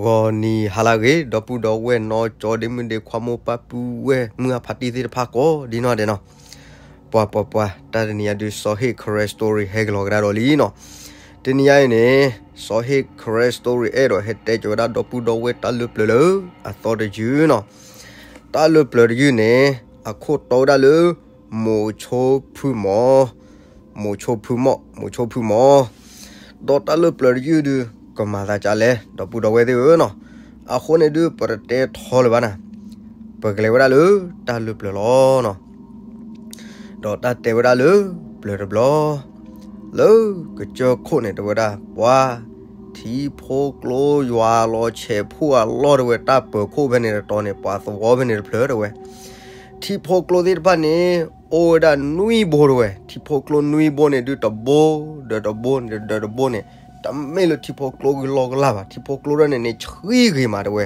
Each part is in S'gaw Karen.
ဂီၤနံၤဟါလၢအဂ့ၤ ဒီပုၢ်ဒီဝဲၢ်နီၢ်ကၠီဒ့မုၣ်ဒ့ခွါ မိၢ်ပၢ်ပုၢ်ဝဲၢ်မုၢ်အဖါတံၢ်သ့ၣ်တဖၣ်ကိးဒ်နီၢ်ဒဲးနီၤ. ပှၤပှၤပှၤ တၢ်တနံၤအံၤဒုး စီၤဟ့ၣ် Karen story ဟဲက့ၤလီၤကဒါဒီးလံနီၤ. တနံၤအံၤန့ၣ် စီၤဟ့ၣ် Karen story အဲၣ်ဒိးဟဲတဲက့ၤဝဲဒၣ်ဒီပုၢ်ဒီဝဲၢ်တၢ်လၢပျၢၤလၢအသီတယုၢ်နီၤ. တၢ်လၢပျၢၤတယုၢ်န့ၣ် အခိၣ်တီဝဲဒၣ်လၢ မိၤဆိဖုမီၤ မိၤဆိဖုမီၤ မိၤဆိဖုမီၤ. ဒီးတၢ်လၢပျၢၤတယုၢ်ဒုး ကမၤသးကလဲၣ် ဒီပုၢ်ဒီဝဲၢ်သ့ၣ်ဧၢနီၤ. အဃိန့ၣ်ဒုး ပတတဲထီလၢၤဘၣ်နၤ, ပကလဲၤဝဲဒၣ်လၢတၢ်လၢပျၢၤလီၤနီၤ. ဒီးတၢ်တဲဝဲဒၣ်လၢပျၢၤတဘျီ, လၢကစၢၢ်ခိၣ်န့ၣ် တဲဝဲဒၣ် ပှၤ ထံဖိကျိယွၤလီၤဆဲးဖှိၣ်အလီၢ် တဲဝဲ တၢ်ပၢၤခိၣ်ဖဲန့ၣ်တတီၤန့ၣ် ပှၤသဝီဖဲန့ၣ်တဖျၢၣ် တဲဝဲ. ထံဖိကျိသ့ၣ်တဖၣ်န့ၣ် အိၣ်ဝဲဒၣ်နွံဘိ တဲဝဲ. ထံဖိကျိနွံဘိန့ၣ်ဒုး တဘိဒီးတဘိန့ၣ်ဒီးတဘိန့ၣ် တမ့ၢ်လၢထံဖိကျိဂုၢ်လီၢ်ကလၢ်ဘၣ်. ထံဖိကျိဒၣ်န့ၣ်န့ၣ် ဆံဂ့ၤမး တဲဝဲ.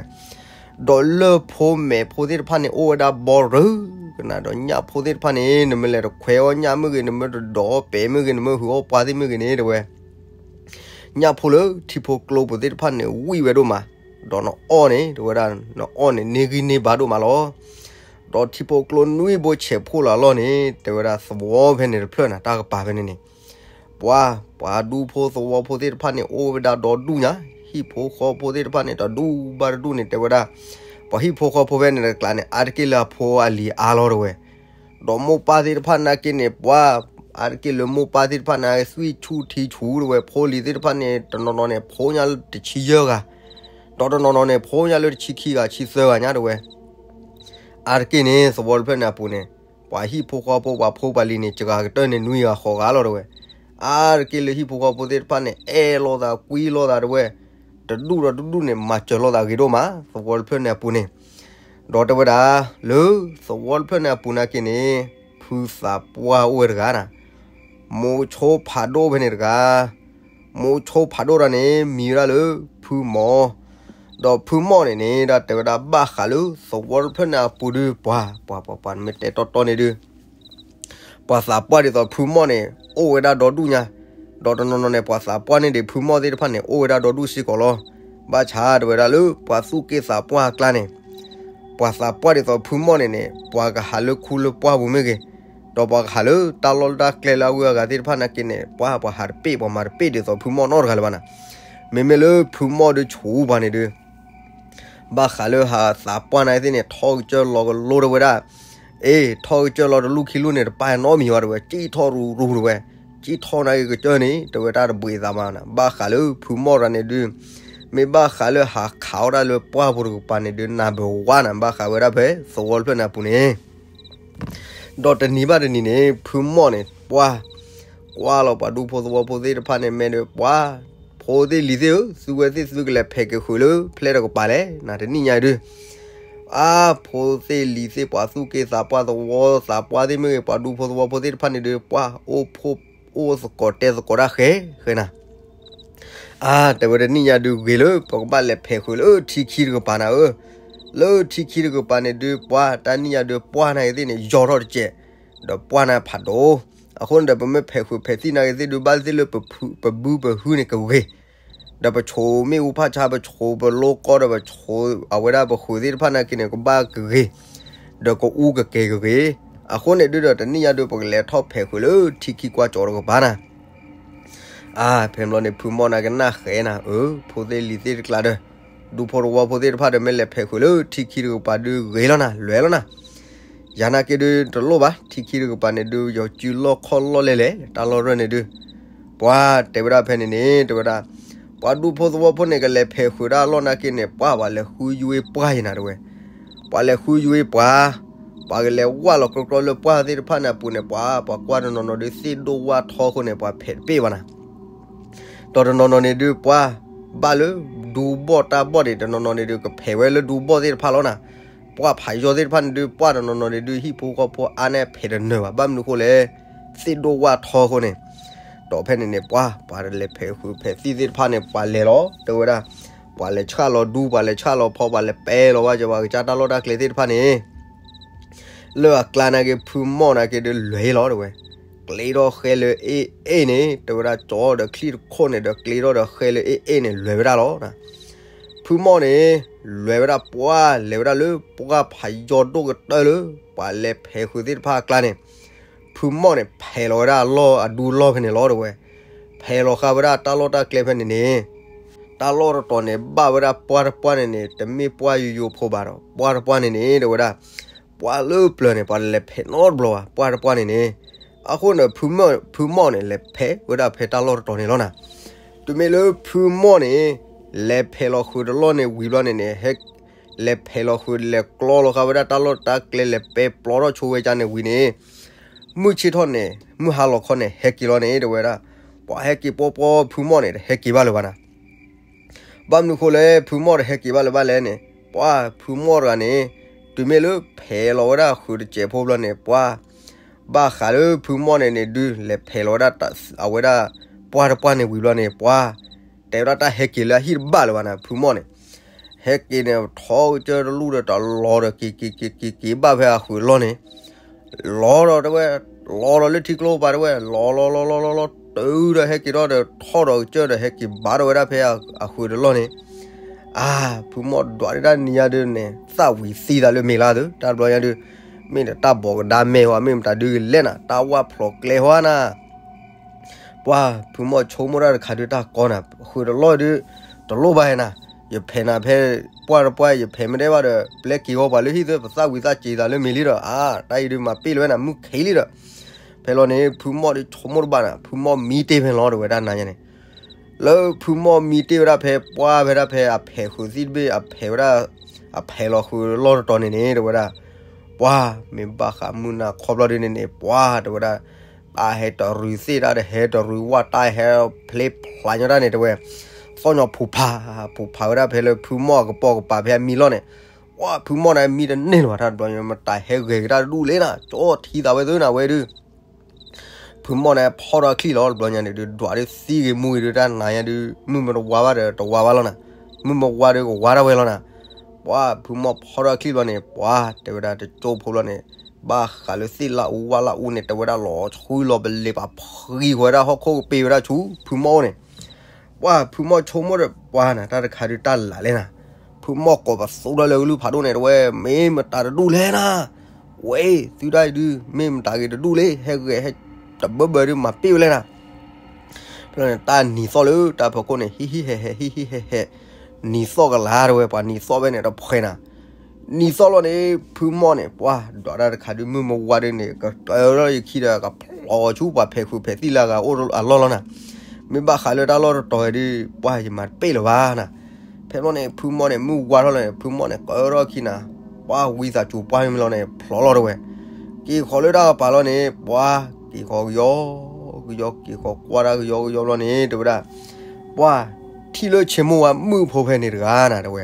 ဒီးလၢၢ်ဖိမဲးဖိသ့ၣ်တဖၣ်န့ၣ် အိၣ်ဝဲဒၣ်ဘီရၢကနၤ, ဒီးညၣ်ဖိသ့ၣ်တဖၣ်န့ၣ် နမ့ၢ်လဲၤတခွဲးအီၣ်ညၣ်မ့ၢ်ဂ့ၤ, နမ့ၢ်တဒိးအီၣ်ပဲာ်မ့ၢ်ဂ့ၤ, နမ့ၢ်ဟုးအီၣ်ပှၢ်သ့ၣ်မ့ၢ်ဂ့ၤန့ၣ် တဲဝဲ, ညၣ်ဖိလၢထံဖိကျိပူၤသ့ၣ်တဖၣ်န့ၣ် ဝံၣ်ဝဲဒိၣ်မး, ဒီးနအီၣ်န့ၣ် တဲဝဲဒၣ် နအီၣ်န့ၣ် န့ၢ်ဂံၢ်န့ၢ်ဘါဒိၣ်မးလီၤ. ဒီးထံဖိကျိနွံဘိဆဲးဖှိၣ်လီၤအလီၢ်န့ၣ် တဲဝဲဒၣ် သဝီဖဲန့ၣ်တဖျၢၣ်နၤ, တၢ်ကပၤဖဲန့ၣ်န့ၣ် ပှၤ ပှၤဒူဖိသဝီဖိသ့ၣ်တဖၣ်န့ၣ် အိၣ်ဝဲဒၣ်ဒီဒူၣ်ညါ, ဟံၣ်ဖိဃီဖိသ့ၣ်တဖၣ်န့ၣ် တဒူၣ်ဘၣ်တဒူၣ်န့ၣ် တဲဝဲဒၣ် ပှၤဟံၣ်ဖိဃီဖိဖဲန့ၣ်တကျါန့ၣ် အါတက့ၢ်လၢအဖိအလံၤအါလီၤ တဲဝဲ. ဒီးမိၢ်ပၢ်သ့ၣ်တဖၣ်နာ်က့န့ၣ် ပှၤ အါတက့ၢ်လၢမိၢ်ပၢ်သ့ၣ်တဖၣ်န့ၣ် သွံၣ်ဆူၣ်ထံဆူၣ် တဲဝဲ, ဖိလံၤသ့ၣ်တဖၣ်န့ၣ် တနီၤနီၤန့ၣ် ဖိညါလၢတဆံယဲၢ်ဂၤ, ဒီးတနီၤနီၤန့ၣ် ဖိညါလၢတဆံခံဂၤ ဆံသၢဂၤညါ တဲဝဲ. အါတက့ၢ်န့ၣ် သဝီတဖျၢၣ်န့ၣ်အပူၤန့ၣ် ပှၤဟံၣ်ဖိဃီဖိ ပှၤဖိပှၤလံၤန့ၣ် စှၤကတၢၢ်န့ၣ် နွံဂၤဃိးဂၤလီၤ တဲဝဲ. အါတက့ၢ်လၢဟံၣ်ဖိဃီဖိသ့ၣ်တဖၣ်န့ၣ် အဲၣ်လိာ်သးကွံလိာ်သး တဲဝဲ, တဒူၣ်ဒီးတဒူၣ်န့ၣ် မၤစၢၤလိာ်သးဂ့ၤဒိၣ်မး သဝီတဖျၢၣ်န့ၣ်အပူၤန့ၣ်. ဒီးတဲဝဲဒၣ် လၢသဝီတဖျၢၣ်န့ၣ်အပူၤနာ်က့န့ၣ် ဖုသးပှၢ်အိၣ်ဝဲတဂၤနၤ, မိၤဆိဖးဒိၣ်ဖဲန့ၣ်တဂၤ, မိၤဆိဖးဒိၣ်တဂၤန့ၣ် မံၤဝဲဒၣ်လၢဖုမီၤ, ဒီးဖုမီၤန့ၣ်န့ၣ် ဒၣ်တဲဝဲဒၣ် ဘၣ်ဃးလၢသဝီတဖျၢၣ်န့ၣ်အပူၤဒုး ပှၤ ပှၤ ပှၤ ပှၤ နမ့ၢ်တဲတီတီန့ၣ်ဒုး ပှၤသးပှၢ်ဒ်သိးဖုမီၤန့ၣ် အိၣ်ဝဲဒၣ်ဒီဒူၣ်ညါ, ဒီးတနီၤနီၤန့ၣ် ပှၤသးပှၢ်န့ၣ်ဒီးဖုမီၤသ့ၣ်တဖၣ်န့ၣ် အိၣ်ဝဲဒၣ်ဒီဒူၣ်စ့ၢ်ကီးလီၤ. ဘၣ်ဆၣ်တဲဝဲဒၣ်လၢပှၤသူၣ်က့သးပှၢ်အကျါန့ၣ် ပှၤသးပှၢ်ဒ်သိးဖုမီၤန့ၣ်န့ၣ် ပှၤကဟးလၢခူလၢပှၢ်ပူၤမ့ၢ်ဂ့ၤ, ဒီးပှၤကဟးလၢတၢ်လီၢ်တၢ်ကျဲလၢအဂုၤအဂၤသ့ၣ်တဖၣ်နာ်က့န့ၣ် ပှၤ ပှၤဟးတပ့ၢ် ပှၤမၤတပ့ၢ်ဒ်သိးဖုမီၤနီတဂၤလၢၤဘၣ်နၤ. မ့မ့ၢ်လၢဖုမီၤဒုးဆူးပှၤန့ၣ်ဒုး ဘၣ်ဃးလၢဟးသးပှၢ်နာ်က့သ့ၣ်န့ၣ် ထီၣ်ကစၢၢ်လီၤကလိတဲဝဲဒၣ်, အ့ ထီၣ်ကစၢၢ်လီၤတလူၢ်ခံလူၢ်န့ၣ် တပၢ်နီတမံၤဘၣ် တဲဝဲ, ကံၣ်ထီၣ်ရူၤရူၤ တဲဝဲ, ကံၣ်ထီၣ်နာ်က့ကစၢၢ်န့ၣ် တဲဝဲတၢ်တဘှံးသးမးနၤ. ဘၣ်ဃးလၢဖုမီၤတဂၤန့ၣ်ဒုး မ့ၢ်ဘၣ်ဃးလၢဟးခးအီၣ်တၢ်လၢပှၢ်ပူၤတကပၤန့ၣ်ဒုး နၢ်ဘၢဝါနၤ ဘၣ်ဃးဝဲဒၣ်ဖဲသဝီတဖျၢၣ်န့ၣ်အပူၤန့ၣ် ဒီးတနံၤဘၣ်တနံၤန့ၣ် ဖုမီၤန့ၣ် ပှၤ ကွၢ်လီၤပှၤဒူဖိသဝီဖိသ့ၣ်တဖၣ်န့ၣ် မ့ၢ်ဒီးပှၤ ဖိသ့ၣ်လံၤသ့ၣ်ဧၢ, သုဝဲသ့ၣ်သုကလဲၤဖဲးက့ၤဃုာ်လၢဖျဲၣ်တကပၤလဲၣ်နၤ တနံၣ်ညါအံၤဒုး အါ ဖိသ့ၣ်လံၤသ့ၣ် ပှၤသူၣ်က့သးပှၢ် သဝီသးပှၢ်သ့ၣ်မ့ၢ်ဂ့ၤ ပှၤဒူဖိသဝီဖိသ့ၣ်တဖၣ်န့ၣ်ဒုး ပှၤအိၣ်ဖှိၣ် အိၣ်သကိးတဲသကိးတၢ်ဃဲဃဲနၤ အါ တဲဝဲတနံၣ်ညါဒုး ဂ့ၤလၢပကဘၣ်လဲၤဖဲးဃုာ်လၢထံခံတကပၤနၤဧၢ, လၢထံခံတကပၤန့ၣ်ဒုး ပှၤတၢ်နံၣ်ညါဒုး ပှၢ်နာ်က့သ့ၣ်န့ၣ် ယီၤထီၣ်တစဲး, ဒီးပှၢ်နၤဖးဒိၣ်, အဃိန့ၣ်ဒီး ပမ့ၢ်ဖဲးဃုာ်ဖဲးသံၣ်နာ်က့သ့ၣ်ဒုး ဘၣ်သ့ၣ်လၢပဘုပဟုန့ၣ်ကဂ့ၤ ဒီးပဆိးမ့ၣ်အူဖးဆါ ပဆိးပလိကီဒီး ပဆိးအဝဲဒၣ်ပဃုာ်သ့ၣ်တဖၣ်နာ်က့န့ၣ် ကဘၣ်ကဂ့ၤ, ဒီးကအူကကဲကဂ့ၤ, အဃိန့ၣ်ဒုးဒီး တနံၣ်ညါဒုး ပကလဲၤထီၣ်ဖဲးဃုာ်လၢထံခံကွၢ်ကၠီတကပၤနၤ အါ ဖဲဘျီန့ၣ် ဖုမီၢ်န့ၣ်ကနၣ်ဃဲနၤ အၢ ဖိသ့ၣ်လံၤသ့ၣ်တကျါဒီး ဒူဖိတဝီဖိသ့ၣ်တဖၣ်ဒီး မ့ၢ်လဲၤဖဲးဃုာ်လၢထံခံတကပၤဒုး ဂ့ၤလီၤနၤ လွဲလီၤနၤ, ယၤနာ်က့ဒုးတလိၣ်ဘၣ် ထံခံတကပၤန့ၣ်ဒုး ယီၤစုလီၢ်ခီၣ်လီၢ်လဲၣ်လဲၣ် တၢ်လီၢ်ရၢၢ်န့ၣ်ဒုး ပှၤတဲဝဲဒၣ်ဖဲန့ၣ်န့ၣ် တဲဝဲဒၣ် ပှၤဒူဖိသဝီဖိန့ၣ် ကလဲၤဖဲးဃုာ်ဒၣ်အလီၢ်နာ်က့န့ၣ် ပှၤ ပှၤလဲၤဃုယွ့ပှၢ်ယနၤ တဲဝဲ, ပှၤလဲၤဃုယွ့ပှၤ, ပှၤကလဲၤဝၢ်လီၤကြီကြီလၢပှၢ်သ့ၣ်တဖၣ်န့ၣ်အပူၤန့ၣ် ပှၤ ပှၤကွၢ်တနီၤနီၤဒုး သ့ၣ်ဒိၣ်ဝၣ်ထီအဃိန့ၣ် ပှၤဖဲးတပ့ၢ်ဘၣ်နၤ, ဒီးတနီၤနီၤန့ၣ်ဒုး ပှၤ ဘၣ်လၢဒူဘီၣ်တၢ်ဘီၣ်ဒံး တနီၤနီၤန့ၣ်ဒုး ကဖဲးဝဲလၢဒူဘီၣ်သ့ၣ်တဖၣ်လီၤနၤ, ပှၢ်ဖးယီၤသ့ၣ်တဖၣ်န့ၣ်ဒုး ပှၢ်တနီၤနီၤန့ၣ်ဒုး ဟံၣ်ဖိဃီဖိအါန့ၢ်ဖဲးတနၢၤဘၣ် ဘၣ်မနုၤအဃိလဲၣ် သ့ၣ်ဒိၣ်ဝၣ်ထီအဃိန့ၣ်, ဒီးဖဲန့ၣ်န့ၣ် ပှၤ ပှၤလဲၤဖဲးဃုာ်ဖဲးသံၣ်သ့ၣ်တဖၣ်န့ၣ် ပှၤလဲၤလီၤ တဲဝဲဒၣ်, ပှၤလဲၤဆှၣ်လီၤဒူ ပှၤလဲၤဆှၣ်လီၤဖီ ပှၤလဲၤပဲလီၤဝဲ ပှၤကစၢ်တၢ်လီၢ်တၢ်ကျဲသ့ၣ်တဖၣ်န့ၣ် လၢအကျါနာ်က့ ဖုမီၢ်နာ်က့ဒုး လွဲလီၤ တဲဝဲ, ကျ့ထီၣ်ဃဲလၢအ့ၣ်အ့ၣ်န့ၣ် တဲဝဲဒၣ် ကၠီဒီးချံၣ်တခိၣ်န့ၣ်ဒီး ကျ့ထီၣ်ဒီးဃဲလၢအ့ၣ်အ့ၣ်န့ၣ် လွဲဝဲဒၣ်လီၤနၤ, ဖ ဖုမီၣ်န့ၣ် လဲၤဝဲဒၣ်ပှၢ် လဲၤဝဲဒၣ်လၢပှၢ်ဖးယီၤဒိၣ်ကတၢၢ်လၢ ပှၤလဲၤဖဲးဃုာ်သ့ၣ်တဖၣ်အကျါန့ၣ်, ဖုမီၣ်န့ၣ် ဖဲးလီၤဝဲဒၣ်အလီၢ်အဒူအလီၢ်ဖဲန့ၣ်လီၤ တဲဝဲ. ဖဲးလီၤဃာ်ဝဲဒၣ်တၢ်လီၢ်တၢ်ကျဲဖဲန့ၣ်န့ၣ်, တၢ်လီၢ်တတီၤန့ၣ် ဘၣ်ဝဲဒၣ်ပှၢ်တပှၢ်န့ၣ်န့ၣ် တမ့ၢ်ပှၢ်ယိယိဖိဘၣ်ဒီး ပှၢ်တပှၢ်န့ၣ်န့ၣ် တဲဝဲဒၣ် ပှၢ်လၢပျၢၤန့ၣ် ပှၤလဲၤဖဲးနီတဘျီဘၣ် ပှၢ်တပှၢ်န့ၣ်န့ၣ်. အဃိန့ၣ် ဖုမီၣ်န့ၣ် လဲၤဖဲးဝဲဒၣ်ဖဲတၢ်လီၢ်တတီၤန့ၣ်လီၤနၤ. တုၤမ့ၢ်လၢဖုမီၣ်န့ၣ် လဲၤဖဲးလီၤဃုာ်တလီၢ်န့ၣ်ဝံၤဘျီန့ၣ်န့ၣ် ဟဲ လဲၤဖဲးလီၤဃုာ် လဲၤကျီလီၤဃာ်ဝဲဒၣ်တၢ်လီၢ်တၢ်ကျဲ လဲၤပဲပျီထီၣ်ဆိဝဲကန့ၣ်ဝံၤန့ၣ်, မုၢ်ဆ့ၣ်ထီၣ်န့ၣ် မုၢ်ဟါလီၤခီန့ၣ် ဟဲက့ၤလီၤန့ၣ် တဲဝဲဒၣ်. ပှၤဟဲက့ၤပီပီ ဖုမီၣ်န့ၣ် တဟဲက့ၤဘၣ်လၢၤဘၣ်နၤ. ဘၣ်မနုၤဃိလဲၣ် ဖုမီၣ်တဟဲက့ၤဘၣ်လၢၤဘၣ်လဲၣ်န့ၣ်, ပှၢ်ဖုမီၣ်တဂၤန့ၣ် တုၤမ့ၢ်လၢဖဲးလီၤဝဲဒၣ်ဃုာ်တစဲးဖိဘျီန့ၣ် ပှၢ် ဘၣ်ဃးလၢဖုမီၣ်န့ၣ်န့ၣ်ဒုး လဲၤဖဲးလီၤဝဲဒၣ် အဝဲဒၣ် ပှၢ်တပှၢ်န့ၣ်ဝံၤဘျီန့ၣ် ပှၢ် တဲဝဲဒၣ်တၢ်ဟဲက့ၤလၢအဟံၣ်တဘၣ်လၢၤဘၣ်နၤ ဖုမီၣ်န့ၣ်. ဟဲက့ၤန့ၣ် ထီကစၢၢ်တလူၢ်ဒီးတလီၤဒီး က့ၤက့ၤက့ၤက့ၤက့ၤဘၣ်ဖဲအဃုာ်အလီၢ်န့ၣ် လီၤဒီးတဲဝဲ, လီၤဒီးလၢထံကျိပၤတဲဝဲ, လီၤလီၤလီၤလီၤလီၤလီၤ တုၤဒီးဟဲက့ၤထီၣ်ဒီးထီၣ်ဒီးကစၢၢ်ဒီးဟဲက့ၤဘၣ်ဒီးဝဲဒၣ်ဖဲအဃုာ်တလီၢ်န့ၣ်, အါ ဖုမီၣ်ဒွးဒၣ်တၢ်နံၤညါဒုးန့ၣ် သၣ်ဝံၤသံသးလၢမ့ၤလါသု တၢ်တဘျီညါဒုး, မ့ၢ်ဒီးတၢ်ဘီးကဒါမဲာ်ဟီ မ့ၢ်မတၤဒုးကလဲၣ်နၤ တၢ်ဝၣ်ဖျိးကျဲဟီနၤ ပှၢ်ဖုမီၣ်ဆိကမိၣ်တၢ်တခါဒုးတၢ်ကီနၤ ဃုာ်တလီၢ်ဒုး, တလိၣ်ဘၣ်ဟဲနၤ, ယဖဲးနၤဖဲပှၢ်တပှၢ် ယဖဲးမ့ၢ်တဲဘၣ်ဒီး ပျဲက့ၤဃီပှၤလၢဟံၣ်သု ပသၣ်ဝံၤသၣ်စ့ၤသးလၢမ့ၤလံဒီး အါ တၢ်အံၤဒုးမၤပ့ၢ်လၢၤဝဲနၤ မုၢ်ခံလံဒီး, ဖဲလီၤန့ၣ် ဖုမီၣ်ဒုးဆိကမိၣ်တဘၣ်နၤ ဖုမီၣ်မံတ့ၢ်ဖဲန့ၣ်လီၤ တဲဝဲဒၣ်နၤညါန့ၣ်, လၢဖုမီၣ်မံတ့ၢ်ဝဲဒၣ်ဖဲပှၢ်ဖဲဒၣ်ဖဲအဖဲးဃုာ်သ့ၣ်တဘ့ၣ် အဖဲးဝဲဒၣ် အဖဲးလီၤဃုာ်လီၢ်တတီၤန့ၣ်န့ၣ် တဲဝဲဒၣ် ပှၢ်မ့ၢ်ဘၣ်ဃးမုၢ်နၤခီဘျီဒုးန့ၣ်န့ၣ် ပှၢ်တဲဝဲဒၣ်, တၢ်ဟဲတရံးသ့ၣ်တၢ်တဟဲတရံးဝၣ် တၢ်ဟဲဖျ့ဖျးညီတၢ်န့ၣ် တဲဝဲ, သီၣ်ညီဖူးဖး, ဖူးဖးဝဲဒၣ်ဖဲလၢဖုမီၣ်အကပိာ်ကပၤဖဲအမံလီၢ်န့ၣ်, ပှၢ်ဖုမီၣ်န့ၣ်မံတန့ၢ်လၢၤဘၣ် တၢ်တဘျီညါ မတၤဟဲဂဲၤကဒါတဒူၣ်လဲၣ်နၤ ကၠီထံသးဝဲသုနၤဝဲဒုး ဖုမီၣ်န့ၣ် ဖီထီၣ်အချံၣ်လီၤ တဘျီညါန့ၣ်ဒုး ဒွးဒုးသံဂ့ၤမူဂ့ၤဒုး တၢ်နၤညါဒုး မုၢ်မတဝါဘၣ်ဒီးတဝါဘၣ်လီၤနၤ, မုၢ်မဝါဒုးကဝါဒၣ်ဝဲလီၤနၤ, ပှၢ်ဖုမီၣ်ဖီထီၣ်အချံၣ်ဘျီန့ၣ် ပှၢ်တဲဝဲဒၣ်တကၠိဖိဘျီန့ၣ်, ဘၣ်ဃးလၢသ့ၣ်လၢအူဝၣ်လၢအူန့ၣ် တဲဝဲဒၣ်လီၤဆှံလီၤပလ့ၤပာ်ဖှံဃီဝဲဒၣ်ဟီၣ်ခိၣ်ကပ့ၤဝဲဒၣ်ဆူ ဖုမီၣ်အိၣ်န့ၣ် ပှၢ်ဖုမီၣ်ဆိကမိၣ်ဒီး ပှၢ်နၤ တၢ်တခါဒုးတၢ်လၢ်လဲၣ်နၤ, ဖုမီၣ်ကိးပသူထီၣ်လၢကလုၢ်ဖးဒိၣ်န့ၣ် တဲဝဲ မ့ၢ်မတၤတဒူၣ်လဲၣ်နၤ, ဝဲ သုတၢ်အံၤဒုး မ့ၢ်မတၤဂ့ၤတဒူၣ်လဲၣ် ဟဲဂဲၤဟဲတဘၢဘၢဒုးမၤပ့ၢ်ဝဲလဲၣ်နၤ, ဖဲန့ၣ် တၢ်နံၤသီၣ်လၢတၢ်ဖီခိၣ်န့ၣ် ဟံးဟံးဟဲးဟဲး ဟံးဟံးဟဲးဟဲး, နံၤသီၣ်ကလၤတဲဝဲ ပှၤနံၤသီၣ်ဖဲန့ၣ်တဖှဲးနၤ, နံၤသီၣ်လီၤန့ၣ် ဖုမီၣ်န့ၣ် ပှၢ်ဒွးတၢ်တခါဒုး မုၢ်မဝါဒုးန့ၣ် ကတၢၢ်ထီၣ်ယခံဒီး ကဖျိးဆူပှၤဖဲးဃုာ်ဖဲးသံၣ်လၢအဂၤအိၣ်အလီၢ်လီၤနၤ, မ့ၢ်ဘၣ်ဃးလၢတၢ်လီၢ်တတီၤဒုး ပှၢ်ယမၤတပ့ၢ်လၢၤဘၣ်နၤ, ဖဲဘျီန့ၣ် ဖုမီၣ်န့ၣ် မုၢ်ဝါထီၣ်လီၤန့ၣ် ဖုမီၣ်န့ၣ် ကတၢၢ်ထီၣ်ခံနၤ, ပှၢ်ဝံသးစူၤပှၢ်မ့ၢ်လီၤန့ၣ် ဖျိးလီၤတဲဝဲ, က့ၤဃီၤလၢတၢ်ကပၤလီၤန့ၣ် ပှၢ်က့ၤဃီၤကယီ ကယီ က့ၤဃီၤကွၢ်တၢ်ကယီကယီဘျီန့ၣ် တဲဝဲဒၣ်, ပှၢ်ထံၣ်လၢဆ့မိၢ်ဝါမုၣ်ဖိဖဲန့ၣ်တဂၤနၤတဲဝဲ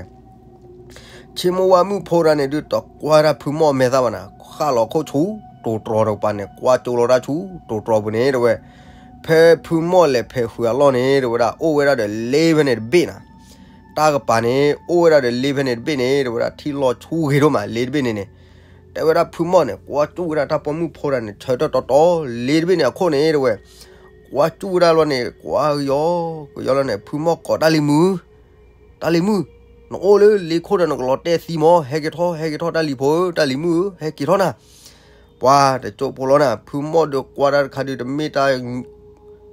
ဆ့မိၢ်ဝါမုၣ်ဖိတဂၤန့ၣ်ဒုး တကွၢ်တၢ်ဖုမီၣ်မဲာ်သၣ်ဘၣ်နၤ, ဃၣ်လီၤခိၣ်ဆူ တိၤတြီၤတကပၤန့ၣ် ကွၢ်ကၠိလီၤတၢ်ဆူ တိၤတြီၤပူၤန့ၣ်တဲဝဲ, ဖဲဖုမီၣ်လဲၤဖဲးဃုာ်အလီၢ်န့ၣ် တဲဝဲဒၣ် အိၣ်ဝဲဒၣ်ဒီးလ့ဖဲန့ၣ်တဘ့ၣ်နၤ, တၢ်ကပၤန့ၣ် အိၣ်ဝဲဒၣ်ဒီးလ့ဖဲန့ၣ်တဘ့ၣ်န့ၣ် တဲဝဲဒၣ် ထံလီၤဆူဂ့ၤဒိၣ်မး လ့တဘ့ၣ်န့ၣ်န့ၣ်, တဲဝဲဒၣ်ဖုမီၣ်န့ၣ် ကွၢ်ကၠူၣ်ဝဲဒၣ်တၢ်ပိာ်မုၣ်ဖိတဂၤန့ၣ် ဆၢထၢၣ်တီတီ လ့တဘ့ၣ်န့ၣ်အခိၣ်န့ၣ် တဲဝဲ, ကွၢ်ကၠူၣ်ဝဲဒၣ်လီၤန့ၣ် ကွၢ်ကယီ ကယီလီၤန့ၣ် ဖုမီၣ်ကိးတၢ်လံၤမုၣ် တၢ်လံၤမုၣ်, နအိၣ်လၢလ့ခိၣ်ဒီးနကလီၤတဲာ်သံမီၤ, ဟဲက့ၤထီၣ် ဟဲက့ၤထီၣ် တၢ်လံၤဖိဧၢ တၢ်လံၤမုၣ်ဧၢ ဟဲက့ၤထီၣ်နၤ, ပှၢ်တကၠိဖိလီၤနၤ, ဖုမီၣ်ဒုးကွၢ်တၢ်တခါဒုး တမ့ၢ်တၢ်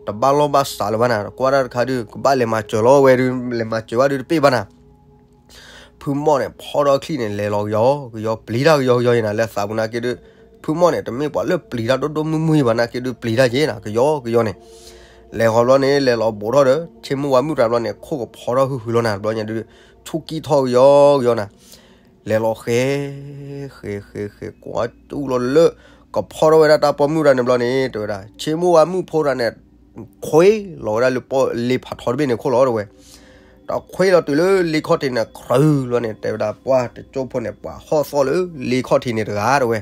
တဘၣ်လီၢ်ဘၣ်စးလၢၤဘၣ်နၤ, ကွၢ်တၢ်တခါဒုး ကဘၣ်လဲၤမၤစၢၤလီၤဝဲဒုး လဲၤမၤစၢၤဘၣ်ဒုးတပ့ၢ်ဘၣ်နၤ ဖုမီၣ်န့ၣ် ဖီထီၣ်ချံၣ်န့ၣ် လဲၤလီၤကယီ ကယီ ပျံၤတၢ်ကယီကယီယံၤနၤ လၢသးပူၤနာ်က့ဒုး, ဖုမီၣ်န့ၣ် တမ့ၢ်ပှၤလၢပျံၤတၢ်ဒိၣ်ဒိၣ်မုၢ်မုၢ်ယံၤဘၣ်နာ်က့ဒုး ပျံၤတၢ်ယံၤနၤ ကယီကယီန့ၣ်, လဲၤဃီၤဘျီန့ၣ် လဲၤလီၤဘူးထီၣ်ဒီး ဆ့မိၢ်ဝါမုၣ်တဂၤဘျီန့ၣ် ခိၣ်ကဖီထီၣ်ဟုၣ်ဟုၣ်လီၤနၤ ဘျီညါဒုး ဆူကံၢ်ထီၣ်ကယီကယီနၤ, လဲၤလီၤဃဲ ဃဲ ဃဲ ဃဲ ကွၢ်တူၢ်လီၤလၢ ကဖီထီၣ်ဝဲဒၣ်တၢ်ပိာ်မုၣ်တဂၤန့ၣ်ဘျီန့ၣ် တဲဝဲဒၣ် ဆ့မိၢ်ဝါမုၣ်ဖိတဂၤန့ၣ် ခွ့လီၤဝဲဒၣ်လၢလ့ဖးထီတဘ့ၣ်န့ၣ်ခိၣ်လီၤတဲဝဲ, ဒီးခွ့လီၤတုၤလၢလ့ခီၣ်ထံးန့ၣ် ကြၢးလီၤန့ၣ် တဲဝဲဒၣ် ပှၢ်တကၠိဖိန့ၣ် ပှၤဟီၣ်သီၣ်လၢလ့ခီၣ်ထံးန့ၣ်တဂၤတဲဝဲ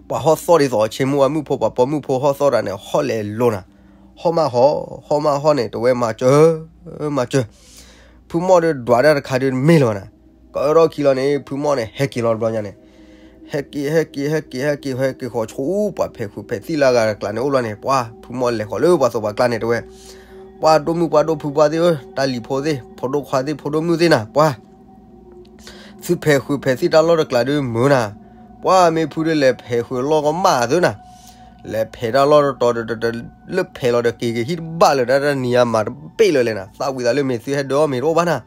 ပှၤဟီၣ်သီၣ်ဒ်သိး ဆ့မိၢ်ဝါမုၣ်ဖိ ပှၤပိာ်မုၣ်ဖိဟီၣ်သီၣ်တဂၤန့ၣ် ဟီၣ်လဲၤလိၤနၤ, ဟီၣ်မးဟီၣ် ဟီၣ်မးဟီၣ်န့ၣ် တဲဝဲမၤစၢၤ မၤစၢၤ, ဖုမီၣ်ဒုးဒွးတၢ်တခါဒုးတမ့ၢ်လၢၤဘၣ်နၤ, ကၢထီၣ်ခံလီၤန့ၣ် ဖုမီၣ်န့ၣ် ဟဲက့ၤလီၤတဘျီညါန့ၣ်, ဟဲက့ၤ ဟဲက့ၤ ဟဲက့ၤ ဟဲက့ၤ ဟဲက့ၤဃီၤဆူပှၤဖဲးဃုာ်ဖဲးသံၣ်လၢအဂၤတကျးန့ၣ်အိၣ်ဘျီန့ၣ် ပှၢ်ဖုမီၣ်လဲၤဃီၤလၢပှၤသိးပှၤကျါန့ၣ်တဲဝဲ, ပှၤဒိၣ်မုၣ်ပှၤဒိၣ်ဖုပှၤသ့ၣ်ဧၢ, တၢ်လံၤဖိသ့ၣ်, ဖိဒိၣ်ခွါသ့ၣ်, ဖိဒိၣ်မုၣ်သ့ၣ်နၤ, ပှၤ သုဖဲးဃုာ်ဖဲးသံၣ်တၢ်လီၢ်တကျးဒုးမုာ်နၤ, ပှၤမ့ၢ်ဖုဒုးလဲၤဖဲးဃုာ်လီၢ်ကမၣ်သုနၤ, လဲၤဖဲးတၢ်လီၢ်တတီၤဒီး လၢဖဲးလီၤဒီးက့ၤက့ၤဟံၣ်တဘၣ်လၢၤ တၢ်တနံၤညါမၤတဘ့ၣ်လၢၤလဲၣ်နၤ, သၣ်ဝံၤသးလၢမ့ၢ်သုဟဲဒၢအီၣ်မ့ၤတအိၣ်ဘၣ်နၤ,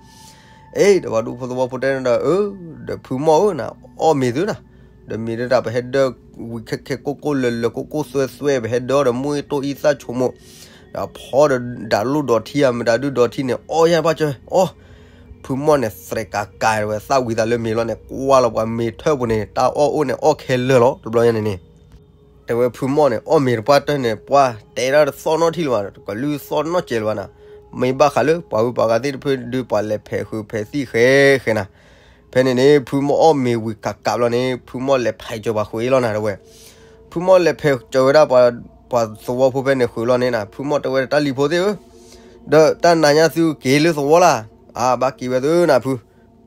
အ့ ဒီးပှၤဒူဖိသဝီဖိတဲန့ၣ်ဒီး အၢ ဒီးဖုမီၢ်ဧၢနၤ, အီၣ်မ့ၤသုနၤ, ဒီးမ့ၢ်ဒၣ်တၢ်ပဟဲဒၢ ဝံၤခဲခဲကိၢ်ကိၢ်လၢာ်လၢာ်ကိၢ်ကိၢ်သွဲသွဲ ပဟဲဒၢအီၣ်ဒီးမူအ့တိၢ်အံသၣ်ဆိကမိၣ်, ဒီးဖီဒီးဒၣ်လိၣ်ဒီးထံဧါ မတၤဒုဒီးထံန့ၣ် အီၣ်ယါပၢ်ကၢ အီၣ်, ဖုမီၢ်န့ၣ် သရဲးကးကးဝဲ သၣ်ဝံၤသးလၢမ့ၤလီၤန့ၣ် ကွၢ်လီၤပှၤမ့ၤထၢၣ်ပူၤန့ၣ် တၢ်အီၣ်အိၣ်န့ၣ် အီၣ်ခဲလၢာ်လီၤ တဘျီညါန့ၣ်န့ၣ် တဲဝဲဖုမီၢ်န့ၣ် အီၣ်မ့ၤတပှၢ်တၢၢ်န့ၣ် ပှၤတဲဒၣ်တသီၣ်နီၣ်ထံလၢၤဘၣ်, ကလုၢ်သီၣ်နီၣ်စဲးလၢၤဘၣ်နၤ, မ့ၢ်ဘၣ်ဃးလၢပှၤဂုၤပှၤဂၤသ့ၣ်တဖၣ်ဒုး ပှၤလဲၤဖဲးဃုာ်ဖဲးသံၣ်ဃဲဃဲနၤ, ဖဲန့ၣ်န့ၣ် ဖုမီၢ်အီၣ်မ့ၤဝံၤကးကးဘျီန့ၣ် ဖုမီၢ်လဲၤဖဲးစၢၤပှၤဃုာ်အံၤလီၤနၤ တဲဝဲ, ဖုမီၢ်လဲၤဖဲးစၢၤဝဲဒၣ် ပှၤသဝီဖိဖဲန့ၣ်ဃုာ်လီၤန့ၣ်နၤ, ဖုမီၢ်တဲဝဲတၢ်လံၤဖိသ့ၣ်ဧၢ, ဒီးတၢ်နၤညါသုက့ၤလၢသဝီလၢ်, အါ ဘၣ်က့ၤဝဲသုနၤဖု,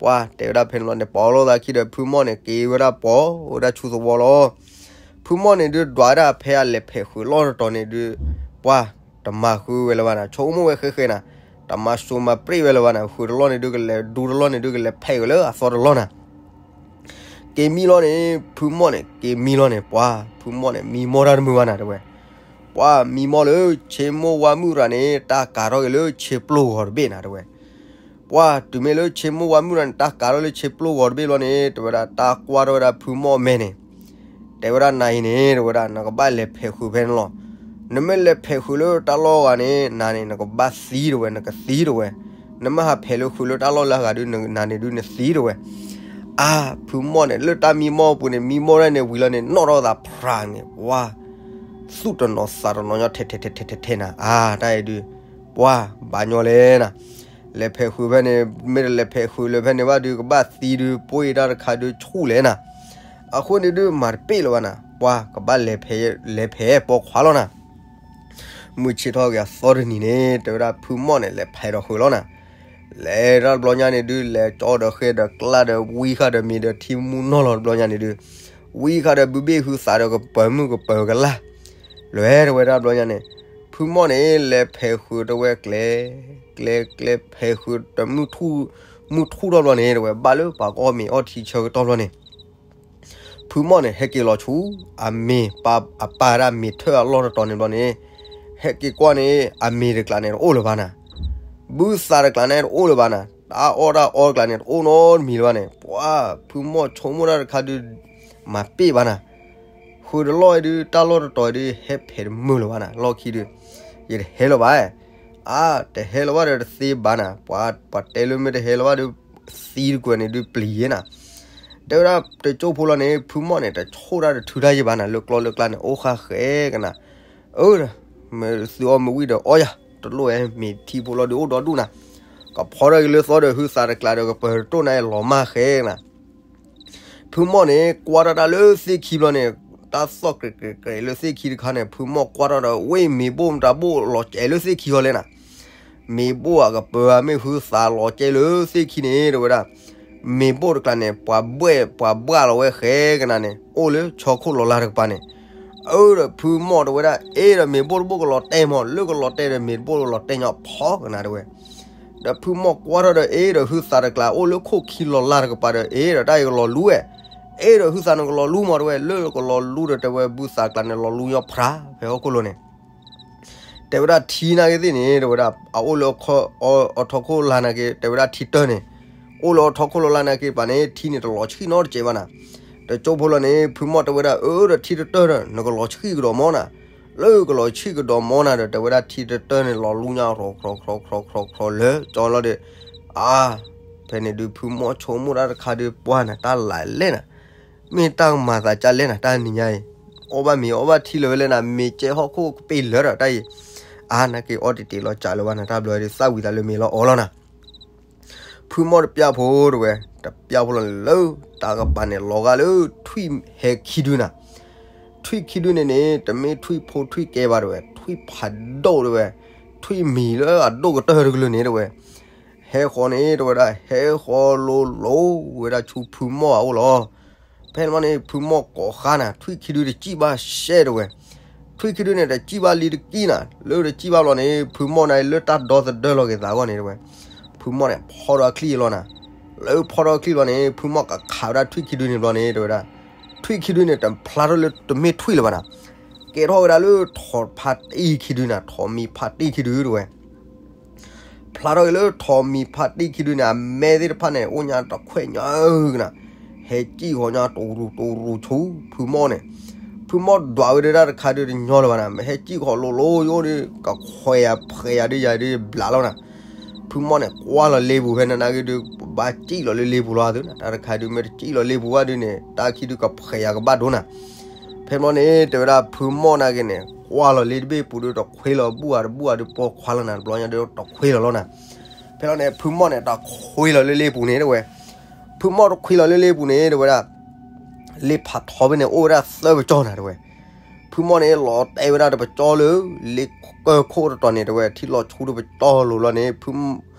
ပှၤတဲဝဲဒၣ်ဖဲန့ၣ်လီၤန့ၣ် ပိာ်လိာ်သးခံဒီး ဖုမီၢ်န့ၣ် က့ၤဝဲဒၣ်ပိာ်ဝဲဒၣ်ဆူသဝီလီၤ. ဖုမီၢ်န့ၣ်ဒုး ဒွးဒၣ်ဖဲအလဲၤဖဲးဃုာ်လီၢ်တတီၤန့ၣ်ဒုး ပှၤတမၤဃုာ်ဝဲလၢၤဘၣ်နၤ, ဆိကမိၣ်ဝဲဃဲဃဲနၤ, တမၤစိၤမၤပြံၣ်ဝဲလၢၤဘၣ်နၤ, ဃုာ်တလီၢ်န့ၣ်ဒုး ကလဲၤဒူတလီၢ်န့ၣ်ဒုး ကလဲၤဖဲးဝဲလၢအသီတလီၢ်နၤ က့ၤမံလီၤန့ၣ် ဖုမီၢ်န့ၣ် က့ၤမံလီၤန့ၣ် ပှၤ ဖုမီၢ်န့ၣ် မံမီၢ်တၢ်တမုာ်ဘၣ်နၤ တဲဝဲ, ပှၤမံမီၢ်လၢ ဆ့မိၢ်ဝါမုၣ်ရၤန့ၣ် တၢ်ကၤထီၣ်က့ၤလၢဆ့ပျိၢ်ဂီၤတဘ့ၣ်နၤ တဲဝဲ, ပှၤတုၤမ့ၢ်လၢဆ့မိၢ်ဝါမုၣ်ရၤန့ၣ် တၢ်ကၤထီၣ်လၢဆ့ပျိၢ်ဂီၤတဘ့ၣ်လီၤန့ၣ် တဲဝဲဒၣ် တၢ်ကွၢ်ထီၣ်ဝဲဒၣ်ဖုမီၢ်အမဲာ်န့ၣ် တဲဝဲဒၣ်နၤအံၤန့ၣ် တဲဝဲဒၣ် နကဘၣ်လဲၤဖဲးဃုာ်ဖဲန့ၣ်လီၤ. နမ့ၢ်လဲၤဖဲးဃုာ်လၢတၢ်လီၢ်ဂၤန့ၣ် နၤန့ၣ် နကဘၣ်သံတဲဝဲ နကသံတဲဝဲ, နမ့ၢ်ဟးဖဲးလၢဃုာ်လၢတၢ်လီၢ်လၢအဂၤဒုး နၤန့ၣ်ဒုးနသံတဲဝဲ, အါ ဖုမီၢ်န့ၣ် လၢတၢ်မံမီၢ်အပူၤန့ၣ် မံမီၢ်ဒၣ်န့ၣ်ဝံၤလီၤန့ၣ် နီၣ်ထီၣ်သးဖြးန့ၣ် ပှၤ သူၣ်တနီၤသးတနီၤညီထဲထဲထဲထဲထဲထဲနၤ အါ တၢ်အံၤဒုး ပှၤဘၣ်ညီလဲၣ်နၤ လဲၤဖဲးဃုာ်ဖဲန့ၣ် မ့ၢ်တလဲၤဖဲးဃုာ်လၢၤဖဲန့ၣ်ဘၣ်ဒုး ကဘၣ်သံဒုး ပှ့ၤတၢ်တခါဒုးဆူၣ်လဲၣ်နၤ, အဃိန့ၣ်ဒုး မၤတပ့ၢ်လၢၤဘၣ်နၤ ပှၤကဘၣ်လဲၤဖဲး လဲၤဖဲးပိာ်ခွါလီၤနၤ မုၢ်ဆ့ၣ်ထီၣ်က့ၤအသီတနံၤန့ၣ် တဲဝဲဒၣ်ဖုမီၢ်န့ၣ် လဲၤဖဲးဒီးဃုာ်လီၤနၤ, လဲၤတၢ်တဘျီညါန့ၣ်ဒုး လဲၤကၠီဒီးဃ့ဒီးကျါဒီး ဝံဃာ်ဒီးမ့ၤဒီးထံမူနီၢ်လီၤတဘျီညါန့ၣ်ဒုး ဝံဃာ်ဒီးဘုဘ့ၣ်ဟုသးဒီးကပၢၤမုၣ်ကပၢၤကလါ လဲၤတဲဝဲဒၣ်တဘျီညါန့ၣ် ဖုမီၢ်န့ၣ် လဲၤဖဲးဃုာ်တဲဝဲကျဲ ကျဲ ကျဲဖဲးဃုာ်ဒီး မုၢ်ထူၣ်ထီၣ်ဘျီန့ၣ် တဲဝဲ ဘၣ်လၢပှၤကအီၣ်မ့ၤအီထံဆၢကတီၢ်ဘျီန့ၣ် ဖုမီၢ်န့ၣ် ဟဲက့ၤလီၤဆူ အမ့ၤ ပၢ် အပၢ်ဒၣ်မ့ၤထၢၣ်အလီၢ်တတီၤန့ၣ်ဘျီန့ၣ် ဟဲက့ၤကွၢ်န့ၣ် အမ့ၤတကျးန့ၣ်တအိၣ်လၢၤဘၣ်နၤ, ဘုသးတကျးန့ၣ်တအိၣ်လၢၤဘၣ်နၤ, တၢ်အီၣ်တၢ်အီတကျးန့ၣ် တအိၣ်နီတမံၤလၢၤဘၣ်န့ၣ် ပှၤ ဖုမီၢ်ဆိကမိၣ်တၢ်တခါဒုး မၤပ့ၢ်ဘၣ်နၤ ဃုာ်တလီၢ်အံၤဒုး တၢ်လီၢ်တတီၤအံၤဒုး ဟဲဖဲးတမုာ်လၢၤဘၣ်နၤ လီၢ်ခံဒုး ယတဟဲလၢၤဘၣ်, အါ တဟဲလၢၤဘၣ်ဒီးတသ့ဘၣ်နၤ ပှၤ ပှၤတဲလၢမ့ၢ်တဟဲလၢၤဘၣ်ဒုး သံတကွဲၤန့ၣ်ဒုးပျံၤယဲနၤ, တဲဝဲဒၣ်တကၠိဖိလီၤန့ၣ် ဖုမီၢ်န့ၣ် တဆိၣ်တၢ်တထုတၢ်ယဲဘၣ်နၤ လၢကျီလၢကျါန့ၣ် အိၣ်ဃာ်ဃဲကနၤ, အၢ မ့ၢ်သုအီၣ်မ့ၤဝံၤဒီးအီၣ်ယၤ တလိၣ်ဝဲမ့ၤထံဖိလီၤဒုးအိၣ်ဒီဒူၣ်နၤ, ကဖီထီၣ်က့ၤလၢသီဒီးဟုသးတကျးဒီးကပၢၤတတိၢ်နၤ လီၤမၢ်ဃဲကနၤ ဖုမီၢ်န့ၣ် ကွၢ်ထီၣ်တၢ်လၢသ့ၣ်ခံဘျီန့ၣ် တၢ်သီၣ်ကြဲးကြဲးကြဲးလၢသ့ၣ်ခံတခါန့ၣ် ဖုမီၢ်ကွၢ်ထီၣ်ဒီး ဝ့ၢ်မ့ၤဘိၣ်မတၤဘိၣ်လီၤကဲလၢသ့ၣ်ခံဟီလဲၣ်နၤ, မ့ၤဘိၣ်အကပၢၤမ့ၢ်ဟုသးလီၤကဲလၢသ့ၣ်ခံန့ၣ် တဲဝဲဒၣ်, မ့ၤဘိၣ်တကျါန့ၣ် ပှၤဘှဲၣ်ပှၤဘှၣ်လီၤဝဲဃဲကနၤန့ၣ် အိၣ်လၢဆီခိၣ်လီၤလၢ်တကပၤန့ၣ်, အၢ ဒီးဖုမီၢ်တဲဝဲဒၣ် အ့ ဒီးမ့ၤဘိၣ်တဘိၣ်ကလီၤတဲာ်မး လၢကလီၤတဲာ်ဒီးမ့ၤတဘိၣ်လီၤတဲာ်ညီဖီကနၤတဲဝဲ ဒီးဖုမီၢ်ကွၢ်ထီၣ်ဒီး အ့ ဒီးဟုသးတကျါအိၣ်လၢခိၣ်ခံလီၤလၢ်တကပၤဒီး အ့ ဒီးတၢ်အံၤကလီၤလူဝဲ, အ့ ဒီးဟုသးန့ၣ်ကလီၤလူမးတဲဝဲ လၢကလီၤလူဒီးတဲဝဲဘုသးကျါန့ၣ်လီၤလူညီဖြး ဖဲဟီၣ်ခိၣ်လိၤန့ၣ် တဲဝဲဒၣ်ထံနာ်က့သ့ၣ်န့ၣ် တဲဝဲဒၣ် အအိၣ်လၢအထီခိၣ်လၢ်နာ်က့ တဲဝဲဒၣ်ထံတၢၢ်န့ၣ် အိၣ်လၢအထီခိၣ်လီၤလၢ်နာ်က့ပၤန့ၣ် ထံန့ၣ်တလီၤဆှံနီတစဲးဘၣ်နၤ, တကၠိဖိလီၤန့ၣ် ဖုမီၢ်တဲဝဲဒၣ် အၢ ဒီးထံတတၢၢ်ဒီး နကလီၤဆှံကဒီးမီၢ်နၤ, လၢကလီၤဆှံကဒီးမီၢ်နၤဒီး တဲဝဲဒၣ်ထံတတၢၢ်န့ၣ် လီၤလူညါ ခြီခြီခြီခြီခြီလၢကၠီလီၤဒီး အါ ဖဲန့ၣ်ဒုး ဖုမီၢ်ဆိကမိၣ်တၢ်တခါဒုး ပှၤနၤ တၢ်လၢလဲၣ်နၤ, မ့ၢ်တၢ်ကမၤသးကၢ်လဲၣ်နၤ တၢ်နံၤညါအံၤ, အီၣ်ဘၣ်မ့ၤအီၣ်ဘၣ်ထံလၢၤဝဲလဲၣ်နၤ မ့ၤကဲဟီၣ်ခိၣ်ကပ့ၤလၢာ်ဒီးတၢ်အံၤ, အါ နာ်က့အီၣ်တ့ၢ်တ့ၢ်လီၤစးလၢၤဘၣ်နၤ တၢ်ဘျီဒုး သၣ်ဝံၤသးလၢမ့ၤလီၤအီလီၤနၤ ဖုမီၢ်တပျၢ်ဖိတဲဝဲ, တပျၢ်ဖိလီၤန့ၣ်လၢ တၢ်ကပၤန့ၣ် လီၤဂာ်လၢထွံၣ်ဟဲခံဒုနၤ, ထွံၣ်ခံဒုန့ၣ်န့ၣ် တမ့ၢ်ထွံၣ်ဖိထွံၣ်ကဲဘၣ်တဲဝဲ, ထွံၣ်ဖးဒိၣ်တဲဝဲ, ထွံၣ်မံၤလၢအဒိၣ်ကတၢၢ်တကလုာ်န့ၣ်တဲဝဲ, ဟဲဃီန့ၣ် တဲဝဲဒၣ် ဟဲဃီလိၤလိၤဝဲဒၣ်ဆူဖုမီၢ်အအိၣ်လီၤ. ဖဲန့ၣ်မီၢ်န့ၣ် ဖုမီၢ်ကိးဃါနၤ ထွံၣ်ခံဒုတစံၣ်ဘၣ်ရှဲတဲဝဲ, ထွံၣ် ထွံၣ်ခံဒုန့ၣ် တစံၣ်ဘၣ်လံတကံၢ်နၤ, လၢတစံၣ်ဘၣ်ဘျီန့ၣ် ဖုမီၢ်န့ၣ်လၢတၢ်ဒီသဒၢလီၤက့ၤသးအဂီၢ်န့ၣ်တဝဲ, ဖုမီၢ်န့ၣ်ဖီထီၣ်အချံၣ်အလီၢ်နၤ, လၢဖီထီၣ်အချံၣ်လီၢ်န့ၣ် ဖုမီၢ်ကခးဝဲဒၣ်ထွံၣ်ခံဒုန့ၣ်ဘျီန့ၣ် တဝဲဒၣ်, ထွံၣ်ခံဒုန့ၣ် တဖျါထီၣ်လၢတမ့ၢ်ထွံၣ်လၢၤဘၣ်နၤ, ကဲထီၣ်ဝဲဒၣ်လၢထိးဖးတံၢ်ခံဒုနၤ, ထိးမံၤဖးတံၢ်ခံဒုတဝဲ ဖျါထီၣ်က့ၤလၢထိးမံၤဖးတံၢ်ခံဒုန့ၣ် အမဲသ့ၣ်တဖၣ်န့ၣ် အိၣ်ညါတခွဲးညါကနၤ, ဟဲစံၣ်ဃီညါတရူးတရူးဆူ ဖုမီၢ်န့ၣ်, ဖုမီၢ်ဒွးဝဲဒၣ်တၢ်တခါဒုတညီလၢၤဘၣ်နၤ, မ့ၢ်ဟဲစံၣ်ဃီလိၤလိၤယိၣ်ဒီး ကခွဲးယၤဖှဲးယၤဒုယၤဒုဘျးလီၤနၤ, ဖုမီၢ်န့ၣ် ကွၢ်လီၤလ့ပူၤဖဲနနာ်က့ဒု ဘၣ်စံၣ်လီၤလၢလ့ပူၤလီၤသုနၤ, တၢ်တခါဒုမ့ၢ်တစံၣ်လီၤလ့ပူၤဘၣ်ဒုန့ၣ် တၢ်ခံဒုကဖှဲးယၤကဘၣ်ဒိနၤ ဖဲမီၢ်န့ၣ် တဲဝဲဒၣ်ဖုမီၢ်နာ်က့န့ၣ် ကွၢ်လီၤလ့တဘ့ၣ်ပူၤဒီးတခွ့လီၤဘူၣ်အါတဘူၣ်အါဒီးပိာ်ခွါလီၤနၤ, တဘျီညါဒီးတခွ့လီၤလီၤနၤ. ဖဲလီၤန့ၣ် ဖုမီၢ်န့ၣ် တခွ့လီၤလၢလ့ပူၤန့ၣ်တဝဲ, ဖုမီၢ်တခွ့လီၤလၢလ့ပူၤန့ၣ် တဝဲဒၣ် လ့ဖးထီဖဲန့ၣ် အိၣ်ဝဲဒၣ်သၢပကၠီနၤတဝဲ. ဖုမီၢ်န့ၣ် လီၤတဲာ်ဝဲဒၣ်တပကၠီလၢ လ့ကၢၢ်ခိၣ်တတီၤန့ၣ် တဝဲထံလီၤဆူတပကၠီလိၤလီၤန့ၣ်, ဖု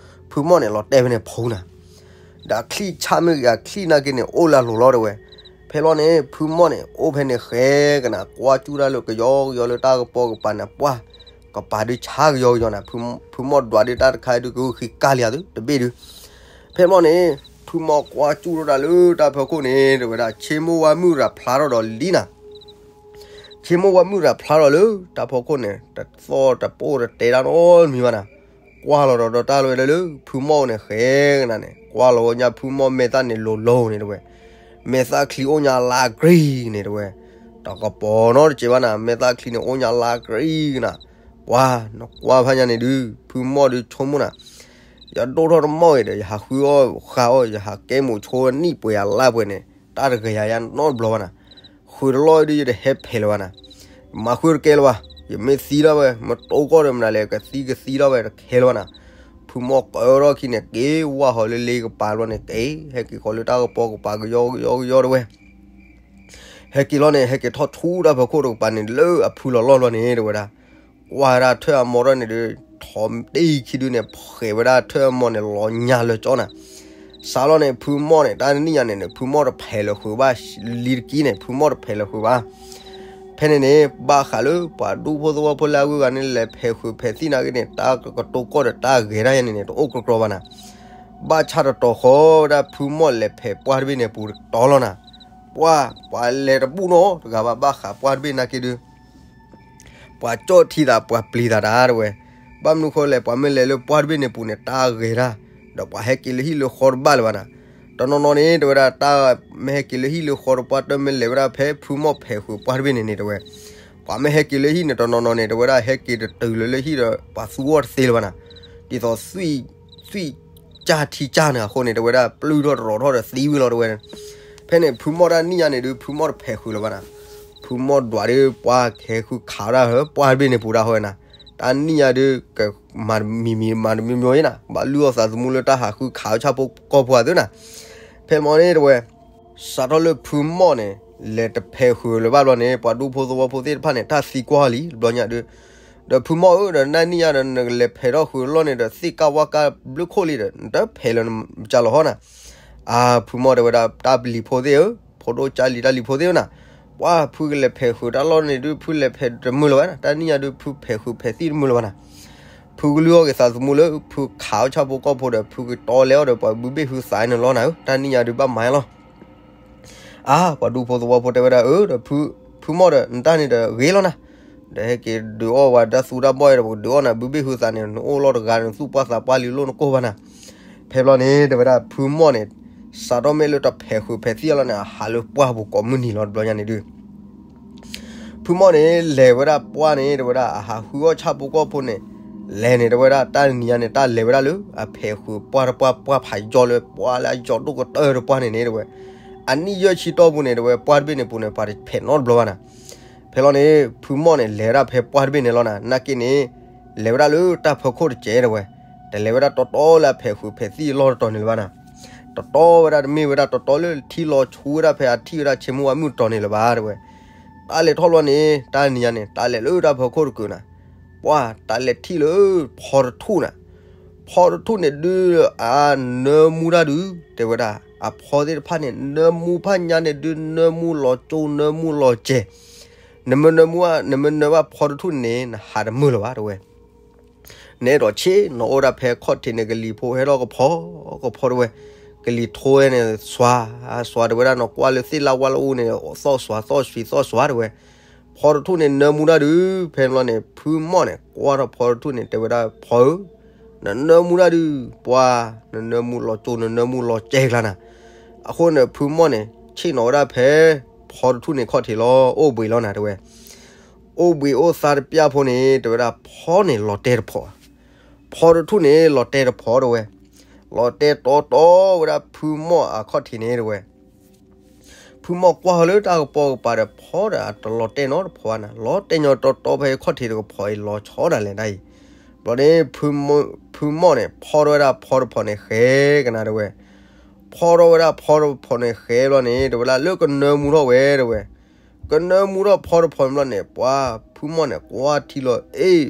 မီၢ်န့ၣ် လီၤတဲာ်ဖဲန့ၣ်ဖူနၤ ဒီးအချံၣ်ဆၣ်မ့ၢ်ဂ့ၤ အချံၣ်နာ်က့န့ၣ် အိၣ်လၢအလိၤလီၤတဝဲ. ဖဲလီၤန့ၣ် ဖုမီၢ်န့ၣ် အိၣ်ဖဲန့ၣ်ဃဲကနၤ ကွၢ်ကၠူၣ်တၢ်လၢကယီကယီလၢတၢ်ကပိာ်ကပၤန့ၣ် ပှၢ် ကပၤဒုဆါကယီကယီနၤ, ဖုမီၢ်ဒွးဒုတၢ်တခါဒုကဂုာ်ဃံကၢ်လံဧါသုတဘ့ၣ်ဒု. ဖဲမီၢ်န့ၣ် ဖုမီၢ်ကွၢ်ကၠူၣ်ထီၣ်တၢ်လၢတၢ်ဖီခိၣ်န့ၣ် တဝဲဒၣ် ဆ့မိၢ်ဝါမုၣ်ရၤဖျါထီၣ်ဒီးလံနၤ ဆ့မိၢ်ဝါမုၣ်ရၤဖျါထီၣ်လၢတၢ်ဖီခိၣ်န့ၣ် တသီၣ်တပိၢ်တတဲတၢ်နီတမံၤဘၣ်နၤ, ကွၢ်လီၤဒီးဒီးတၢ်လီၤဝဲဒၣ်လၢ ဖုမီၢ်န့ၣ်ဃဲကနၤန့ၣ် ကွၢ်လီၤဝဲညါဖုမီၢ်မဲာ်သၣ်န့ၣ်လိၤလိၤန့ၣ်တဝဲ, မဲာ်သၣ်ချံအိၣ်ညါလါကရံၣ်န့ၣ်တဝဲ, တကပီၤနီတစဲးဘၣ်နၤ မဲာ်သၣ်ချံန့ၣ်အိၣ်ညါလါကရံၣ်ကနၤ, ပှၢ်နကွၢ်ဖးညါန့ၣ်ဒု ဖုမီၢ်ဒုဆိကမိၣ်နၤ ယဒိၣ်ထီၣ်တမီၢ်အံၤဒီး ယဟးဃုအီၣ်ဃါအီၣ် ယဟးကဲမိာ်ဆိနံၣ်ပှဲၤယၤလါပှဲၤန့ၣ် တၢ်တဂဲၤယၤယါနီတဘျီဘၣ်နၤ, ဃုာ်တလီၢ်အံၤဒု ယတဟဲဖဲးလၢၤဘၣ်နၤ, မၤဃုာ်တကဲလၢၤဘၣ်, ယမ့ၢ်သံလီၤဝဲ မတိကီၢ်ဒီးမနုၤလဲၣ် ကသံကသံလီၤဝဲတခဲလၢၤဘၣ်နၤ. ဖုမီၢ်ကၢထီၣ်ခံန့ၣ် က့ၤဝၢ်ဟီၣ်လၢလ့ကပၤဘျီန့ၣ် က့ၤ ဟဲက့ၤဃီၤလၢတၢ်ကပီၤကပၤကယီကယီကယီတဝဲ ဟဲက့ၤလီၤန့ၣ် ဟဲက့ၤထီၣ်ဆူတၢ်ဖီခိၣ်တကပၤန့ၣ် လၢအဖုလီၤလီၢ်ဘျီန့ၣ် တဝဲဒၣ် ကွၢ်ဝဲဒၣ်ထၢၣ်အမီၢ်ထီၣ်န့ၣ်ဒီး ထိးတံၢ်ခံဒုန့ၣ် ဖှဲးဝဲဒၣ်ထၢၣ်အမီၢ်န့ၣ် လီၤညါလၢကၠီနၤ. စးလီၤန့ၣ် ဖုမီၢ်န့ၣ် တၢ်နံၣ်ညါန့ၣ်န့ၣ် ဖုမီၢ်တဖဲးလၢၤဃုာ်ဘၣ် လံတကံၢ်န့ၣ် ဖုမီၢ်တဖဲးလၢၤဃုာ်ဘၣ်. ဖဲန့ၣ်န့ၣ် ဘၣ်ဃးလၢပှၤဒူဖိသဝီဖိလၢအဂုၤအဂၤန့ၣ် လဲၤဖဲးဃုာ်ဖဲးသံၣ်နာ်က့န့ၣ် တၢ်ကတိၤကီၢ်ဒီးတၢ်ဂဲၤတၢ်ယါန့ၣ်န့ၣ် တအိၣ်ကြီကြီဘၣ်နၤ. ဘၣ်ဆၣ်တတီၤဃီဝဲဒၣ်ဖုမီၢ်လဲၤဖဲးပှၢ်တဘ့ၣ်န့ၣ်အပူၤတတီၤလီၤနၤ. ပှၢ် ပှၤလဲၤတဘူၣ်နီတဂၤဘၣ် ဘၣ်ဃးပှၢ်တဘ့ၣ်နာ်က့ဒု ပှၤကၠီၣ်ထံသး ပှၤပျံၤသးတၢ်တဝဲ. ဘၣ်မနုၤဃိလဲၣ် ပှၤမ့ၢ်လဲၤလၢပှၢ်တဘ့ၣ်န့ၣ်ပူၤန့ၣ် တၢ်ဂဲၤတၢ်, ဒီးပှၤဟဲက့ၤလၢဟံၣ်လၢဃီတဘၣ်လၢၤဘၣ်နၤ. တနီၤနီၤန့ၣ် တဝဲဒၣ်တၢ်မ့ၢ်ဟဲက့ၤလၢဟံၣ်လၢဃီတပှၢ် တမ့ၢ်လဲၤဝဲဒၣ်ဖဲဖုမီၢ်ဖဲးဃုာ်ပှၢ်တဘ့ၣ်န့ၣ်န့ၣ်တဝဲ. ပှၤမ့ၢ်ဟဲက့ၤလၢဟံၣ်န့ၣ် တနီၤနီၤန့ၣ် တဝဲဒၣ်ဟဲက့ၤတတုၤလၢလၢဟံၣ်ဒီး ပှၤသူအီၣ်တသ့လၢၤဘၣ်နၤ. ဒ်သိးသွံၣ် သွံၣ်ကၢ်ထံကၢ်န့ၣ်အဃိန့ၣ် တဝဲဒၣ်ပျုၢ်ထီၣ်တရီၤထီၣ်ဒီးသံဝံၤလီၤတဝဲ. ဖဲန့ၣ် ဖုမီၢ်တၢ်နံၣ်ညါန့ၣ်ဒု ဖုမီၢ်တဖဲးဃုာ်လၢၤဘၣ်နၤ. ဖုမီၢ်ဒွးဒုပှၢ်ကဟဲဃုခးဝဲဒၣ်ဟၢ ပှၢ်တဘ့ၣ်န့ၣ်ပူၤဒၣ်ဟီဝဲနၤ. တၢ်နံၣ်ညါဒု ကမၤတမံၤမံၤမၤတမံၤမံၤအံၤနၤ ဘၣ်လုၢ်အီၣ်သးသမူလၢတၢ်ဟးဃုခးဝဲဆၣ်ဖိကီၢ်ဖိအသုနၤ. ဖဲမီၢ်န့ၣ်တဝဲ စးထီၣ်လၢဖုမီၢ်န့ၣ် လဲၤတဖဲးဃုာ်လၢၤဘၣ်ဘျီန့ၣ် ပှၤဒူဖိသဝီဖိသ့ၣ်တဖၣ်န့ၣ် တၢ်သံကွၢ်လံ တဘျီညါဒု ဒီးဖုမီၢ်ဧၢ ဒီးနၢ်နံၣ်ညါဒီး နကလဲၤဖဲးထီၣ်ဃုာ်လီၢ်န့ၣ်ဒီး သ့ၣ်ကၢ်ဝၣ်ကၢ်ဘျုးခိၣ်လံဒီး နတဖဲးလၢၤနကၢ်လီၤဟီနၤ. အါ ဖုမီၢ်တဲဝဲဒၣ် တၢ်ပျံၤဖိသ့ၣ်ဧၢ, ဖိဒိၣ်ကၢ်လံၤတၢ်လံၤဖိသ့ၣ်ဧၢနၤ, ပှၢ်ဖုကလဲၤဖဲးဃုာ်တၢ်လီၢ်န့ၣ်ဒု ဖုလဲၤဖဲးတမုာ်လၢၤဘၣ်နၤ, တၢ်နံၣ်ညါဒု ဖုဖဲးဃုာ်ဖဲးသံၣ်တမုာ်လၢၤဘၣ်နၤ. ဖုကလုၢ်အီၣ်က့ၤသးသမူလၢဖုခးအီၣ်ဆၣ်ဖိကီၢ်ဖိဒီး ဖုကတီလဲအီၣ်ဒီး ပှၤဘုဘ့ၣ်ဟုသးန့ၣ်လီၤနၤဧၢ, တၢ်နံၣ်ညါဒု ဘၣ်မၤလီၤ. အါ ပှၤဒူဖိသဝီဖိတဲဝဲဒၣ် အၢ ဒီးဖု ဖုမီၢ်ဒီး နတၢ်န့ၣ်ဒီးဂ့ၤလီၤနၤ, ဒီးဟဲက့ၤဒုးအီၣ်ဝဲတၢ်သူတၢ်ဘီၣ်ဒီး ပကဒုးအီၣ်နၤ ဘုဘ့ၣ်ဟုသးန့ၣ် နအိၣ်လီၤတဂၤန့ၣ် သူၣ်ပှၢ်သးပှၢ်လံလိၣ်နကိၢ်ဘၣ်နၤ. ဖဲဘျီန့ၣ် တဲဝဲဒၣ်ဖုမီၢ်န့ၣ် စးထီၣ်မ့ၢ်လၢတဖဲးဃုာ်ဖဲးသံၣ်အလီၢ်န့ၣ် အဟးလၢပှၢ်ပူၤကိးမုၢ်နံၤလီၤ တဘျီညါန့ၣ်ဒု ဖုမီၢ်န့ၣ် လဲၤဝဲဒၣ်ပှၢ်န့ၣ် တဲဝဲဒၣ် အဟးဃုအီၣ်ဆၣ်ဖိကီၢ်ဖိန့ၣ် လဲၤန့ၣ် တဲဝဲဒၣ် တၢ်နံၤညါန့ၣ် တၢ်လဲၤဝဲဒၣ်လၢ အဖဲးဃုာ်ပှၢ်တပှၢ် ပှၢ်ဖးယီၤလၢ ပှၢ်လၢအယီၤဒိၣ်ကတၢၢ်တပှၢ်န့ၣ်န့ၣ် တဲဝဲ အနံၣ်ယဲၢ်ဆံတီၢ်ပူၤန့ၣ် တဲဝဲ ပှၢ်တဘ့ၣ်န့ၣ်ပူၤန့ၣ် ပှၤတဖဲးနီတဘျီဘၣ်နၤ. ဖဲလီၤန့ၣ် ဖုမီၢ်န့ၣ် လဲၤဝဲဒၣ်ဖဲပှၢ်တဘ့ၣ်န့ၣ်လီၤနၤ, နာ်က့န့ၣ် လဲၤဝဲဒၣ်လၢတၢ်ဖီခိၣ်တစဲး တဲဝဲ, တလဲၤဝဲဒၣ်တီတီလၢအဖဲးဃုာ်ဖဲးသံၣ်အလီၢ်တတီၤန့ၣ်လၢၤဘၣ်နၤ. တီတီဝဲဒၣ်တမ့ၢ်ဝဲဒၣ်တီတီလၢ ထံလီၤဆူဝဲဒၣ်ဖဲအထံၣ်ဝဲဒၣ်ဆ့မိၢ်ဝါမုၣ်တတီၤန့ၣ်လၢၤဘၣ် တဲဝဲ. တၢ်လဲၤထီၣ်လီၤန့ၣ် တၢ်နံၤညါန့ၣ် တၢ်လဲၤလၢတၢ်ဖီခိၣ်တကုာ်နၤ, ပှၢ်တၢ်လဲၤထံၣ်လၢ ဖီတထူၣ်နၤ. ဖီတထူၣ်န့ၣ်ဒုး အနၢမူတၢ်ဒုး တဲဝဲဒၣ် အဖီသ့ၣ်တဖၣ်န့ၣ် နၢမူဖးညါန့ၣ်ဒုး နၢမူလီၤကၠိ နၢမူလီၤစဲး နမ့ၢ်နၢမူဘၣ် နမ့ၢ်နၢဘၣ်ဖီတထူၣ်န့ၣ်န့ၣ် နဟးတမုာ်လၢၤဘၣ် တဲဝဲ. နအဲၣ်ဒိးဆ့ၣ်နီၤအိၣ်ဒၣ်ဖဲခီၣ်ထံးန့ၣ် ကလံၤဖိဟဲထီၣ်ကဖီကဖီ တဲဝဲ. ကလံၤထိန့ၣ် စွၤစွၤ တဲဝဲဒၣ်, နကွၢ်လၢသ့ၣ်လၢဝါလၢအူန့ၣ် သီၣ်စွၤသီၣ်ဆှံသီၣ်စွၤ တဲဝဲ. ဖီတထူၣ်န့ၣ်နၢမူဒၣ်ဒုး, ဖဲန့ၣ်ဘျီန့ၣ် ဖုမီၢ်န့ၣ် ကွၢ်ထီၣ်ဖီတထူၣ်န့ၣ် တဲဝဲဒၣ်, ဖီဧၢ, နနၢမူဒၣ်ဒုး, ပှၤ, နနၢမူလီၤကၠိ နနၢမူလီၤကဲကျါနၤ. အဃိန့ၣ် ဖုမီၢ်န့ၣ် ဆ့ၣ်နီၤဝဲဒၣ်ဖဲ ဖီတထူၣ်န့ၣ်ခီၣ်ထံးလီၤ, အိၣ်ဘှံးလီၤနၤ တဲဝဲ. အိၣ်ဘှံးအိၣ်သါတပျၢ်ဖိန့ၣ် တဲဝဲဒၣ်, ဖီန့ၣ်လီၤတဲာ်တဖိး, ဖီတထူၣ်န့ၣ်လီၤတဲာ်တဖိး တဲဝဲ. လီၤတဲာ်တီတီဝဲဒၣ်ဖုမီၢ်အခီၣ်ထံးန့ၣ် တဲဝဲ. ဖုမီၢ်ကွၢ်ဃီၤလၢတၢ်ကပီၤကပၤဒီး ဖီဒီးအတလီၤတဲာ်နီတဖိးဘၣ်နၤ, လီၤတဲာ်ညီတီတီဖဲခီၣ်ထံးတကဖီးအံၤ လီၤဆီဒၣ်လဲာ်ဒၣ်အံၤ. ဘျီန့ၣ် ဖုမီၢ်န့ၣ် ဖီထီၣ်ဝဲဒၣ်ဖီတဖိးန့ၣ်ဃဲကနၤ တဲဝဲ. ဖီထီၣ်ဝဲဒၣ်ဖီတဖိးန့ၣ်ဃဲဘျီန့ၣ် တဲဝဲဒၣ် လၢကနၢမူထီၣ်ဝဲ တဲဝဲ. ကနၢမူထီၣ်ဖီတဖိးန့ၣ်ဘျီန့ၣ် ပှၤ, ဖုမီၢ်န့ၣ် ကွၢ်ထံလီၤ, အ့ၣ်,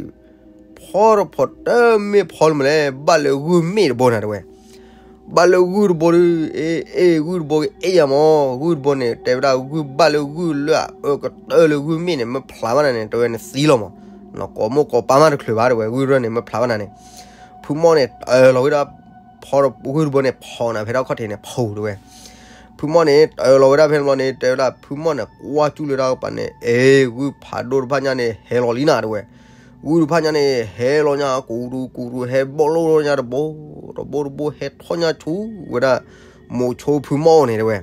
ဖီတဖိးတမ့ၢ်ဖီလၢမနုၤလဲၣ်, ဘၣ်လၢဂုၢ်မ့ၣ်တဘိနၤ တဲဝဲ. ဘၣ်လၢဂုၢ်တဘိဒုး, အ့ၣ်, အ့ၣ်, ဂုၢ်တဘိကအ့ၣ်ယၤမး, ဂုၢ်တဘိန့ၣ် တဲဝဲဒၣ် ဂုၢ်ဘၣ်လၢဂုၢ်လၢအအၢကတၢၢ်လၢဂုၢ်မ့ၣ်န့ၣ် မ့ၢ်ဖျးဘၣ်နၤန့ၣ် တဲဝဲ နသံလီၤမး, နကိးမိၢ်ကိးပၢ်မးတချုးဘၣ် တဲဝဲ, ဂုၢ်တဘိန့ၣ် မ့ၢ်ဖျးဘၣ်နၤန့ၣ်. ဖုမီၢ်န့ၣ် တၢလီၤဝဲဒၣ် ဖီတဖိး ဂုၢ်တဘိန့ၣ် ဖီနၤ ဖဲတၢ်ခီၣ်ထံးန့ၣ် ဖီ တဲဝဲ. ဖုမီၢ်န့ၣ် တၢလီၤဝဲဒၣ်ဖဲန့ၣ်ဘျီန့ၣ် တဲဝဲဒၣ် ဖုမီၢ်န့ၣ် ကွၢ်ကၠူၣ်လၢတၢ်ကပၤန့ၣ် အ့ၣ်, ဂုၢ်ဖးဒိၣ်တဖၣ်ညါန့ၣ် ဟဲလီၤလံနၤ တဲဝဲ. ဂုၢ်တဖၣ်ညါန့ၣ် ဟဲလီၤညါ ကူးတူၤကူးတူၤ ဟဲဘီၣ်လိၣ်ညါတဘိ, တဘိတဘိဟဲထီၣ်ညါဆူဝဲဒၣ် မိၤဆိဖုမီၢ်န့ၣ် တဲဝဲ.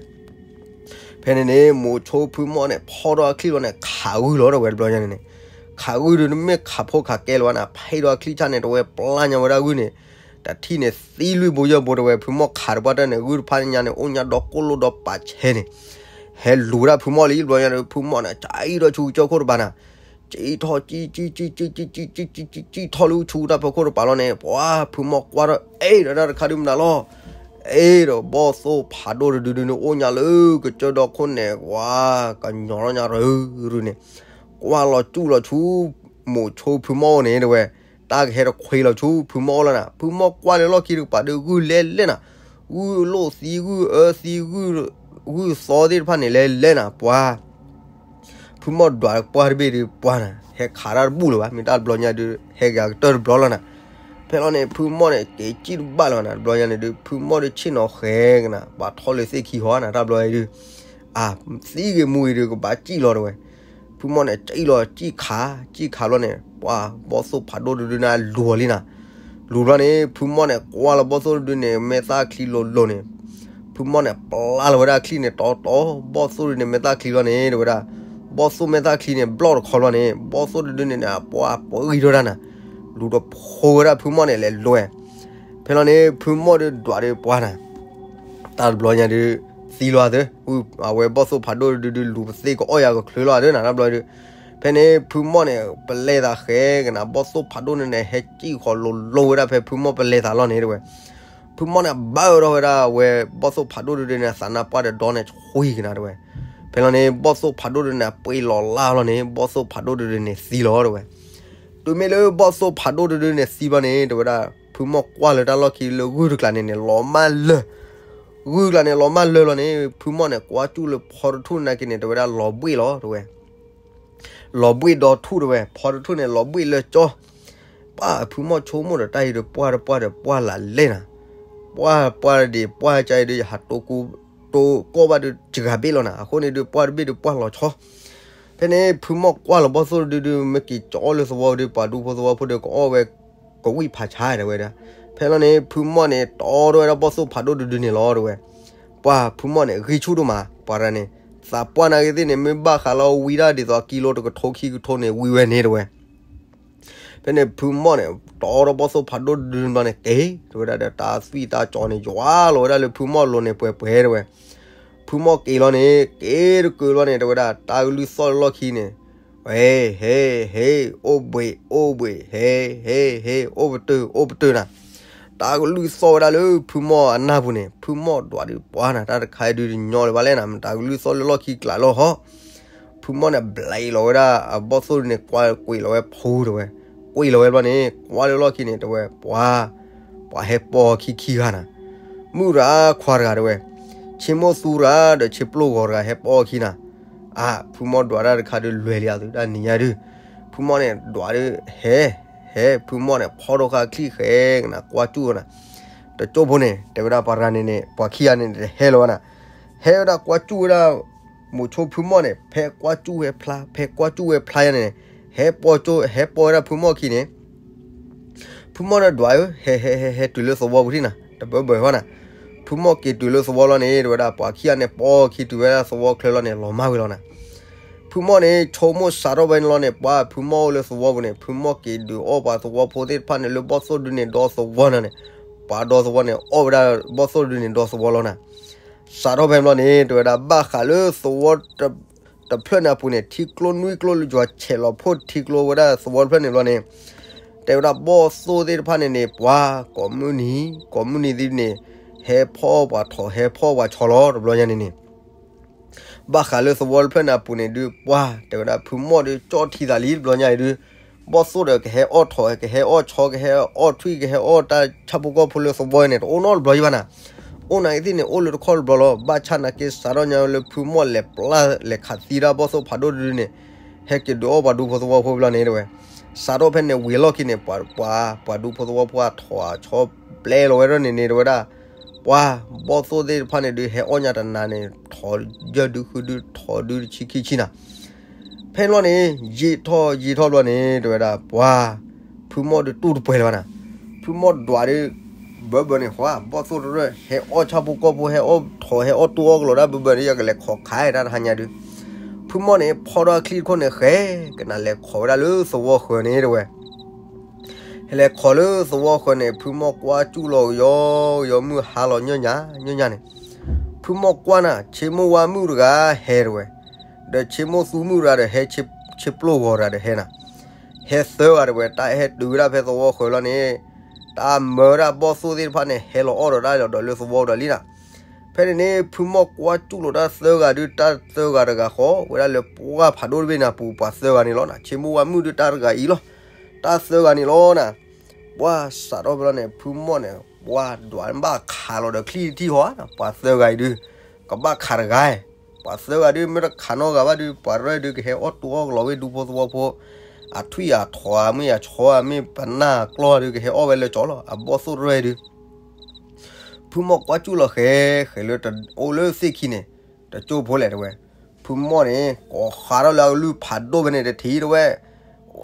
ဖဲန့ၣ်န့ၣ် မိၤဆိဖုမီၢ်န့ၣ် ဖီထီၣ်အချံၣ်လီၤန့ၣ် ခးဂုၢ်လီၤ တဲဝဲ တဘျီညါန့ၣ်န့ၣ်. ခးဂုၢ်ဒုး တမ့ၢ်ခးဖိခးကဲလၢၤဘၣ်နၤ, ဖဲဒီးအချံၣ်ဆၣ်န့ၣ် တဲဝဲ ပျၢ်ညါဝဲဒၣ်ဂုၢ်န့ၣ် တထံၣ်န့ၣ် သံလွံၢ်ဘိယဲၢ်ဘိ တဲဝဲ. ဖုမီၢ်ခးတပှၢ်တၢၢ်န့ၣ် ဂုၢ်တဖၣ်ညါန့ၣ် အိၣ်ညါဒီးကိၣ်လိၣ်ဒီးပာ်ဆဲန့ၣ် ဟဲလူၤဝဲဒၣ်ဖုမီၢ်လံ တဘျီညါန့ၣ် ဖုမီၢ်န့ၣ် ကၠံၣ်ထီၣ်ဆူကစၢၢ်ခိၣ်တပၤနၤ, ကၠံၣ်ထီၣ် ကၠံၣ် ကၠံၣ် ကၠံၣ် ကၠံၣ် ကၠံၣ် ကၠံၣ်ထီၣ်လၢဆူတၢ်ဖီခိၣ်တပၤလီၤန့ၣ် ပှၤ ဖုမီၢ်ကွၢ်ထီၣ် အ့ၣ်ဒီးတၢ်တခါဒုးမနုၤလီၤ. အ့ၣ်ဒီးဘီၣ်သိၣ်ဖးဒိၣ်တဒုဒုန့ၣ် အိၣ်ညါလၢကစၢၢ်ဒီခိၣ်န့ၣ် ပှၤ ကညီၤထီၣ်ညါရၢရၢန့ၣ် ကွၢ်လီၤကၠူၣ်လီၤဆူ မိၤဆိဖုမီၢ်န့ၣ် တဲဝဲ. တၢ်ကဟဲတခွ့လီၤဆူဖုမီၢ်အိၣ်လီၤနၤ. ဖုမီၢ်ကွၢ်လၢလီၢ်ခံတကပၤဒီး ဂုၢ်လဲၤလဲၤနၤ, ဂုၢ်လိၣ်သံ ဂုၢ်အၢသံ ဂုၢ်သီသ့ၣ်တဖၣ်န့ၣ် လဲၤလဲၤနၤ ပှၤ ဖုမီၢ်ဒွးပှၢ်တဘ့ၣ်ဒုး ပှၤနၤ ဟဲခးတၢ်တဘူၣ်လၢၤဘၣ်, မ့ၢ်တၢ်တဘျီညါဒုး ဟဲက့ၤကတၢၢ်တဘျီလီၤနၤ. ဖဲလီၤန့ၣ် ဖုမီၢ်န့ၣ် က့ၤကၠံၣ်တဘၣ်လၢၤဘၣ်နၤ, တဘျီညါန့ၣ်ဒုး ဖုမီၢ်ဒုးဆ့ၣ်နီၤဃဲကနၤ ပှၤထီၣ်လၢသ့ၣ်ခံဟီနၤ တၢ်တဘျီအံၤဒုး အါ သံဂ့ၤမူဂ့ၤဒုး ကဘၣ်ကၠံၣ်လီၤ တဲဝဲ. ဖုမီၢ်န့ၣ် ကၠံၣ်လီၤ ကၠံၣ်ခး ကၠံၣ်ခးဘျီန့ၣ် ပှၤ ဘီၣ်သိၣ်ဖးဒိၣ်တဒုန့ၣ် လူၤအီၤလံနၤ. လူၤဘျီန့ၣ် ဖုမီၢ်န့ၣ် ကွၢ်လီၤဘီၣ်သိၣ်တဒုန့ၣ် မဲာ်သၣ်ချံလိၤလိၤန့ၣ် ဖုမီၢ်န့ၣ် ပျၢ်လီၤဝဲဒၣ်အချံၣ်န့ၣ် တီတီ ဘီၣ်သိၣ်တဒုန့ၣ် မဲာ်သၣ်ချံလီၤန့ၣ် တဲဝဲဒၣ်, ဘီၣ်သိၣ်မဲာ်သၣ်ချံန့ၣ် ဘျီၣ်တခီဘျီန့ၣ် ဘီၣ်သိၣ်တဒုန့ၣ်န့ၣ် ပှၤပှဲၤဂံၢ်ထီၣ်တၢ်နၤ, လူၤတဖိဝဲဒၣ်ဖုမီၢ်န့ၣ် လဲၤလွဲၢ်. ဖဲလီၤန့ၣ် ဖုမီၢ်ဒုးဒွးဒုး ပှၤနၤ တၢ်တဘျီညါဒုး သံလီၤသၢ, အဝဲဘီၣ်သိၣ်ဖးဒိၣ်တဒုဒုး လူၤပသ့ကအီၣ်ယၤကချုးလီၤသၢနၤ တၢ်တဘျီဒုး. ဖဲန့ၣ် ဖုမီၢ်န့ၣ် ပလဲၤသးဃဲကနၤ ဘီၣ်သိၣ်ဖးဒိၣ်န့ၣ်န့ၣ် ဟဲကၠံၣ်ဃီၤလိၤလိၤဝဲဒၣ်ဖဲဖုမီၢ်ပလဲၤသးလီၤန့ၣ် တဲဝဲ. ဖုမီၢ်န့ၣ် ဘၣ်အၢထီၣ်ဝဲဒၣ်အဝဲဘီၣ်သိၣ်ဖးဒိၣ်တဒုန့ၣ် သးနါပှၢ်ဒီးဒီန့ၣ် ဆှံကနၤ တဲဝဲ. ဖဲလီၤန့ၣ် ဘီၣ်သိၣ်ဖးဒိၣ်တဒုန့ၣ် ပှ့ၤလီၤလၢ်လီၤန့ၣ် ဘီၣ်သိၣ်ဖးဒိၣ်တဒုန့ၣ်သံလီၤ တဲဝဲ. တုၤမ့ၢ်လၢဘီၣ်သိၣ်ဖးဒိၣ်တဒုန့ၣ်သံဘျီန့ၣ် တဲဝဲဒၣ် ဖုမီၢ်ကွၢ်လၢတၢ်လီၢ်ခံလၢဂုၢ်တကျးန့ၣ်န့ၣ် လီၤမၢ်လၢၢ်, ဂုၢ်တကျးန့ၣ် လီၤမၢ်လၢၢ်လီၤန့ၣ် ဖုမီၢ်န့ၣ် ကွၢ်ကၠူၣ်လၢဖီတထူၣ်နာ်က့န့ၣ် တဲဝဲဒၣ် လီၤဘှ့ၣ်လီၤ တဲဝဲ. လီၤဘှ့ၣ်ဒီထူၣ် တဲဝဲ, ဖီတထူၣ်န့ၣ် လီၤဘှ့ၣ်လၢကၠီ. ပှၤ ဖုမီၢ်ဆိကမိၣ်ဒီး တၢ်အံၤဒုး ပှၢ်တပှၢ်ဒီးပှၢ်လၢလဲၣ်နၤ, ပှၢ်ပှၢ်ဒံး ပှၢ်ကါအံၤဒုး ယဟးတိၢ်ကိၢ်ဘၣ်ဒုး တဂၤဘ့ၣ်လီၤနၤ, အဃိန့ၣ်ဒုး ပှၢ်တဘ့ၣ်ဒုး ပှၢ်လီၤဆီ. ဖဲန့ၣ် ဖုမီၢ်ကွၢ်လီၤဘီၣ်သိၣ်တဒုဒုး မ့ၢ်က့ၤကၠီလၢသဝီဒုး ပှၤဒူဖိသဝီဖိဒီး ကအီၣ်ဝဲ ကဝံၣ်ဖးဆါ တဲဝဲဒၣ်. ဖဲလီၤန့ၣ် ဖုမီၢ်န့ၣ် တီထီၣ်ဝဲဒၣ်ဘီၣ်သိၣ်ဖးဒိၣ်တဒုန့ၣ်လီၤ တဲဝဲ. ပှၤ ဖုမီၢ်န့ၣ် ဂံၢ်ဆူၣ်ဒိၣ်မး ပှၤတဂၤန့ၣ်, သးပှၢ်နာ်က့သ့ၣ်န့ၣ် မ့ၢ်ဘၣ်ဃးလီၤဝံဒၣ်ဒ်သိးကံလိတကထိခံကထိန့ၣ် ဝံဝဲန့ၣ် တဲဝဲ. ဖဲန့ၣ် ဖုမီၢ်န့ၣ် တီထီၣ်ဘီၣ်သိၣ်ဖးဒိၣ်တဒုန့ၣ်ဘျီန့ၣ် က့ၤ တဲဝဲဒၣ်ဒီး တၢ်သွံၣ်တၢ်စီၤန့ၣ် ယွၤလီၤဝဲဒၣ်လၢဖုမီၢ်လိၤန့ၣ် ပှဲၤပှဲၤ တဲဝဲ. ဖုမီၢ်က့ၤလီၤန့ၣ် က့ၤတက့ၤလီၤန့ၣ် တဲဝဲဒၣ် တၢ်ကလုၢ်သီၣ်လၢလီၢ်ခံန့ၣ်, ဟ့ ဟ့ ဟ့ အိၣ်ဘှံး အိၣ်ဘှံး ဟ့ ဟ့ ဟ့ အိၣ်ပတုာ် အိၣ်ပတုာ်နၤ. တၢ်ကလုၢ်သီၣ်ဝဲဒၣ်လၢဖုမီၢ်အနၢ်ပူၤန့ၣ် ဖုမီၢ်ဒွးဒုးပှၤနၤ တၢ်တခါအံၤဒုးတညီလၢၤဘၣ်လဲၣ်နၤ, တၢ်ကလုၢ်သီၣ်လၢလီၢ်ခံကျးလီၤဟီ. ဖုမီၢ်န့ၣ် ဘျဲးလီၤဝဲဒၣ်အဘီၣ်သိၣ်ဒုန့ၣ် ကွၢ်ကွံာ်လီၤဝဲဖူ တဲဝဲ. ကွံာ်လီၤဝဲဘျီန့ၣ် ကွၢ်လၢလီၢ်ခံန့ၣ် တဲဝဲ ပှၤ, ပှၤဟဲပိာ်ခံခံဂၤနၤ. မုၣ်တဂၤခွါတဂၤ တဲဝဲ. ဆ့မိၣ်သူတဂၤဒီးဆ့ပျိၢ်ဂီၤတဂၤ ဟဲပိာ်ခံနၤ. အါ ဖုမီၢ်ဒွးတၢ်တခါဒုးလွဲၤလံအသုးတၢ်နံၤညါဒုး, ဖုမီၢ်န့ၣ်ဒွးဒုး ဟဲ ဟဲ ဖုမီၢ်န့ၣ်ဖီၣ်ထီၣ်ဃာ်ချံၣ်ဃဲကနၤ ကွၢ်ကၠူၣ်နၤ, တကၠိၢ်ဖိန့ၣ် တဲဝဲဒၣ်ပှၤရၤန့ၣ်န့ၣ် ပှၤခံဂၤန့ၣ်တဟဲလၢၤဘၣ်နၤ, ဟဲဝဲဒၣ်ကွၢ်ကၠူၣ်ဝဲဒၣ် မိၤဆိဖုမီၢ်န့ၣ် ဖဲကွၢ်ကၠူၣ်ဝဲဖျါ ဖဲကွၢ်ကၠူၣ်ဝဲဖျါယါန့ၣ်န့ၣ် ဟဲပီကၠိ ဟဲပီဝဲဒၣ်ဖုမီၢ်ခံန့ၣ် ဖုမီၢ်ဒီးဒွးဧၢ ဟဲ ဟဲ ဟဲ ဟဲတုၤလၢသဝီပူၤထံၣ်နၤ တဘၢဘၢဃီနၤ, ဖုမီၢ်က့ၤတုၤလၢသဝီလီၤန့ၣ် တဲဝဲဒၣ် ပှၤခံဂၤန့ၣ် ပီခံတုၤဝဲဒၣ်သဝီချၢလီၤန့ၣ် လီၤမၢ်ဝံၤလီၤနၤ, ဖုမီၢ်န့ၣ် ဆိကမိၣ်စးထီၣ်ဖဲန့ၣ်လီၤန့ၣ် ပှၤဖုမီၢ်အိၣ်လၢသဝီပူၤန့ၣ် ဖုမီၢ်က့ၤဒုးအီၣ်ပှၤသဝီဖိသ့ၣ်တဖၣ်န့ၣ် လၢဘီၣ်သိၣ်ဒုန့ၣ် ဒီသဝီနၤန့ၣ်, ပှၤဒီသဝီန့ၣ် အီၣ်ဝဲဒၣ်ဘီၣ်သိၣ်ဒုန့ၣ် ဒီသဝီလီၤနၤ, စးထီၣ်ဖဲန့ၣ်လီၤန့ၣ် တဲဝဲဒၣ် ဘၣ်ဃးလၢသဝီ တဖျၢၣ်န့ၣ်အပူၤန့ၣ် ထံကျိနွံကျိလၢယွၤဆဲးလီၤဖှိၣ်ထံကျိဝဲဒၣ်သဝီတဖျၢၣ်န့ၣ်ဘျီန့ၣ်, တဲဝဲဒၣ်ဘီၣ်သိၣ်သ့ၣ်တဖၣ်န့ၣ်န့ၣ် ပှၤကိးမုၢ်နံၤ ကိးမုၢ်နံၤသ့ၣ်န့ၣ် ဟဲဖီၣ်ပှၤထိး ဟဲဖီၣ်ပှၤဆီလီၤ တဘျီညါန့ၣ်န့ၣ် ဘၣ်ဃးလၢသဝီတဖျၢၣ်န့ၣ်အပူၤန့ၣ်ဒုး ပှၤတဲဝဲဒၣ်ဖုမီၢ်ဒုးကၠီၣ်ထံသးလံ တဘျီညါအံၤဒုး, ဘီၣ်သိၣ်ဒီးကဟဲအီၣ်ထိး ကဟဲအီၣ်ဆီ ကဟဲအီၣ်ထွံၣ် ကဟဲအီၣ်တၢ်ဆၣ်ဖိကီၢ်ဖိလၢသဝီန့ၣ် တအိၣ်နီတဘျီယံၤဘၣ်နၤ, အိၣ်နာ်က့သ့ၣ်န့ၣ် အိၣ်လၢတခီတဘျီလီၤ. ဘၣ်ဆၣ်နာ်က့စးထီၣ်ညါလၢဖုမီၢ်လဲၤပျၢ်လဲၤခးသံဒၣ်ဘီၣ်သိၣ်ဖးဒိၣ်တဒုန့ၣ် ဟဲက့ၤဒုးအီၣ်ပှၤဒူဖိသဝီဖိဘျီန့ၣ် တဲဝဲ စးထီၣ်ဖဲန့ၣ်ဝံၤအလီၢ်ခံန့ၣ် ပှၤ ပှၤ ပှၤဒူဖိသဝီဖိအထိးအဆီပျဲလီၤဝဲဒၣ်န့ၣ်န့ၣ် တဲဝဲဒၣ် ပှၤဘီၣ်သိၣ်သ့ၣ်တဖၣ်န့ၣ်ဒုး ဟဲအီၣ်ညါတနၤန့ၣ် ထိးယဲၢ်ဒုဃုဒု ထိးဒုတဆံခံဆံနၤ, ဖဲန့ၣ်ဘျီန့ၣ် ယံာ်ထီၣ်ယံာ်ထီၣ်ဘျီန့ၣ် တဲဝဲဒၣ် ပှၤ ဖုမီၢ်ဒုးတူၢ်တပှဲၤလၢၤဘၣ်နၤ, ဖုမီၢ်ဒွးဒုး ဘၢဘၢန့ၣ် ဟါ ဘီၣ်သိၣ်တရၢၢ် ဟဲအီၣ်ဆၣ်ဖိကီၢ်ဖိ ဟဲအီၣ်ထိး ဟဲအီၣ်တူၢ်အီၣ်ကလီၤဒၣ်ဘၢဘၢန့ၣ် ယကလဲၤခိးခးတၢ်တဟါညါဒုး, ဖုမီၢ်န့ၣ် ဖီၣ်ထီၣ်ချံၣ်တခိၣ်န့ၣ်ဃဲ ကနၤလဲၤခိးဝဲဒၣ်လၢသဝီဃၢၤန့ၣ် တဲဝဲ ဟဲလဲၤခိးလၢသဝီဃၢၤန့ၣ် ဖုမီၢ်ကွၢ်ကၠူၣ်လီၤကယီကယီ မုၢ်ဟါလီၤညီညါညီညါန့ၣ်, ဖုမီၢ်ကွၢ်နၤ ဆ့မိၢ်ဝါမုၣ်တဂၤဟဲ တဲဝဲ, ဒီးဆ့မိၢ်သူမုၣ်တဂၤဒီးဟဲ ဆ့ပျိၢ်ဂီၤတဂၤဒီးဟဲနၤ, ဟဲသၢဂၤ တဲဝဲ တၢ်ဟဲတုၤဝဲဒၣ်ဖဲသဝီဃၢၤလီၤန့ၣ်, တၢ်မၢဝဲဒၣ်ဘီၣ်သိၣ်သ့ၣ်တဖၣ်န့ၣ် ဟဲလီၤအီၣ်ဒီးတၢ်လီၤဒီးလၢသဝီဒီးလံနၤ, ဖဲန့ၣ်န့ၣ် ဖုမီၢ်ကွၢ်ကၠူၣ်လီၤတၢ်သၢဂၤဒုး တၢ်သၢဂၤတဂၤဃီ ဝဲဒၣ်လၢပှၢ်ဖးဒိၣ်တဘ့ၣ်န့ၣ်အပူၤ ပှၤသၢဂၤန့ၣ်လီၤနၤ, ဆ့မိၢ်ဝါမုၣ်ဒုးတၢ်တဂၤအံၤလီၤ, တၢ်သၢဂၤန့ၣ်လီၤနၤ, ပှၤစးထီၣ်ဖဲလီၤန့ၣ် ဖုမီၢ်န့ၣ် ပှၤဒွးဘၣ်ခးလီၤဒီးချံၣ်တထံၣ်ဃီ, ပှၤသၢဂၤအံၤဒုး ကဘၣ်ခးတဂၤ, ပှၤသၢဂၤဒုးမ့ၢ်တခးနီတဂၤဘၣ်ဒုး ပှၤတရၢၢ်ဒုးကဟဲအီၣ်တူၢ်အီၣ်ကလီၤဝဲဒူဖိသဝီဖိ, အထွံၣ်အထိး မ့ၢ်အဆီ မ့ၢ်ပနၢ်ကျီၢ်ဒုးကဟဲအီၣ်ဝဲလၢကၠီလီၤ, အဘီၣ်သိၣ်တရၢၢ်ဒုး ဖုမီၢ်ကွၢ်ကၠူၣ်လီၤဃဲ ဃဲလၢတအိၣ်လၢသ့ၣ်ခံန့ၣ် တကၠိၢ်ဖိလဲၣ် တဲဝဲ, ဖုမီၢ်န့ၣ် ကိးဃးထီၣ်လၢအကလုၢ်ဖးဒိၣ်ဖဲန့ၣ်တထံၣ် တဲဝဲ,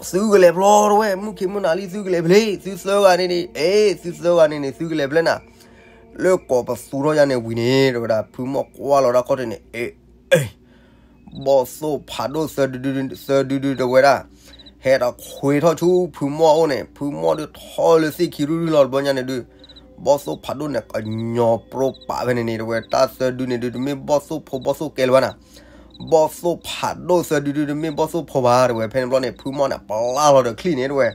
သုကလဲၤဖျီ တဲဝဲ, မုၢ်ခံမုၢ်နၤလံ သုကလဲၤဖဲလဲၣ်, သုသၢဂၤန့ၣ်န့ၣ် အဲ သုသၢဂၤန့ၣ်န့ၣ် သုကလဲၤဖဲလဲၣ်နၤ, လၢကိးပသူထီၣ်ယါန့ၣ်ဝံၤန့ၣ် တဲဝဲဒၣ် ဖုမီၢ်ကွၢ်လီၤတၢ်ခီၣ်ထံးန့ၣ် အဲ အဲ ဘီၣ်သိၣ်ဖးဒိၣ်သၢဒုဒု သၢဒုဒု တဲဝဲဒၣ်, ဟဲဒီးခွဲးထီၣ်ဆူဖုမီၢ်အအိၣ်န့ၣ် ဖုမီၢ်ဒုးထီၣ်လၢသ့ၣ်ခံရူၢ်ရူၢ်လီၤ တဘျီညါန့ၣ်ဒုး, ဘီၣ်သိၣ်ဖးဒိၣ်န့ၣ် ကညီပြိပာ်ဖဲန့ၣ်န့ၣ် တဲဝဲ တၢ်သၢဒုန့ၣ်ဒုး တမ့ၢ်ဘီၣ်သိၣ်ဖိဘီၣ်သိၣ်ကဲလၢၤဘၣ်နၤ, ဘီၣ်သိၣ်ဖးဒိၣ်သၢဒုဒု တမ့ၢ်ဘီၣ်သိၣ်ဖိဘၣ် တဲဝဲ, ဖဲန့ၣ်ဘျီန့ၣ် ဖုမီၢ်န့ၣ် ပျၢ်လီၤဒီးချံၣ်န့ၣ် တဲဝဲ,